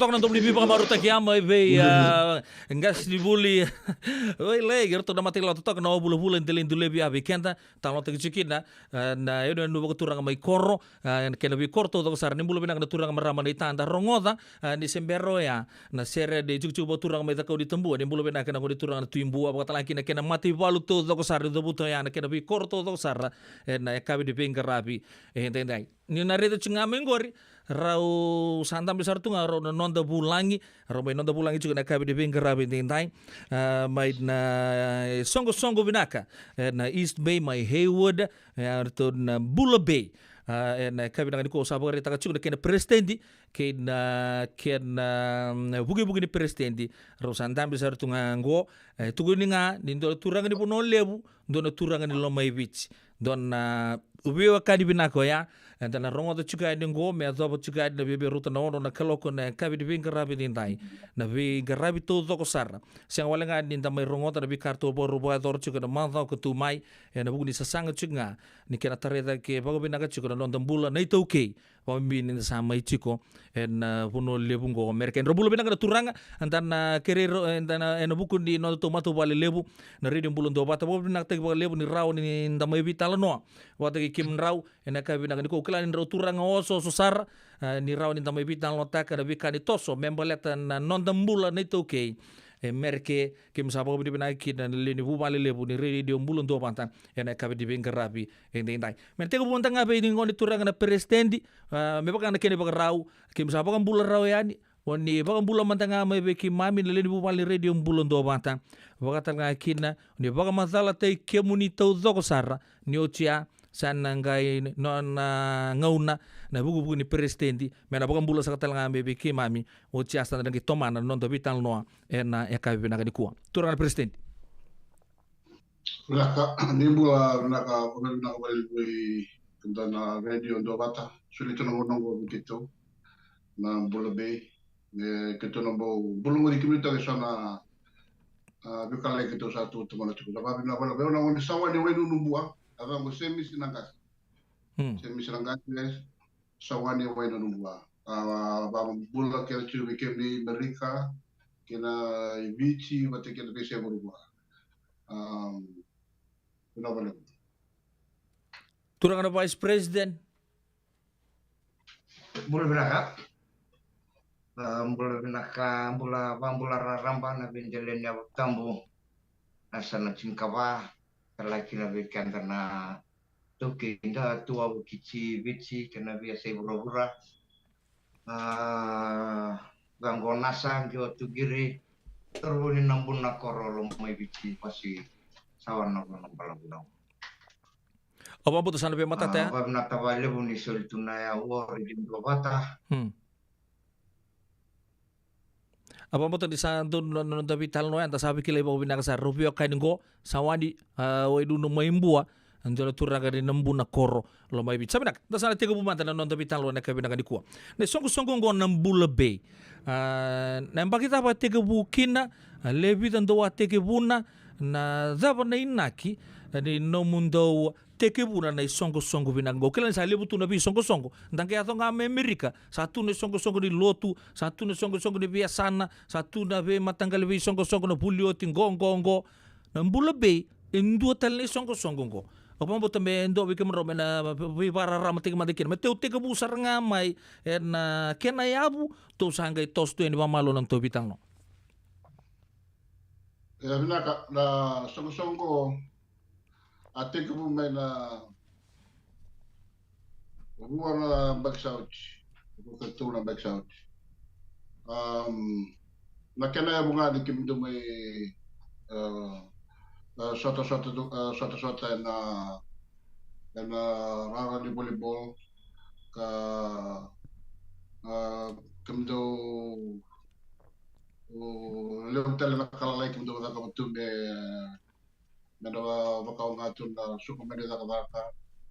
Toka na domo ni veivakamarautaki ya mai vei, a, qase ni vuli. Oi, lai, eratou na matailalai totoka na o vulavula e dela ni dulevi ya vei keda. Talanoataki tiko kina, a, na yanuyanu vakaturaga mai Koro, a, kei na veikoro taucoko sara. Ni bula vinaka na turaga marama na ita da rogoca, a, ni se bera oya na sere ni jikojiko vakaturaga mai Cakaunitabua. Ni bula vinaka na gone turaga na Tui Bua, vakatalega kina kei na mataivalu taucoko sara ni cavuta oya na kena veikoro taucoko sara ena yakavi ni veiqaravi edaidai. Ni na raica tiko ga mai qori, rau sa dabe sara tu ga rau na noda vulagi, rau mai noda vulagi tiko na yakavi ni veiqaravi edaidai, a, mai na, e, soqosoqo vinaka, e, na East Bay mai Heywood, e, eratou na Bula Bay. A, ena yakavi vinaka nikua au sa vakaraitaka tiko na kena peresitedi kei na kena, mm, vukevuke ni peresitedi, rau sa dabe sara tu ga qo. E tukuni ga ni dua na turaga ni Vanua Levu, dua na turaga ni Lomaiviti, dua na veiwekani vinaka oya. Eda na rogoca tiko yani qo me yacova tiko yani na veivakarauta na ono na kaloko na yakavi ni veiqaravi edaidai. Na veiqaravi taucoko sara. Sega wale ga ni da mai rogoca na veika eratou vakarau vakayacora tiko ena macawa ka tu mai, ena vuku ni sasaga tiko ga ni kena tarai cake vakavinaka tiko na noda bula na iTaukei. Vakabibi ni da sa mai tiko ena, a, Vanua Levu qo Amerika. Ni rau bula vinaka na turaga, eda na kerei rau, eda na, ena vuku ni nodatou matavuvale levu na Radio Bula Duavata. Vakavinakataki vakalevu ni rawa ni da mai veitalanoa vata kei kemudrau ena yakavi vinaka nikua. Au kila ni drau turaga osooso sara, a, ni rawa ni da mai veitalanoataka na veika ni toso me baleta na noda bula na iTaukei e Merika. Keimami sa vakavinavinaka kina na lewe ni vuvale levu ni Radio Bula Duavata ena yakavi ni veiqaravi edaidai. Me na tekivu mada ga vei ni gone turaga na peresitedi, a, me vaka na kena ivakarau, keimami sa vakabula rawa yani, o ni vakabula mada ga mai vei keimami na lewe ni vuvale ni Radio Bula Duavata. Vakatalega kina, o ni vakamacalataki kemuni taucoko sara, ni oti ya sa na qai nona gauna na vukevuke ni peresitedi, me na vakabula saka talega mai vei keimami, oti ya sa na qai tomana na noda veitalanoa ena yakavi vinaka nikua. Turaga na peresitedi. Vinaka, ni bula vinaka, bula vinaka vakalevu vei keda na Radio Duavata. Soli tu na gauna oqo vei keitou na Bula Bay. E, keitou na bau bula gone kemuni toka e so na, a, veikalai keitou sa tu tomana tiko. Sa vakavinaka vakalevu vei au na gone Sawani Wainunubua, a, vaqo Semisi na qase. Hmm. Semisi na qase, Sawani Wainunubua. A, vakabula kece tiko vei kemuni Merika, kei na Viti, vata kei na veiyasai vuravura. Am, vinaka vakalevu. Turaga na Vice President. Bula vinaka. A, bula vinaka, bula, vakabula raraba na veidela ni yavu tabu. Na yasana tinikava, talaki na vei keda na taukei da tu wavu ki Viti kei na veiyasai vuravura. A, vaqo Nasa, qo Tugiri, turaga ni Nabuna, koro Lomaiviti, Vasi, Sawana, Vanua Balavu. Au vakabauta sa na veimatata ya. A, vakavinavinaka vakalevu ni soli tu na yavu o Radio Duavata. Hmm. Au vakabauta ni sa donu na, na, na noda veitalanoa ya, da sa veikilai vakavinaka sara. Rau veiwekani qo, Sawani, a, Wainunubua, dua na turaga ni Nabuna, koro Lomaiviti. Sa vinaka, da sa na tekivu mada na noda veitalanoa ena yakavi vinaka nikua. Na isoqosoqo qo na Bula Bay. A, na yabaki cava a tekivu kina, a, lewe vica dou a tekivuna, na cava na inaki, a, ni nomudou tekivuna na isoqosoqo vinaka qo. Kila ni sa levu tu na veisoqosoqo. Da qai yaco ga mai Amerika, sa tu na isoqosoqo ni lotu, sa tu na isoqosoqo ni veiyasana, sa tu na veimataqali veisoqosoqo, na vuli oti qo, qo, qo. Na Bula Bay, e dua tale na isoqosoqo qo. Au vakabauta me dua vei kemudrau me na veivakararamataki mada kina. Me tou tekivu sara ga mai ena kena yavu, tou sa qai toso tu yani vakamalua na nodatou veitalanoa. E, vinaka, na soqosoqo a tekivu mai na rua na yabaki sa oti, rua ka tolu na yabaki sa oti. Am, na kena yavu ga ni kemudou mai, e, e, sotasota, e, sotasota ena, ena rara ni volleyball, ka, e, kemudou, o, levu tale na ka lalai kemudou cakava tu me, me na va-, vakaoga tu na suka mai na cakacaka.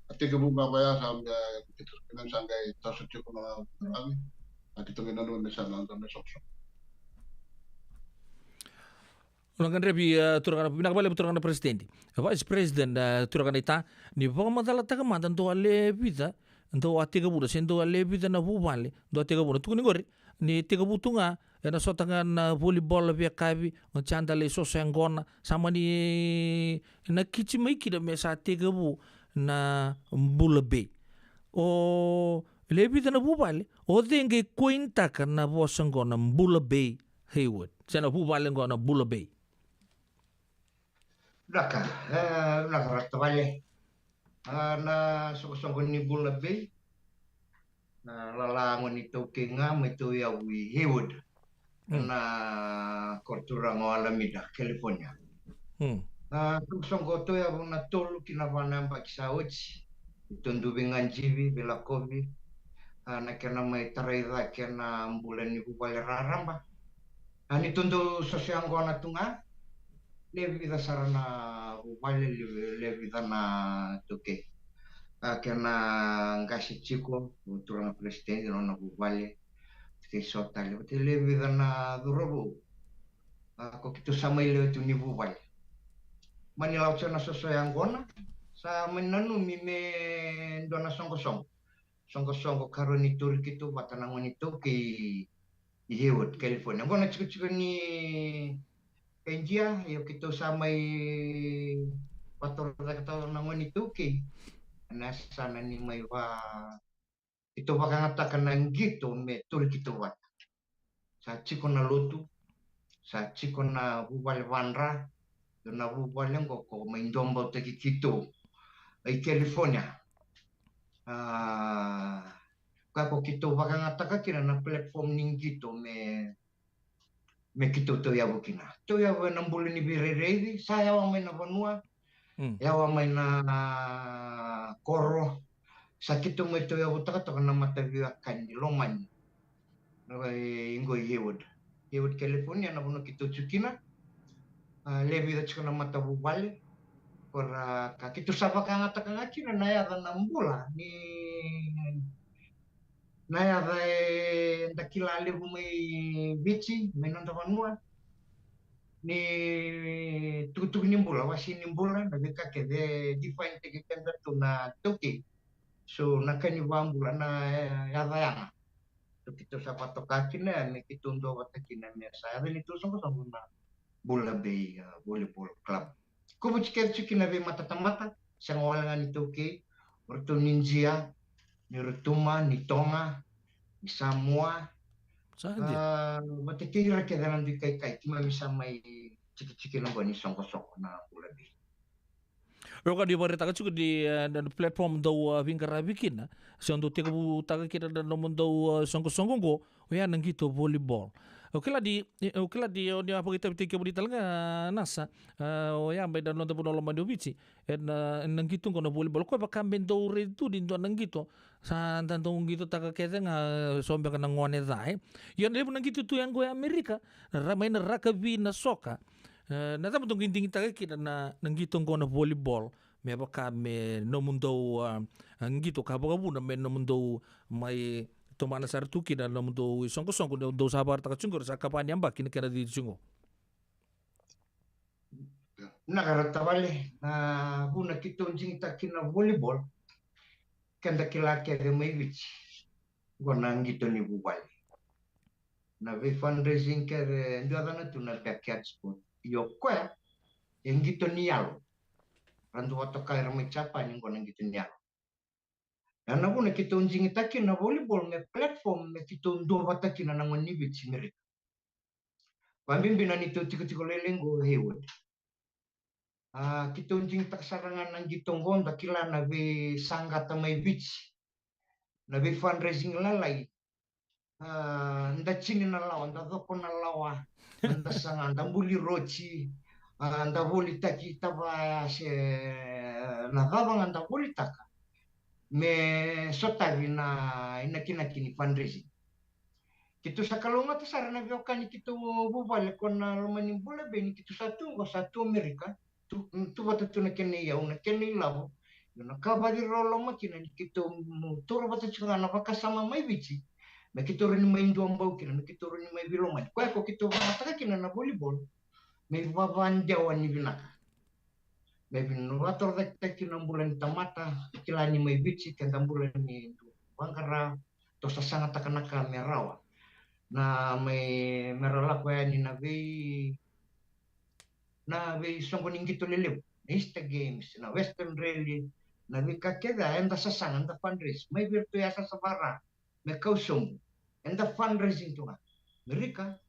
A tekivu ga vaya sa me, keitou sa qai toso tiko na rugby. A keitou qai nanuma me sa na, na me soqosoqo. Au na gadrevi, e, turaga na, vinaka vakalevu turaga na peresitedi. E, Vice President, e, turaga na ita, ni vakamacalataka mada dou a lewe vica, dou a tekivuna, se dou a lewe vica na vuvale dou a tekivuna. Tukuni qori ni tekivu tu ga, ena sota ga na volleyball via kavi, o jada lai soso yaqona, sa mani na kiti mai kina me sa tekivu na bula bei. O lewe vica na vuvale, o cei qai koinitaka na vosa qo na bula bei Hayward, se na vuvale qo na bula bei? Vinaka, e, vinaka ra tavale. A, na soqosoqo ni bula bei, na lala gone ni taukei ga mai tauyavu i Hayward, na koro turaga o Alameda, California. A, soqosoqo tauyavu na tolu ki na va na yabaki sa oti. Tou dau veigajivi, veilakovi, a, na kena mai tarai cake na bula ni vuvale raraba. A, ni tou dau soso yaqona tu ga, lewe vica sara na vuvale, lewe, lewe vica na taukei. A, kena qase tiko, o turaga peresitedi, nona vuvale, kei so tale, vata lewe vica na cauravou. A, ko keitou sa mai lewe tu ni vuvale. Mani lako tiko na soso yaqona, sa mani nanumi me dua na soqosoqo. Soqosoqo karua ni tauri keitou vata na gone ni taukei i Hayward, California. Qo na tikotiko ni Idia, io keitou sa mai vatorocaketaka na gone ni taukei. Na yasana ni mai va, keitou vakayagataka na qito me tauri keitou vata. Sa tiko na lotu, sa tiko na vuvale vadra, io na vuvale qo ko mai duabautaki keitou i California. A, ka ko keitou vakayagataka kina na platform ni qito me, me keitou tauyavu kina. Tauyavu ena bula ni veirairaici, sa yawa mai na vanua, yawa mai na koro, sa keitou mai tauyavutaka toka na mataveiwekani lomani. Na, e, qo i Hayward. Hayward, California, na vanua keitou tiko kina. A, lewe vica tiko na matavuvale. Ko ra ka keitou sa vakayagataka ga kina na yaca na bula ni, na yaca eda kila levu mai Viti, mai noda vanua. Ni tukutuku ni bula, wasi ni bula, na veika kece e define-taki keda tu na taukei. So, na ka ni vabula, na, e, yaca yaga. So, keitou sa vakatoka kina, me keitou duavata kina, me sa yaca ni tou soqosoqo na Bula Bay, a, Volleyball Club. Ko vuci kece tiko kina veimatatamata, sega wale ga ni taukei, o ratou ni Idia, ni Rotuma, ni Toga, ni Samoa. Sa dina. A, vata kei ira kece na dui kaikai, keimami sa mai tikitiki na qo ni soqosoqo na Bula Bay. Io, ka ni vakaraitaka tiko ni, e, na platform dou, e, veiqaravi kina, se dou tekivutaka kina na nomudou, e, soqosoqo qo, oya na qito volleyball. Au kila ni, au kila ni, o ni a vakaitavitaki kemuni tale ga, Nasa, e, oya mai na noda vanua lomani o Viti, e na, na qito qo na volleyball. Koya vaka me dou raici tu ni dua na qito, sa da dau qitotaka kece ga, e, so beka na gone ca, e. Ia na levu na qito tu yaqo e Amerika, na ra-, mai na rakavi, na soka. E, na cava dou qai digitaka kina na, na qito qo na volleyball, me vaka me nomudou, a, a, qito ka vakavuna me nomudou mai tomana sara tu kina na nomudou isoqosoqo, dou sa vakaraitaka tiko qori sa ka va ni yabaki na kena cici tiko qo. Na ka ra tavale, na vuna keitou digitaka kina volleyball, keda kila kece mai Viti, qo na qito ni vuvale. Na vei fundraising kece e dua cana tu na backyard sport. Io koya e qito ni yalo. Ra dau vakatoka ira mai Japani qo na qito ni yalo. Ya na vuna keitou digitaka kina na volleyball me platform me keitou duavata kina na gone ni Viti, Merika. Vabibi na neitou tikotiko lailai qo Hayward. A, keitou digitaka sara ga na qito qo, da kila na veisaqata mai Viti, na vei fundraising lalai. A, da tini na lawa, da coko na lawa, da saga, da buli roti, a, da volitaki tavaya se na cava ga da volitaka me sotavi na inakinaki ni fundraising. Keitou sa kalougata sara na veiwekani keitou vuvale ko na loma ni Bula Bay ni keitou sa tu qo, sa tu Amerika, tu, tu vata tu na kena iyau, na kena ilavo. Io na ka vaci rau loma kina ni keitou taura vata tiko ga na vakasama mai Viti, me keitou rawa ni mai duabau kina, me keitou rawa ni mai veilomani. Koya ko keitou vakayagataka kina na volleyball me ivavadewa ni vinaka. Me vinatorocaketaki na bula ni tamata, kila ni mai Viti keda bula ni dua vaqara, tou sasagataka na ka me rawa. Na mai me ra lako yani na vei na veisoqo ni qito lelevu, na Easter Games, na Western Rally, na veika kece a eda sasaga, eda fundraise mai vei iratou yasayasa vaka me kau sobu, eda fundraising tu ga. Merika,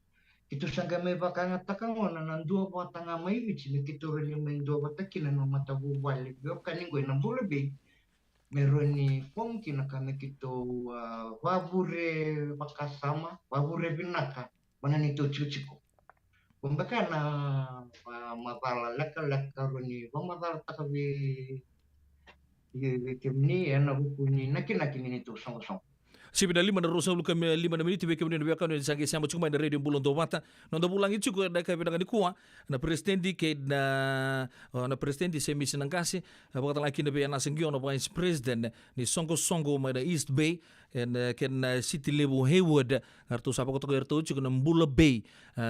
keitou sa qai mai vakayagataka gona na dua vata ga mai Viti me keitou rairai mai dua vata kina na matavuvale veiwekani qo ena Bula Bay, me rawa ni form kina ka me keitou, a, vavure vakasama, vavure vinaka vana neitou tikotiko. Ko beka na, a, macala lekaleka rawa ni vamacalataka vei, vei, vei kemuni ena vuku ni nakinaki ni neitou soqosoqo. Sivi na lima na ruasagavulu ka lima na miniti vei kemuni na veiwekani ni sa qai sema tiko mai na Radio Bula Duavata. Noda vulagi tiko ena yakavi vinaka nikua na peresitedi kei na, o, na peresitedi Semisi Naqase, e, vakatalega kina vei Anasa Qio na vice president ni soqosoqo mai na East Bay, ena, e, kena, e, city levu Hayward, ka ratou sa vakatokai iratou tiko na Bula Bay, e,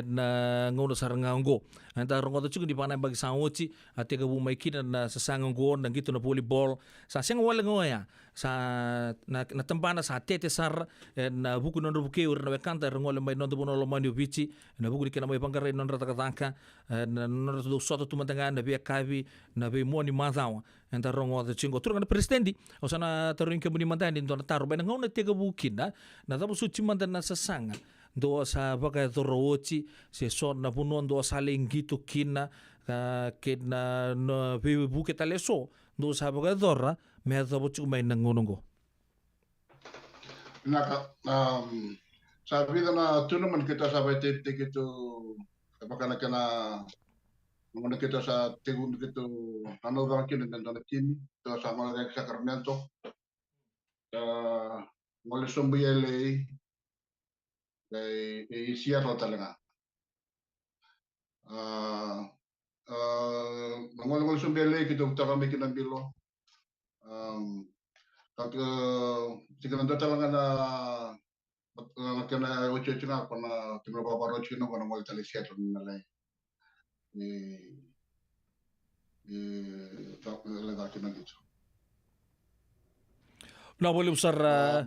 ena, e, gauna sara ga oqo. Eda rogoca tiko ni vakanayabaki sa oti, a tekivu mai kina na sasaga oqo, na qito na volleyball. Sa sega wale ga oya, sa na, na tabana sa tete sara, ena vuku ni nodra vukei o ira na wekada era gole mai na noda vanua lomani o Viti, ena vuku ni kena mai vaqarai na nodra cakacaka, ena nodra dau sota tu mada ga na veiyakavi, na veimua ni macawa. Eda rogoca tiko qo. Turaga na peresitedi, au sa na tarogi kemuni mada yani e dua na taro, mai na gauna tekivu kina, na cava soti mada na sasaga dou sa vakayacora oti, se so na vanua dou sa lai qito kina, a, kei na, na veivuke tale eso dou sa vakayacora me yacova tiko mai na gauna oqo. Vinaka, am, sa vica na tournament keitou sa vakaitavi, keitou, e vaka na kena, na gauna keitou sa tekivu, keitou nanuma cake kina e dua na timi, keitou sa gole cake i Sacramento. A, gole sobu i L A, i, i Seattle tale ga. A, a, na golegole sobu i L A keitou toka mai kina bilo. Am, ka, ka, tiko na dua tale ga na, na kena otioti ga ko na kena vakarau tiko na, ko na gole tale i Seattle ni na lai. E, e, ta, e, lai caka kina qito. Na vale sara, a,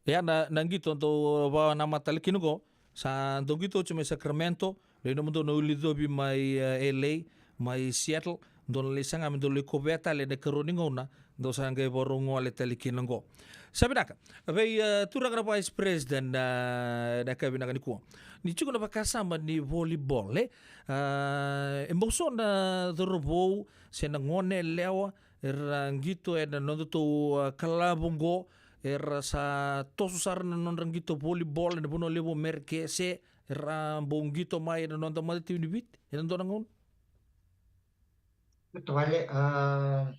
ia na, na qito dou vakanamata tale kina qo, sa dou qito oti mai Sacramento, dou nomudou na uluicovi mai, e, L A, mai Seattle, dou na lai saga me dou lai kovea tale ena ikarua ni gauna, dou sa qai vakarau gole tale kina qo. Sa vinaka. Vei, e, turaga na vice president, e, na ka vinaka nikua. Ni tiko na vakasama ni volleyball, e? A, e bau so na cauravou, se na gone yalewa, era qito ena nodatou, a, kalavu qo, era sa toso sara na nodra qito volleyball ena vanua levu o Merika, se era bau qito mai ena noda matatimi ni Viti ena dua na gauna? Baleta vale, a,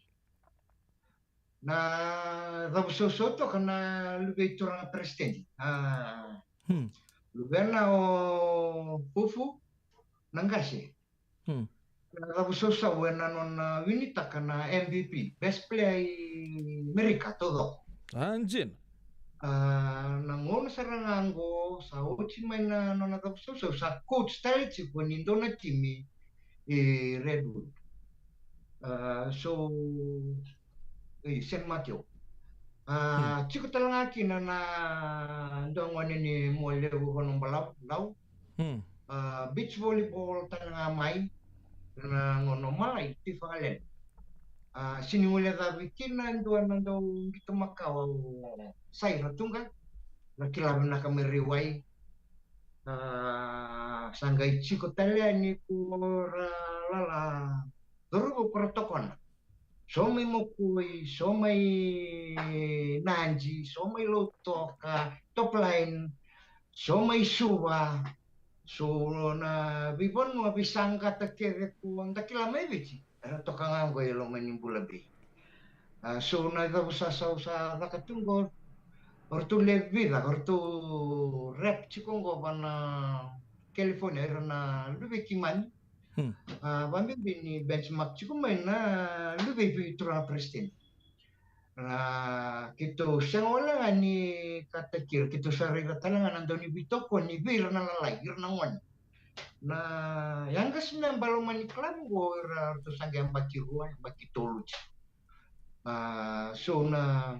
na cavusausau toka na luve i turaga peresitedi. A, hmm, luvena o Fufu Naqase. Hmm. Na cavusausau ena nona winitaka na M V P, best player i Merika taucoko. A, dina. A, na gauna sara ga qo sa oti mai na nona cavusausau, sa coach tale tiko ni dua na timi i Redwood. A, so, i San Mateo. A, hmm, tiko tale ga kina na dua gone ni Mualevu, Vanuabalavu, Lau. Hmm. A, beach volleyball tale ga mai na gauna o Malai Tifakalele. A, sega ni guilecavi kina e dua na dau qito makawa o Sai Ratuqa, na kila vinaka mai Raiwai. A, sa qai tiko tale yani ko ra lala cauravou ko ra tokona. So mai Mokoi, so mai Nadi, so mai Lautoka, Top Line, so mai Suva, so na veivanua, veisaqata kece ko da kila mai Viti, era toka ga qo e loma ni Bula Bay. A, so na cavusausau sa caka tu qo, o ratou lewe vica, o ratou rep tiko qo vana California, era na luve i keimami. Hmm. A, vabibi ni benchmark tiko mai na luve i turaga peresitedi. A, keitou sega wale ga ni kataki ira, keitou sa raica tale ga na dau ni veitokoni vei ira na lalai, ira na gone. Na youngest member loma ni club qo, ira, ratou sa qai yabaki rua, yabaki tolu tiko. A, so na,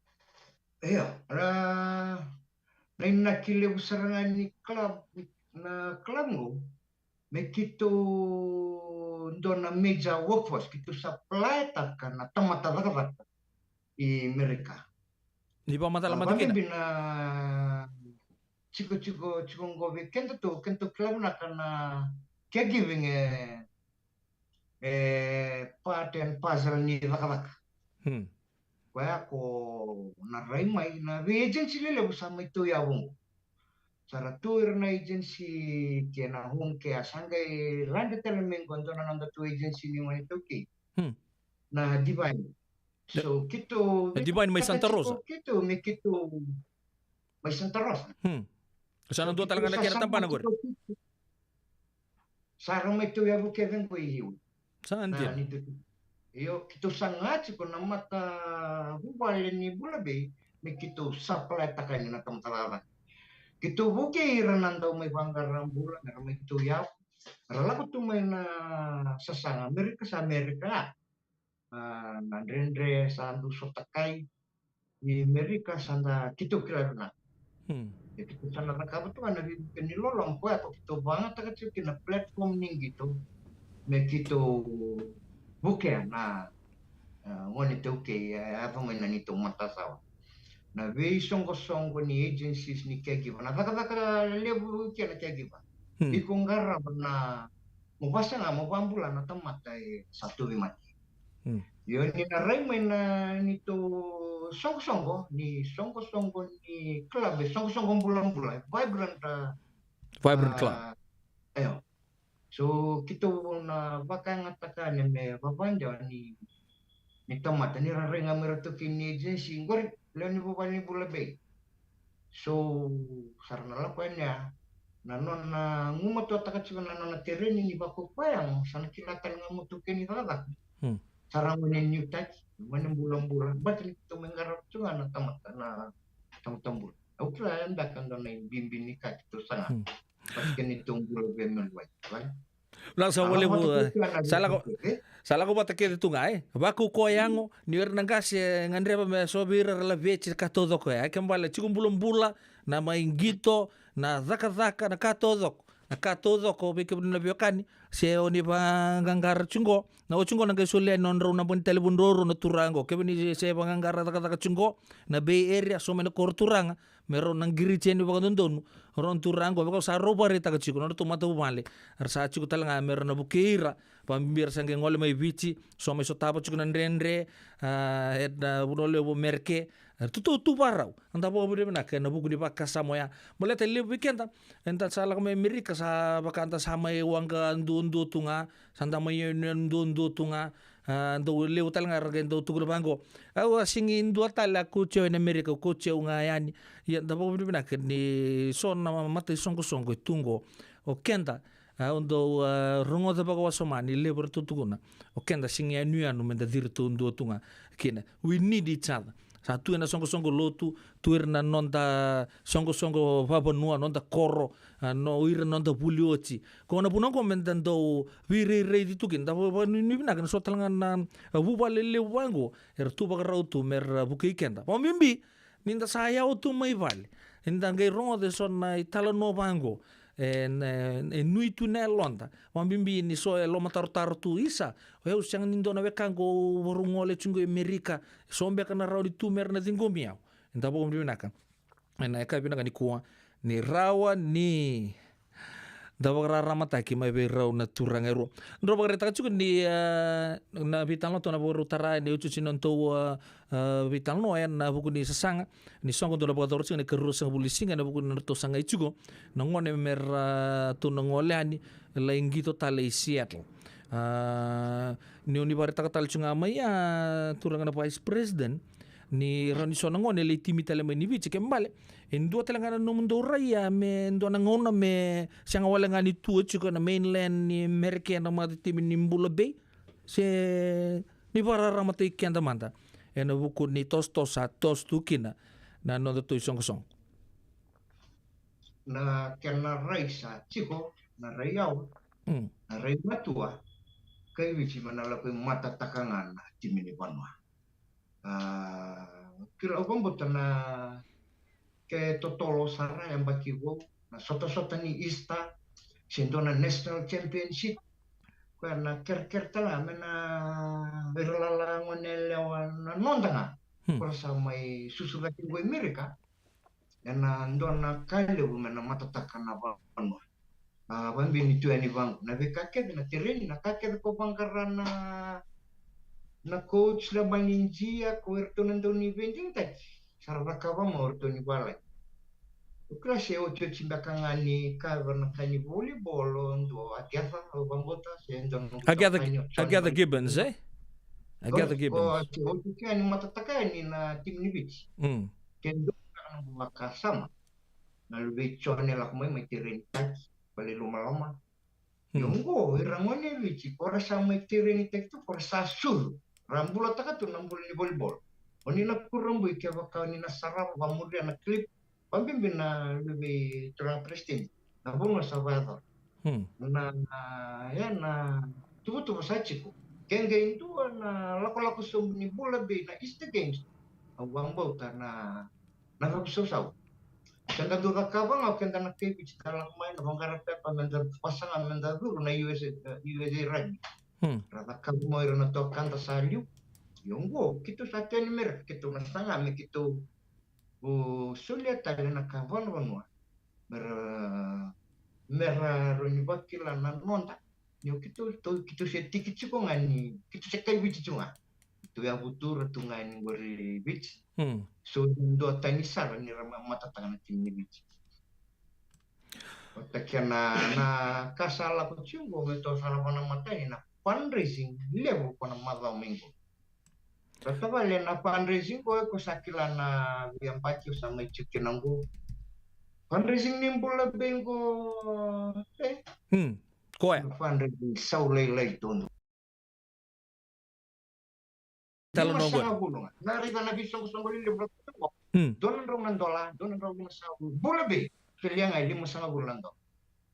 Io, na, na inaki levu sara ga ni club, na club qo, me keitou dua na major workforce, keitou supplytaka na tamata cakacaka i Merika. Ni vakamatala mada kina. Vakabibi na tiko, tiko, tiko qo vei kedatou, kedatou kila vinaka na caregiving e, e part and parcel ni cakacaka. Hmm. Koya ko na rai mai na vei agency lelevu sa mai tauyavu qo. Sa ra tu ira na agency kei na home care, sa qai lade tale mai qo dua na noda tu agency ni gone iTaukei. Hmm. Na Divine. So keitou, na Divine mai Santa Rosa. Keitou, me keitou mai Santa Rosa. Hmm. Sa na dua tale ga na kena tabana qori. Sa ra mai tu yavu kece qo i Hiwi. Sa dina. Io, keitou saga tiko na matavuvale ni Bula Bay me keitou supply-taka yani na tamata cakacaka. Keitou vukei ira na dau mai vaqara bula me ra mai keitou yavu. Ra lako tu mai na sasaga Amerika, sa Amerika. A, na dredre sa dau sotakai ni Amerika sa da keitou kila vinaka. Hmm. E keitou sa na cakava tu ga na veivuke ni loloma koya ko keitou vagataka tiko kina platform ni qito me keitou vukea na, a, gone iTaukei, a, yaco mai na neitou matasawa. Na veisoqosoqo ni agencies ni caregiver, na cakacaka levu kei na caregiver. Hmm. Iko qarava na mo vasaga mo vabula na tamata e sa tauvimate. Hmm. Io, ni na rai mai na neitou soqosoqo, ni soqosoqo ni club, e soqosoqo bulabula, e vibrant, a, vibrant club. Io. So keitou na vakayagataka yani me vavadewa ni, ni tamata ni ra rai ga mai ratou kei ni agency qori, lewe ni vuvale ni Bula Bay. So sa ra na lako yani ya, na nona gumatuataka tiko na nona tereni ni vakaukauwa yago, sa na kila tale ga mo tu kei ni cakacaka. Hmm. Sa ra gone niutaki, gone bulabula, baleta ni keitou mai qarava tu ga na tamata, na tamata bula. Au kila ya beka dua na ibibi ni ka keitou saga. Hmm. Baleta ni keitou bula vei me luai, vale? Na sa valevu, sa lako, sa lako vata kece tu ga, e. Vakaukauwa yago, ni o ira na qase e gadreva me so vei ira ra laveti ka taucoko ya. Ke bale tiko bulabula, na mai qito, na cakacaka, na ka taucoko. Na ka taucoko, vei kemuni na veiwekani, se o ni vaqaqara tiko qo. Na oti qo na qai solia yani nodrau naba ni talevoni ruarua na turaga qo. Kevaka ni se vaqaqara cakacaka tiko qo, na Bay Area, so mai na koro turaga. Me rau na qiriti yani vakadodonu rau na turaga qo, vaka sa rau vakaraitaka tiko na nodratou matavuvale. Era sa tiko tale ga me ra na vukei ira, vakabibi era sa qai gole mai Viti, so mai sotava tiko na dredre, a, ena vanua levu o Merika. Era tu, tu, tu vakarau. Eda vakavinavinaka ena vuku ni vakasama oya. Baleta e levu vei keda, eda sa lako mai Amerika, sa vaka da sa mai waqa duadua tu ga, sa da mai yanuyanu duadua tu ga, a, dau levu tale ga era qai dau tukuna vaqo. Au a sega ni dua tale a kauti au ena Amerika, au kauti au ga yani. Ia da vakavinavinaka ni so na mataisoqosoqo e tu qo. O keda, a, au dau, a, rogoca vakawasoma ni levu eratou tukuna. O keda sega ni yanuyanu meda ciri taudua tu ga kina. We need each other. Sa tu ena soqosoqo lotu, tu ira na noda soqosoqo vavanua, noda koro, a, no ira na noda vuli oti. Ko na vuna qo meda dau veirairaici tu kina, da vakanuinui vinaka ni so tale ga na, a, vuvale levu vaqo, era tu vakarau tu mera vukei keda. Vakabibi, ni da sa yawa tu mai vale, ni da qai rogoca eso na italanoa vaqo, e, e, e nui tu na yaloda. Vakabibi ni so e lomatarotaro tu, isa, o yau sega ni dua na wekaqu au vakarau gole tu qo i Amerika, so beka na rawa ni tu mera na ciqomi au. Eda vakavinavinaka ena yakavi vinaka nikua ni rawa ni da vakararamataki mai vei rau na turaga e rua. Drau vakaraitaka tiko ni, a, na veitalanoa tou na vakarau tara ena iotioti ni nodatou, a, a, veitalanoa ena vuku ni sasaga ni soqo dou na vakayacora tiko ena ikarua sagavulu ni siga ena vuku ni nodratou sagai tiko na gone me ratou na gole yani, lai qito tale i Seattle. A, ni o ni vakaraitaka tale tiko ga mai, a, turaga na vice president, ni rawa ni so na gone lai timi tale mai ni Viti, ke bale e dua tale ga na nomudou rai ya me dua na gauna me sega wale ga ni tu tiko ena mainland ni Amerika na matatimi ni Bula Bay, se ni vakararamataki keda mada ena vuku ni tosotoso sa toso tu kina na nodatou isoqosoqo. Na kena rai sa tiko, na rai yawa, mm, na rai matua, kai Viti me na lako i matataka ga na timi ni vanua. A, kila au vakabauta na ke totolo sara e yabaki vou, na sotasota ni Easter, se dua na national championship, koya na kerekere tale ga me na veigalala gone yalewa na noda ga. Hmm. Ko ra sa mai susu cake qo i Amerika, ena dua na ka levu me na matataka na vanua. A, vakabibi ni tu yani vaqo na veika kece, na tereni, na ka kece ko vaqara na, na coach, na Vanidia, ko iratou na dau ni veidigitaki, sa ra cakava mai o iratou ni valagi. Au kila se otioti beka ga ni ka, na ka ni volleyball, o dua Agatha, au vakabauta, se dua na noqu Agatha, itokani o Johnny Agatha Gibbons, eh? Agatha Gibbons. Otioti yani matataka yani na timi ni Viti. Mm. Ke dua na noqu vakasama. Na luve i Jone lako mai, mai tirenitaki, vale lomaloma. Ia oqo, ira gone Viti, ko ra sa mai tirenitaki tu, ko ra sa sucu. Ra bulataka tu na bula ni volleyball. O ni na kurabui kevaka o ni na sarava, vamuria na clip, vabibi na luve i turaga president. Na vanua sa vakayacora. Hmm. Na, na, ia na tuvatuva sa tiko. Ke qai dua na lakolako sobu ni Bula Bay na Easter Games. Au vakabauta na na vakasausau. Keda dau cakava ga, o keda na kai Viti da lako mai na vaqara pepa, meda vasaga, meda curu na U S A, eh, U S A rugby. Hmm. Ra cakava mai ira na tokada sa liu. Ia oqo, keitou sa tei ni Merika, keitou na saga me keitou, o, solia tale na ka vanavanua. Mera, mera rawa ni vakila na noda. Ni o keitou, tou, keitou se tiki tiko ga ni, keitou se kai Viti tiko ga. Keitou yavutu ira tu ga ni qori Viti. Hmm. So, dua tani sara ni ra ma-, matataka na timi ni Viti. Vata kei na, na ka sa lako tiko qo me tou sa na vanamata ni na fundraising levu ko na macawa mai qo. Ra tavale na fundraising qo, ko sa kila na veiyabaki o sa mai tiko kina qo. Fundraising ni Bula Bay qo, eh? Hmm. Koya. Na fundraising sau lailai donu. Tala na qo. Limasagavulu ga. Na raica na veisoqosoqo lelevu ra tu qo. Hmm. Dua na drau na dola, dua na drau limasagavulu. Bula Bay. Solia ga e limasagavulu na dola.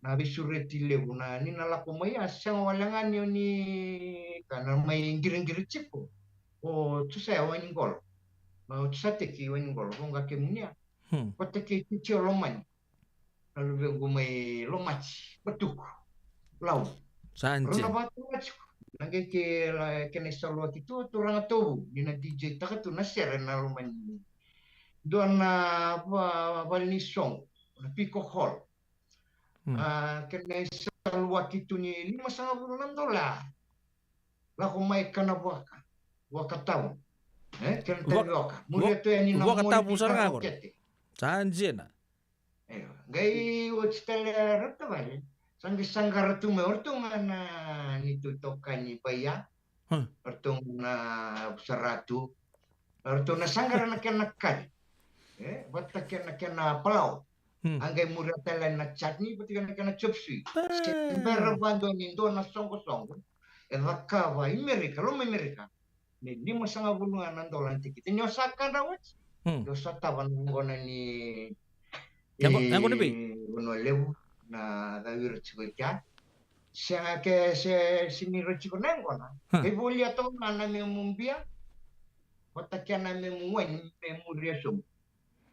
Na veisureti levu na ni na lako mai a sega wale ga ni o ni ka na mai qiriqiri tiko. O Josea Wainiqolo. Na o Josea Teki Wainiqolo. Voqa kemuni a. Hmm. Vata kei Titi o Lomani. Na luvequ mai Lomati, Vatuku, Lau. Sa dina. Rau na vatu tiko. Na qai ke la, kena isaluaki tu, turaga Tovu, ni na D J taka tu na sere na Lomani. Dua na va-, vale ni soqo, na Peacock Hall. Hmm. A, kena isaluaki tu ni limasagavulu na dola. Lako mai kana vuaka, vuaka tavu. Eh, kena tavi vuaka. Muria tu yani na vuaka tavu sara ga qori. Sa dina. Io, qai oti tale ra tavale. Sa qai saqara tu mai, o ratou ga na neitou itokani Baia. Hmm. O ratou ga na Saratu. O ratou na saqara na kena kari. E, vata kei na kena palawa. Hmm. A qai muria tale na chutney, vata kei na kena chop suey. Ah. Se bera vadua ni dua na soqosoqo e cakava i Merika, loma i Merika. Ni limasagavulu ga na dola na tikiti. Ni o sa kadra oti. Hmm. Ni o sa tava na yaqona ni, yaqo-, yaqona vei? Vanua Levu, na cawira tiko i kea. Sega ke se, se ni ra tiko na yaqona. Hmm. Kei volia toka ga na memu bia. Vata kei na memu waini, me muria sobu.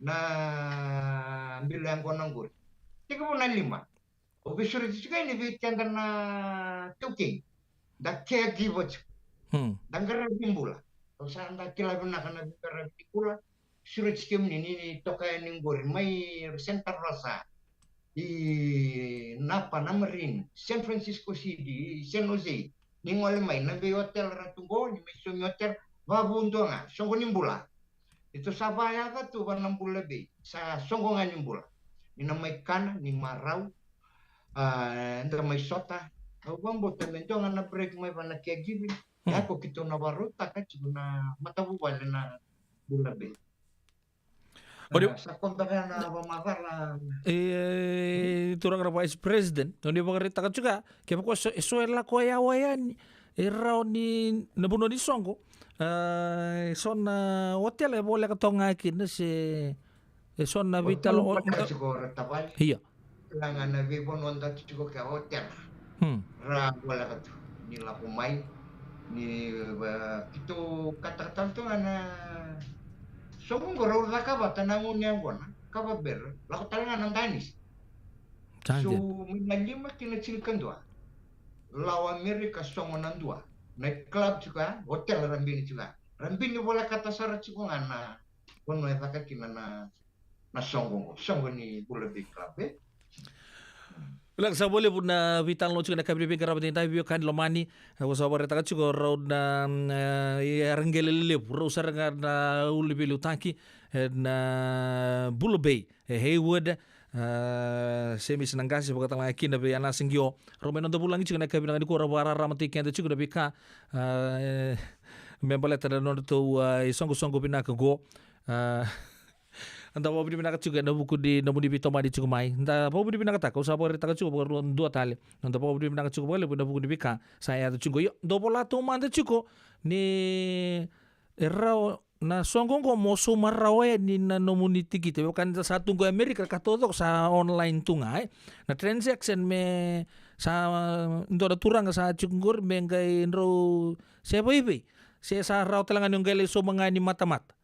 Na bilo yaqona qori. Tekivu na lima. O veisureti tiko yani vei keda na taukei. Da caregiver tiko. Hmm. Da qaravi bula. O sa da kila vinaka na veiqaravi ni bula. Sureti kemuni ni, ni toka yani qori mai Santa Rosa. I Napa, na Marine, San Francisco City, i San Jose. Ni gole mai, na vei hotel ra tu qo, ni mai somi hotel, vavudua ga, soqo ni bula. Ito sa vayaca tu va na Bula Bay, sa soqo ga ni bula. Ni na mai kana, ni marau, a, da mai sota. Au vabota me dua ga na break mai va na caregiving. Hmm. Ia ko keitou na varautaka tiko na matavuvale na Bula Bay. Ori- A, sa kombeka na vamacala. E, turaga na Vice President, o ni vakaraitaka tiko ya, kevaka so, e so e lako yawa yani, e rawa ni na vanua ni soqo. A, e so na hotel e voleka toka ga kina se, e so na veitalo. Hotel o-, voleka tiko ra tavale. Ia. Kila ga na veivanua da tiko kea hotel. Hmm. Ra voleka tu. Ni lako mai. Ni, e, keitou kataka tale tu ga na soqo qo rau caka vata na gunu yaqona. Kava bera. Lako tale ga na danisi. Sa dina. So, mai na lima ki na tinikadua. Lau Amerika soqo na dua. Na club tiko ya, hotel ra bini tiko ya. Ra bini volekata sara tiko ga na vanua e caka kina na na soqo qo, soqo ni Bula Bay Club, e? Vinaka, sa vakalevu na veitalanoa tiko ena yakavi ni veiqaravi edaidai, veiwekani lomani. E, au sa vakaraitaka tiko rau na, mm, e, era qele lelevu, rau sara ga na ulu ni veiliutaki, e, na Bula Bay, e, Hayward, A, Semisi Naqase, vakatalega kina vei Anasa Qio. Rau mai noda vulagi tiko na yakavi vinaka nikua, rau vakararamataki keda tiko na veika, a, e, me baleta na nodratou, a, isoqosoqo vinaka qo. A, da vakavinavinaka tiko ena vuku ni nomuni veitomani tiko mai. Da vakavinavinakataka, au sa vakaraitaka tiko vakarua, dua tale. Da vakavinavinaka tiko vakalevu ena vuku ni veika sa yaco tiko. Io, dou vola taumada tiko ni e rawa na soqo qo mo sauma rawa yani na nomuni tikite. Vaka ni da sa tu qo e Amerika, ka taucoko sa online tu ga, e. Na transaction me sa, dua na turaga sa tiko qori me qai drau se vaivai. Se sa rawa tale ga ni o qai lai sauma ga ni matamata.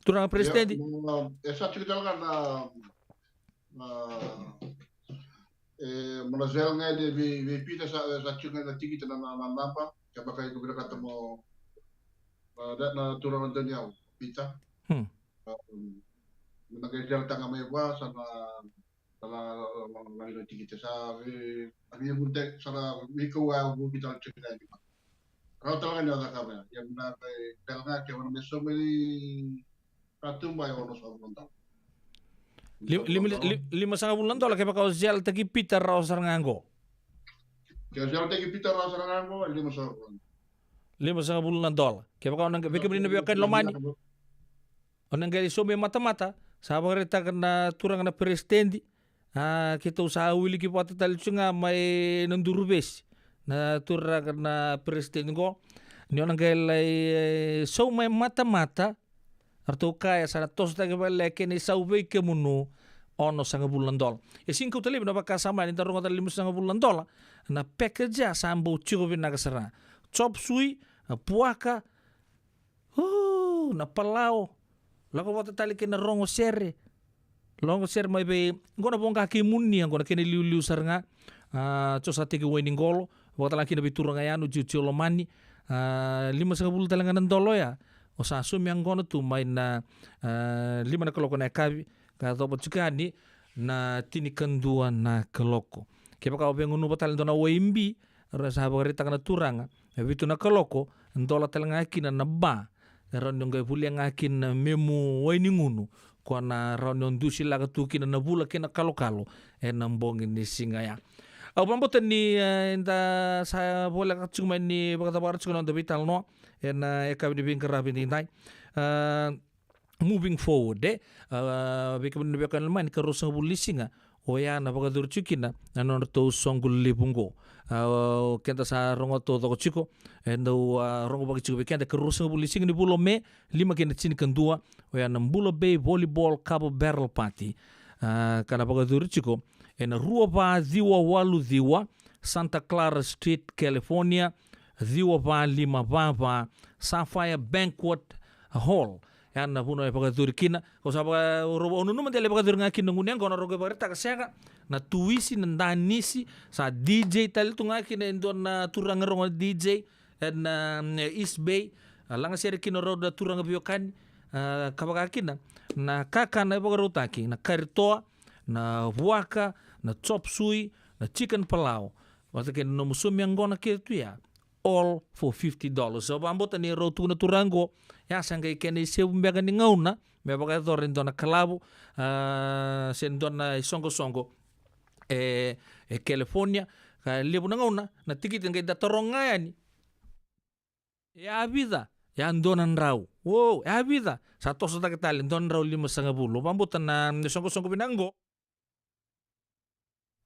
Turaga President. Ia, na, e sa tiko tale ga na, na, e, mo na Zelle ga yani vei, vei Peter, sa, sa tiko ga na tikite na, na, na naba, kevaka iko vinakata mo, na, na, na turaga Daniel, Peter. Hmm. Um, na qai Zelle taka mai vua, sa na, sa na, na, na tikite sa, e, a via vute, sa na, vei kau a vuki tale tiko ga yani. Rawa tale ga ni o cakava ya. Ia na, e, tale ga ke vana me sauma i Katuba e ono sagavulu na dola. Li-, lima, li-, limasagavulu na dola, kevaka o Zelle taki Peter rawa sara ga qo. Ke o Zelle taki Peter rawa sara ga qo, limasagavulu. Limasagavulu na dola. Kevaka o na, vei kemuni na veiwekani lomani. O na qai sauma e matamata, sa vakaraitaka na turaga na President, a, keitou sa wiliki vata tale tu ga mai na Duruvesi. Na turaga na President qo, ni o na qai lai, e, sauma e matamata, ratou kaya sa na tosotaki vale kena isau vei kemunu, onosagavulu na dola. E sega ni kauta laivi na vakasama ni da rogoca limasagavulu na dola, na package ya sa bau tiko vinaka sara. Chop suey, a, puaka, o, na palao, lako vata tale kei na rogo sere. Rogo sere mai vei, qo na voqa kei Munia, qo na kena iliuliu sara ga. A, so sa teki wai ni qolo, vakatalega kina vei turaga yani, Jiu Jiu Lomani. A, limasagavulu tale ga na dola oya. O sa sauma qo na tu mai na, a, lima na kaloko na yakavi, ka yacova tiko yani na tinikadua na kaloko. Kevaka o via gunuva tale dua na wai bi, ra sa vakaraitaka na turaga, e vitu na kaloko, dola tale ga kina na ba, e rawa ni o qai volia ga kina memu wai ni gunu, ko na rawa ni o dusi laka tu kina na vula kei na kalokalo ena bogi ni siga ya. Au vakabauta ni, e, da sa voleka tiko mai ni vakacavara tiko na noda veitalanoa ena yakavi ni veiqaravi nidai. A, moving forward, e, a, vei kemuni na veiwekani lomani, ka ruasagavulu ni siga oya na vakayacori tiko kina na nodratou soqo levu qo. A, o keda sa rogo taucoko tiko, e dau, a, rogovaki tiko vei keda, ka ruasagavulu ni siga ni vula o Me, lima kei na tinikadua, oya na Bula Bay Volleyball Kava Barrel Party. A, ka na vakayacori tiko ena rua va ciwa walu ciwa Santa Clara Street, California, ciwa va lima va va, Sapphire Banquet Hall. Ya na vanua e vakayacori kina. Ko sa vaka, au nanuma de lai vakayacori ga kina na gunu yaqona, rau qai vakaraitaka sega. Na tuisi, na danisi, sa D J tale tu ga kina e dua na turaga rogo na D J ena, e, East Bay. A, lagasere kina rau na turaga veiwekani. A, ka vaka kina na kakana e vakarautaki, na kari toa, na vuaka, na chop suey, na chicken palao. Vata kei na nomu sauma yaqona kece tu ya, all for fifty dollars. Au vakabauta ni rau tukuna na turaga qo, ya sa qai kena isevu beka ni gauna me vakayacora e dua na kalavo, a, se dua na isoqosoqo e, e California. Ka levu na gauna na tikiti qai da taroga ga yani, e a vica? E a dua na drau. O, e a vica? Sa toso cake tale, dua na drau limasagavulu. Au vakabauta na, na isoqosoqo vinaka qo,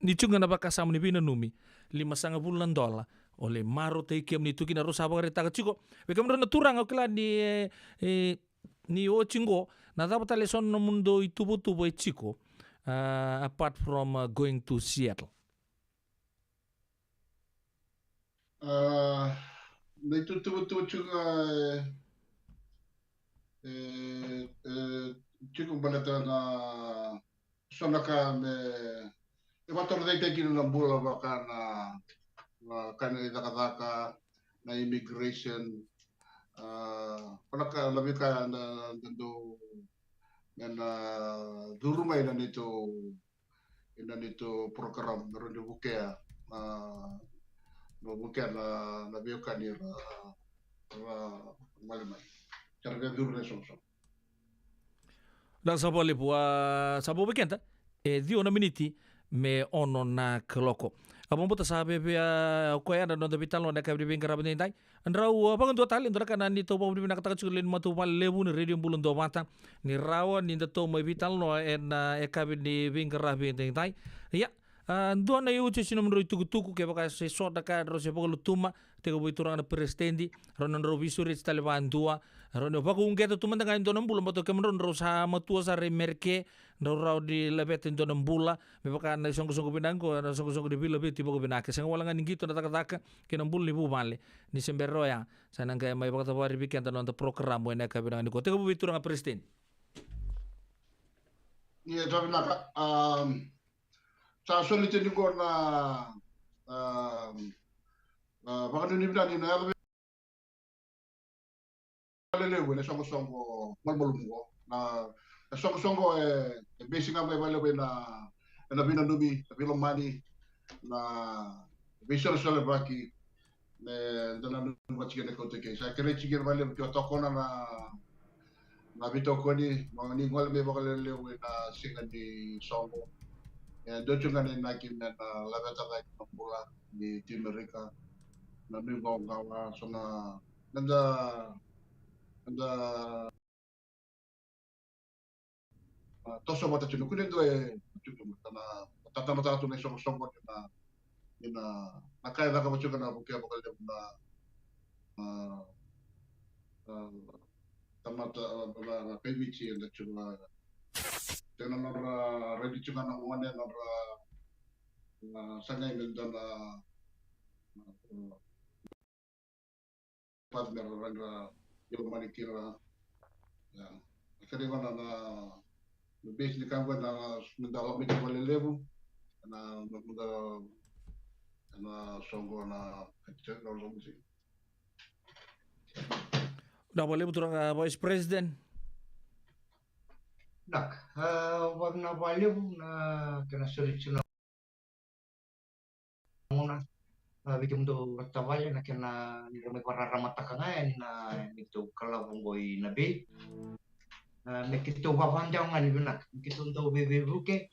ni tiko ga na vakasama ni veinanumi, limasagavulu na dola, o lai marautaki kemuni tu kina. Rau sa vakaraitaka tiko vei kemudrau na turaga, au kila ni, e, e, ni oti qo, na cava tale eso na nomudou ituvatuva e tiko, a, apart from, a, going to Seattle? A, na ituvatuva tiko ga, e, e, e, tiko baleta na so na ka me, e vakatorocaketaki kina na bula, vaka na, na ka ni cakacaka, na immigration, a, vaka na veika na, na, na dau, na, na curu mai na neitou, ena neitou program, me rawa ni vukea, a, me vukea na, na veiwekani ra, ra gole mai. Sa ra via curu na isoqosoqo. Da sa vakalevu, a, sa vou vei keda. e ciwa na miniti me ono na kaloko. A vakabauta sa vevea o koya na noda veitalanoa ena yakavi ni veiqaravi edaidai. Drau, a, vakadua tale, dua na ka na neitou vakavinavinakataka tiko na lewe ni matavuvale levu ni Radio Bula Duavata, ni rawa ni datou mai veitalanoa ena, a, yakavi ni veiqaravi edaidai. Ia, a, dua na iutisina mo drau itukutuku, kevaka se so na ka drau se vakalutuma, tekivu vei turaga na peresitedi, rau na drau veisureti tale vakadua, rau na vakauqeta tu mada ga e dua na bula, baleta o kemudrau drau sa matua sara i Merika, drau rawa ni laveta e dua na bula, me vaka na isoqosoqo vinaka qo, na isoqosoqo ni veilaveti vakavinaka. Sega wale ga ni qito na cakacaka kei na bula ni vuvale. Ni se bera oya, sa na qai mai vakacavari vei keda na noda porokaramu ena yakavi vinaka nikua. Tekivu vei turaga peresitedi. Ia, sa vinaka. Um, sa soli tiko qo na, um, uh, vakanuinui vinaka ni na yaco lelevu ena isoqosoqo malumalumu qo. Na, na isoqosoqo e, e base ga mai vakalevu ena, ena veinanumi, na veilomani, na veisolesolevaki, me da nanumi vata kina na kauta kei. Sa kerei tiko vakalevu ke o tokona na, na veitokoni, mo ni gole mai vakalelevu ena siga ni soqo. E dua tiko ga na inaki me na laveta cake na bula ni Timerika, na nuiqawaqawa, so na, na da, na da, a, toso vata tiko. Kua ni dua e tiko, na, na tatamataka tu na isoqosoqo ni na, ni na, na ka e cakava tiko na Vuke vakalevu na, a, a, tamata, a, na, na kai Viti eda tiko na, tiko na nodra redi tiko na gone, nodra, a, sagai me da na, a, pat me ra, ra, ra, io mani kina. Ia. E kere gona na, na base ni ka qo na, na da lako mai ki valelevu, na, na, na, na soqo na, na soqo si. Na valelevu turaga Vice President. Nak, a, va-, na valelevu na kena soli tiko na gauna, a, vei kemudou tavale na kena ni ra mai vakararamataka ga yani na neitou kalavu qo i Nabei. A, me keitou vavadeo ga ni vinaka, me keitou dau veiveivuke,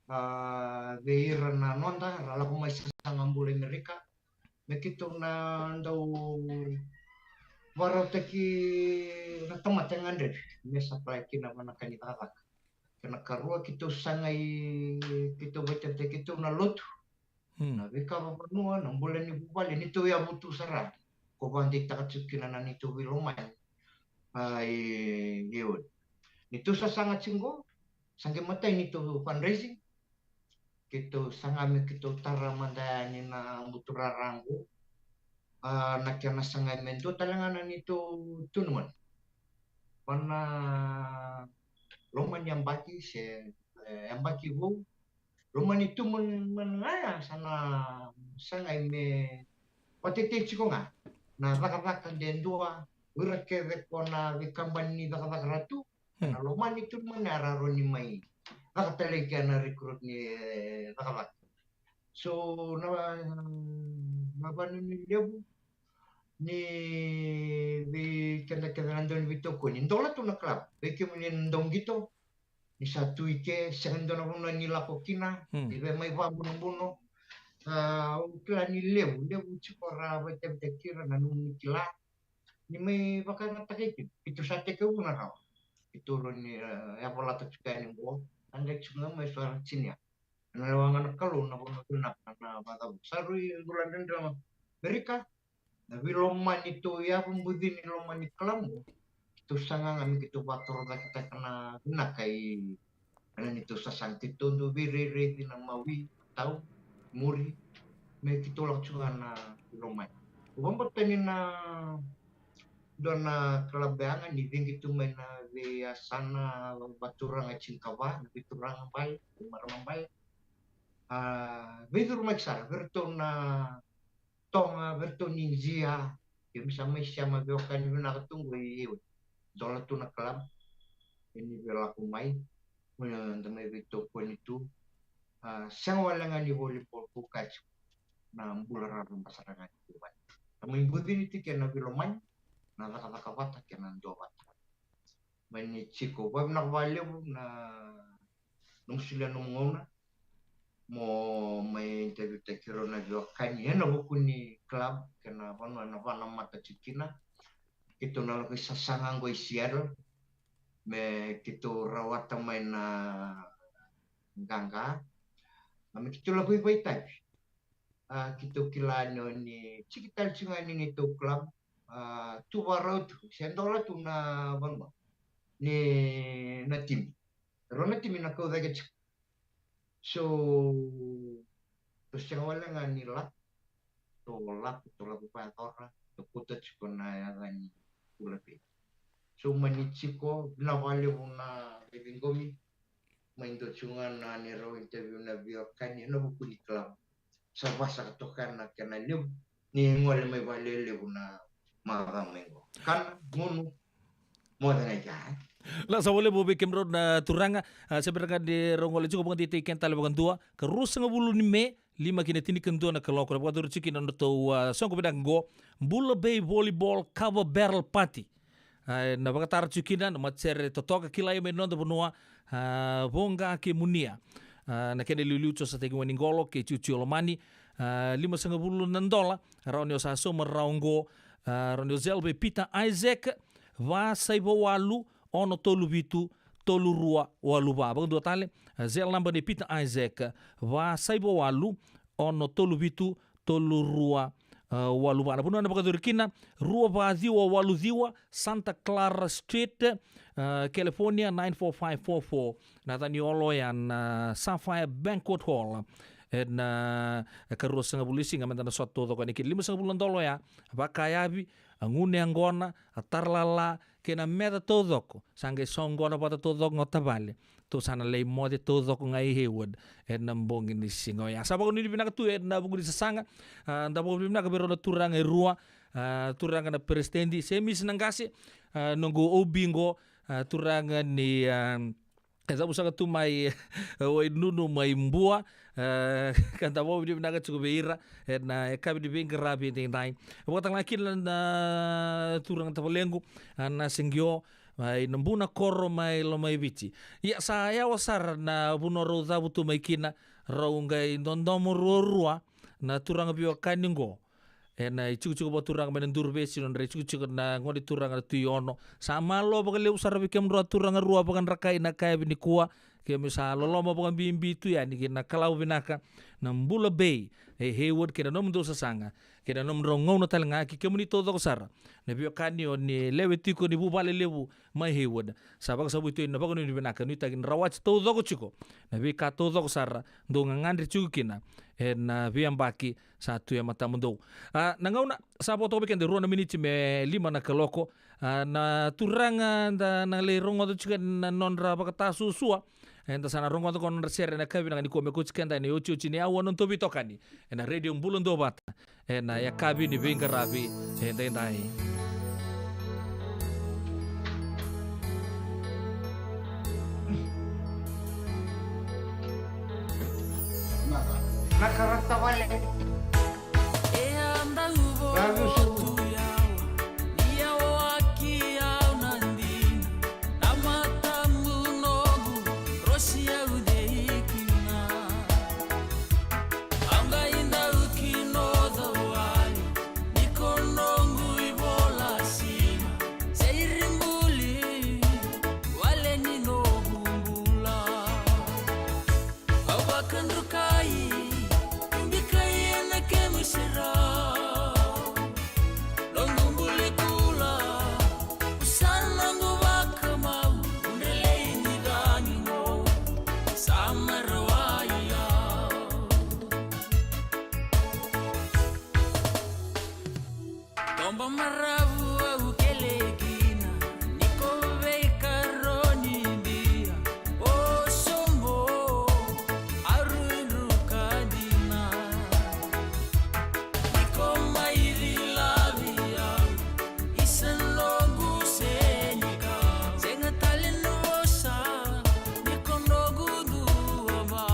a, vei ira na noda, ra lako mai sasaga bula i Merika. Me keitou na dau vakarautaki na tamata e gadrevi, me supply kina vanaka ni cakacaka. Kena karua, keitou sagai, keitou vakaitavi, keitou na lotu. Hmm. Na veika vakavanua, na bula ni vuvale, neitou yavu tu sara. Ko vakadeitaka tiko kina na neitou veilomani. A, i, i Uli. Neitou sasaga tiko qo, sa qai matai neitou fundraising. Keitou saga me keitou tara mada yani na buturara qo. A, na kena sagai me dua tale ga na neitou tournament. Va na loma ni yabaki se, e, yabaki vou. Loma ni tournament ga ya sa na sagai me vakatetei tiko ga na cakacaka de dua, o ira kece ko na veikabani ni cakacaka ra tu. Hmm. Na loma ni tournament ya ra rawa ni mai caka tale kina na recruit ni, e, cakacaka. So na, na vanuinui levu ni vei keda kece na dau ni veitokoni. Dola tu na club. Vei kemuni na dau qito, ni sa tu i ke, sega ni dua na vanua ni lako kina, hmm, ni via mai vabunobuno. A, au kila ni levu, levu tiko ra vakaitavitaki ira, na nomuni kila. Ni mai vakayagataki kina, keitou sa tekivu na rawa. Keitou rawa ni, e, yavalata tiko yani qo. A qai tiko ga mai so era tinia. Na lewa ga na Kalou na vanua vinaka na vakacavu. Sa rui bula dredre Merika. Na veilomani tou yavu, bucini lomani kalamu. Keitou saga ga me keitou vakatorocaketaka na vinaka i, ena neitou sasaga, keitou dau veirairaici na mawi, tau, muri, me keitou lako tiko ga na veilomani. Au vakabauta ni na dua na kalabu yaga ni cigi tu mai na veiyasana vaturaga e tinikava, na veituraga bale, veimarama bale. A, veicurumaki sara vei iratou na Toga, vei iratou ni Jia, keimami sa mai sema veiwekani vinaka tu qo i Iwe. Dola tu na club, e ni via lako mai, da mai veitokoni tu. A, sega wale ga ni volleyball, ko kaya tiko na bula raraba sara ga ni tu vale. Da mai bucini tiko ena veilomani, na cakacaka vata kei na duavata. Mai ni tiko, vakavinaka vakalevu na nomu solia nomu gauna mo mai interview-taki rau na veiwekani ena vuku ni club kei na vanua na vanamata tiko kina. Keitou na lako i sasaga qo i Seattle me keitou rawata mai na qaqa. A, me keitou lako i vakaitavi. A, keitou kila ni o ni tiki tale tiko ga ni neitou club. A, tu vakarau tu, se dola tu na vanua ni na timi. Rau na timi na kau cake tiko. So, tou sega wale ga ni lako, tou lako, tou lako vakayacora, tou kauta tiko na yaca ni Bula Bay. So, mani tiko, vinaka vakalevu na veiqomi, mai dua tiko ga na neirau interview na veiwekani ena vuku ni club. Sa vakasakatoka na kena levu ni gole mai vakalelevu na macawa mai qo. Kana, gunu, moce na ika, e? La, sa vakalevu vei kemudrau na turaga, a, se bera ga ni rau gole tiko, vakadeitaki keda tale vakadua, ka ruasagavulu ni Me, lima ki na tinikadua na kaloko, na vakaturi tiko kina nodratou, a, soqo vinaka qo, Bula Bay Volleyball Kava Barrel Party. A, na vakatara tiko kina na matasere totoka kilai mai na noda vanua, a, Voqa kei Munia. A, na kena iliuliu Josataki Wainiqolo kei Jiujiu Lomani. A, limasagavulu na dola, rawa ni o sa sauma rawa qo, a, rawa ni o call vei Peter Isaac, va saiva walu, ono tolu vitu, tolu rua walu va. Vakadua tale, a, cell number nei Peter Isaac, va saiva walu, ono tolu vitu, tolu rua, a, walu va. Na vanua na vakacuru kina, rua va ciwa walu ciwa, Santa Clara Street, a, California, nine four five four four. Na yaca ni holo ya na Sapphire Banquet Hall. Ena, a, ikaruasagavulu ni siga meda na sota taucoko yani kina. Limasagavulu na dola ya, vakayavi, a gunu yaqona, a taralala, kei na meca taucoko, sa qai soqona vata taucoko ga o tavale. Tou sa na lai moce taucoko ga i Hayward ena bogi ni siga oya. Sa vakanuinui vinaka tu ena vuku ni sasaga, a, da vakanuinui vinaka vei rau na turaga e rua, a, turaga na peresitedi, Semisi Naqase, a, noqu O B qo, a, turaga ni, a, e cavu saka tu mai, e, Wainunu mai Bua, e, ka da vakavinavinaka tiko vei ira, ena yakavi ni veiqaravi edaidai. Vakatalega kina na turaga tavalequ, a, na Segio, mai Nabunakoro mai Lomaiviti. Ia sa yawa sara na vanua rau cavu tu mai kina, rau qai dodomo ruarua na turaga veiwekani qo. Ena itikotiko vakaturaga mai na Duruvesi, nodra itikotiko na gone turaga na Tui Ono. Sa malo vakalevu sara vei kemudrau a turaga rua vakadrakai na yakavi nikua. Keimami sa loloma vakabibi tu yani ki na kalawa vinaka na Bula Bay e Hayward kei na nomudou sasaga, kei na nomudrau gauna talega, kei kemuni taucoko sara na veiwekani o ni lewe tiko ni vuvale levu mai Hayward. Sa vakasavui tu yani na vakanuinui vinaka, nuitaki ni rawati taucoko tiko na veika taucoko sara dou gagadre tiko kina ena veiyabaki sa tu e matamudou. A, na gauna sa vo toka vei keda e rua na miniti me lima na kaloko. A, na turaga da na lai rogoca tiko na nodra vakatasuasua. Eda sa na rogoca ko nodra sere ena yakavi vinaka nikua me kauti keda ena iotioti ni aua na nodatou veitokani ena Radio Bula Duavata ena yakavi ni veiqaravi edaidai. Na karata vale. E a dau votu yau, ni yawaki au na dina, na matamu noqu rosi au dei kina. Au qai dau kinoca wale, ni ko noqu ivola sina, se iri buli wale ni noqu bula. Au vakadrukai, bikai ena kemu serau. Noqu buli kula, u sa noqu vakamau, u drelei ni cagi mo, sa marawai au. Toba maravu au kele kina, ni ko veikaroni dia, o sobo, aru druka dina. Ni ko mai cilavi au, isa noqu senika, sega tale na vosa, ni ko noqu dua va.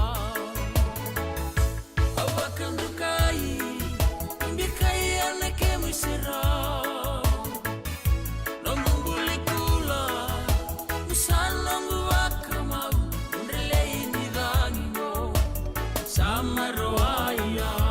Au vakadrukai, bikai ena kemu serau. Tamaroa ia.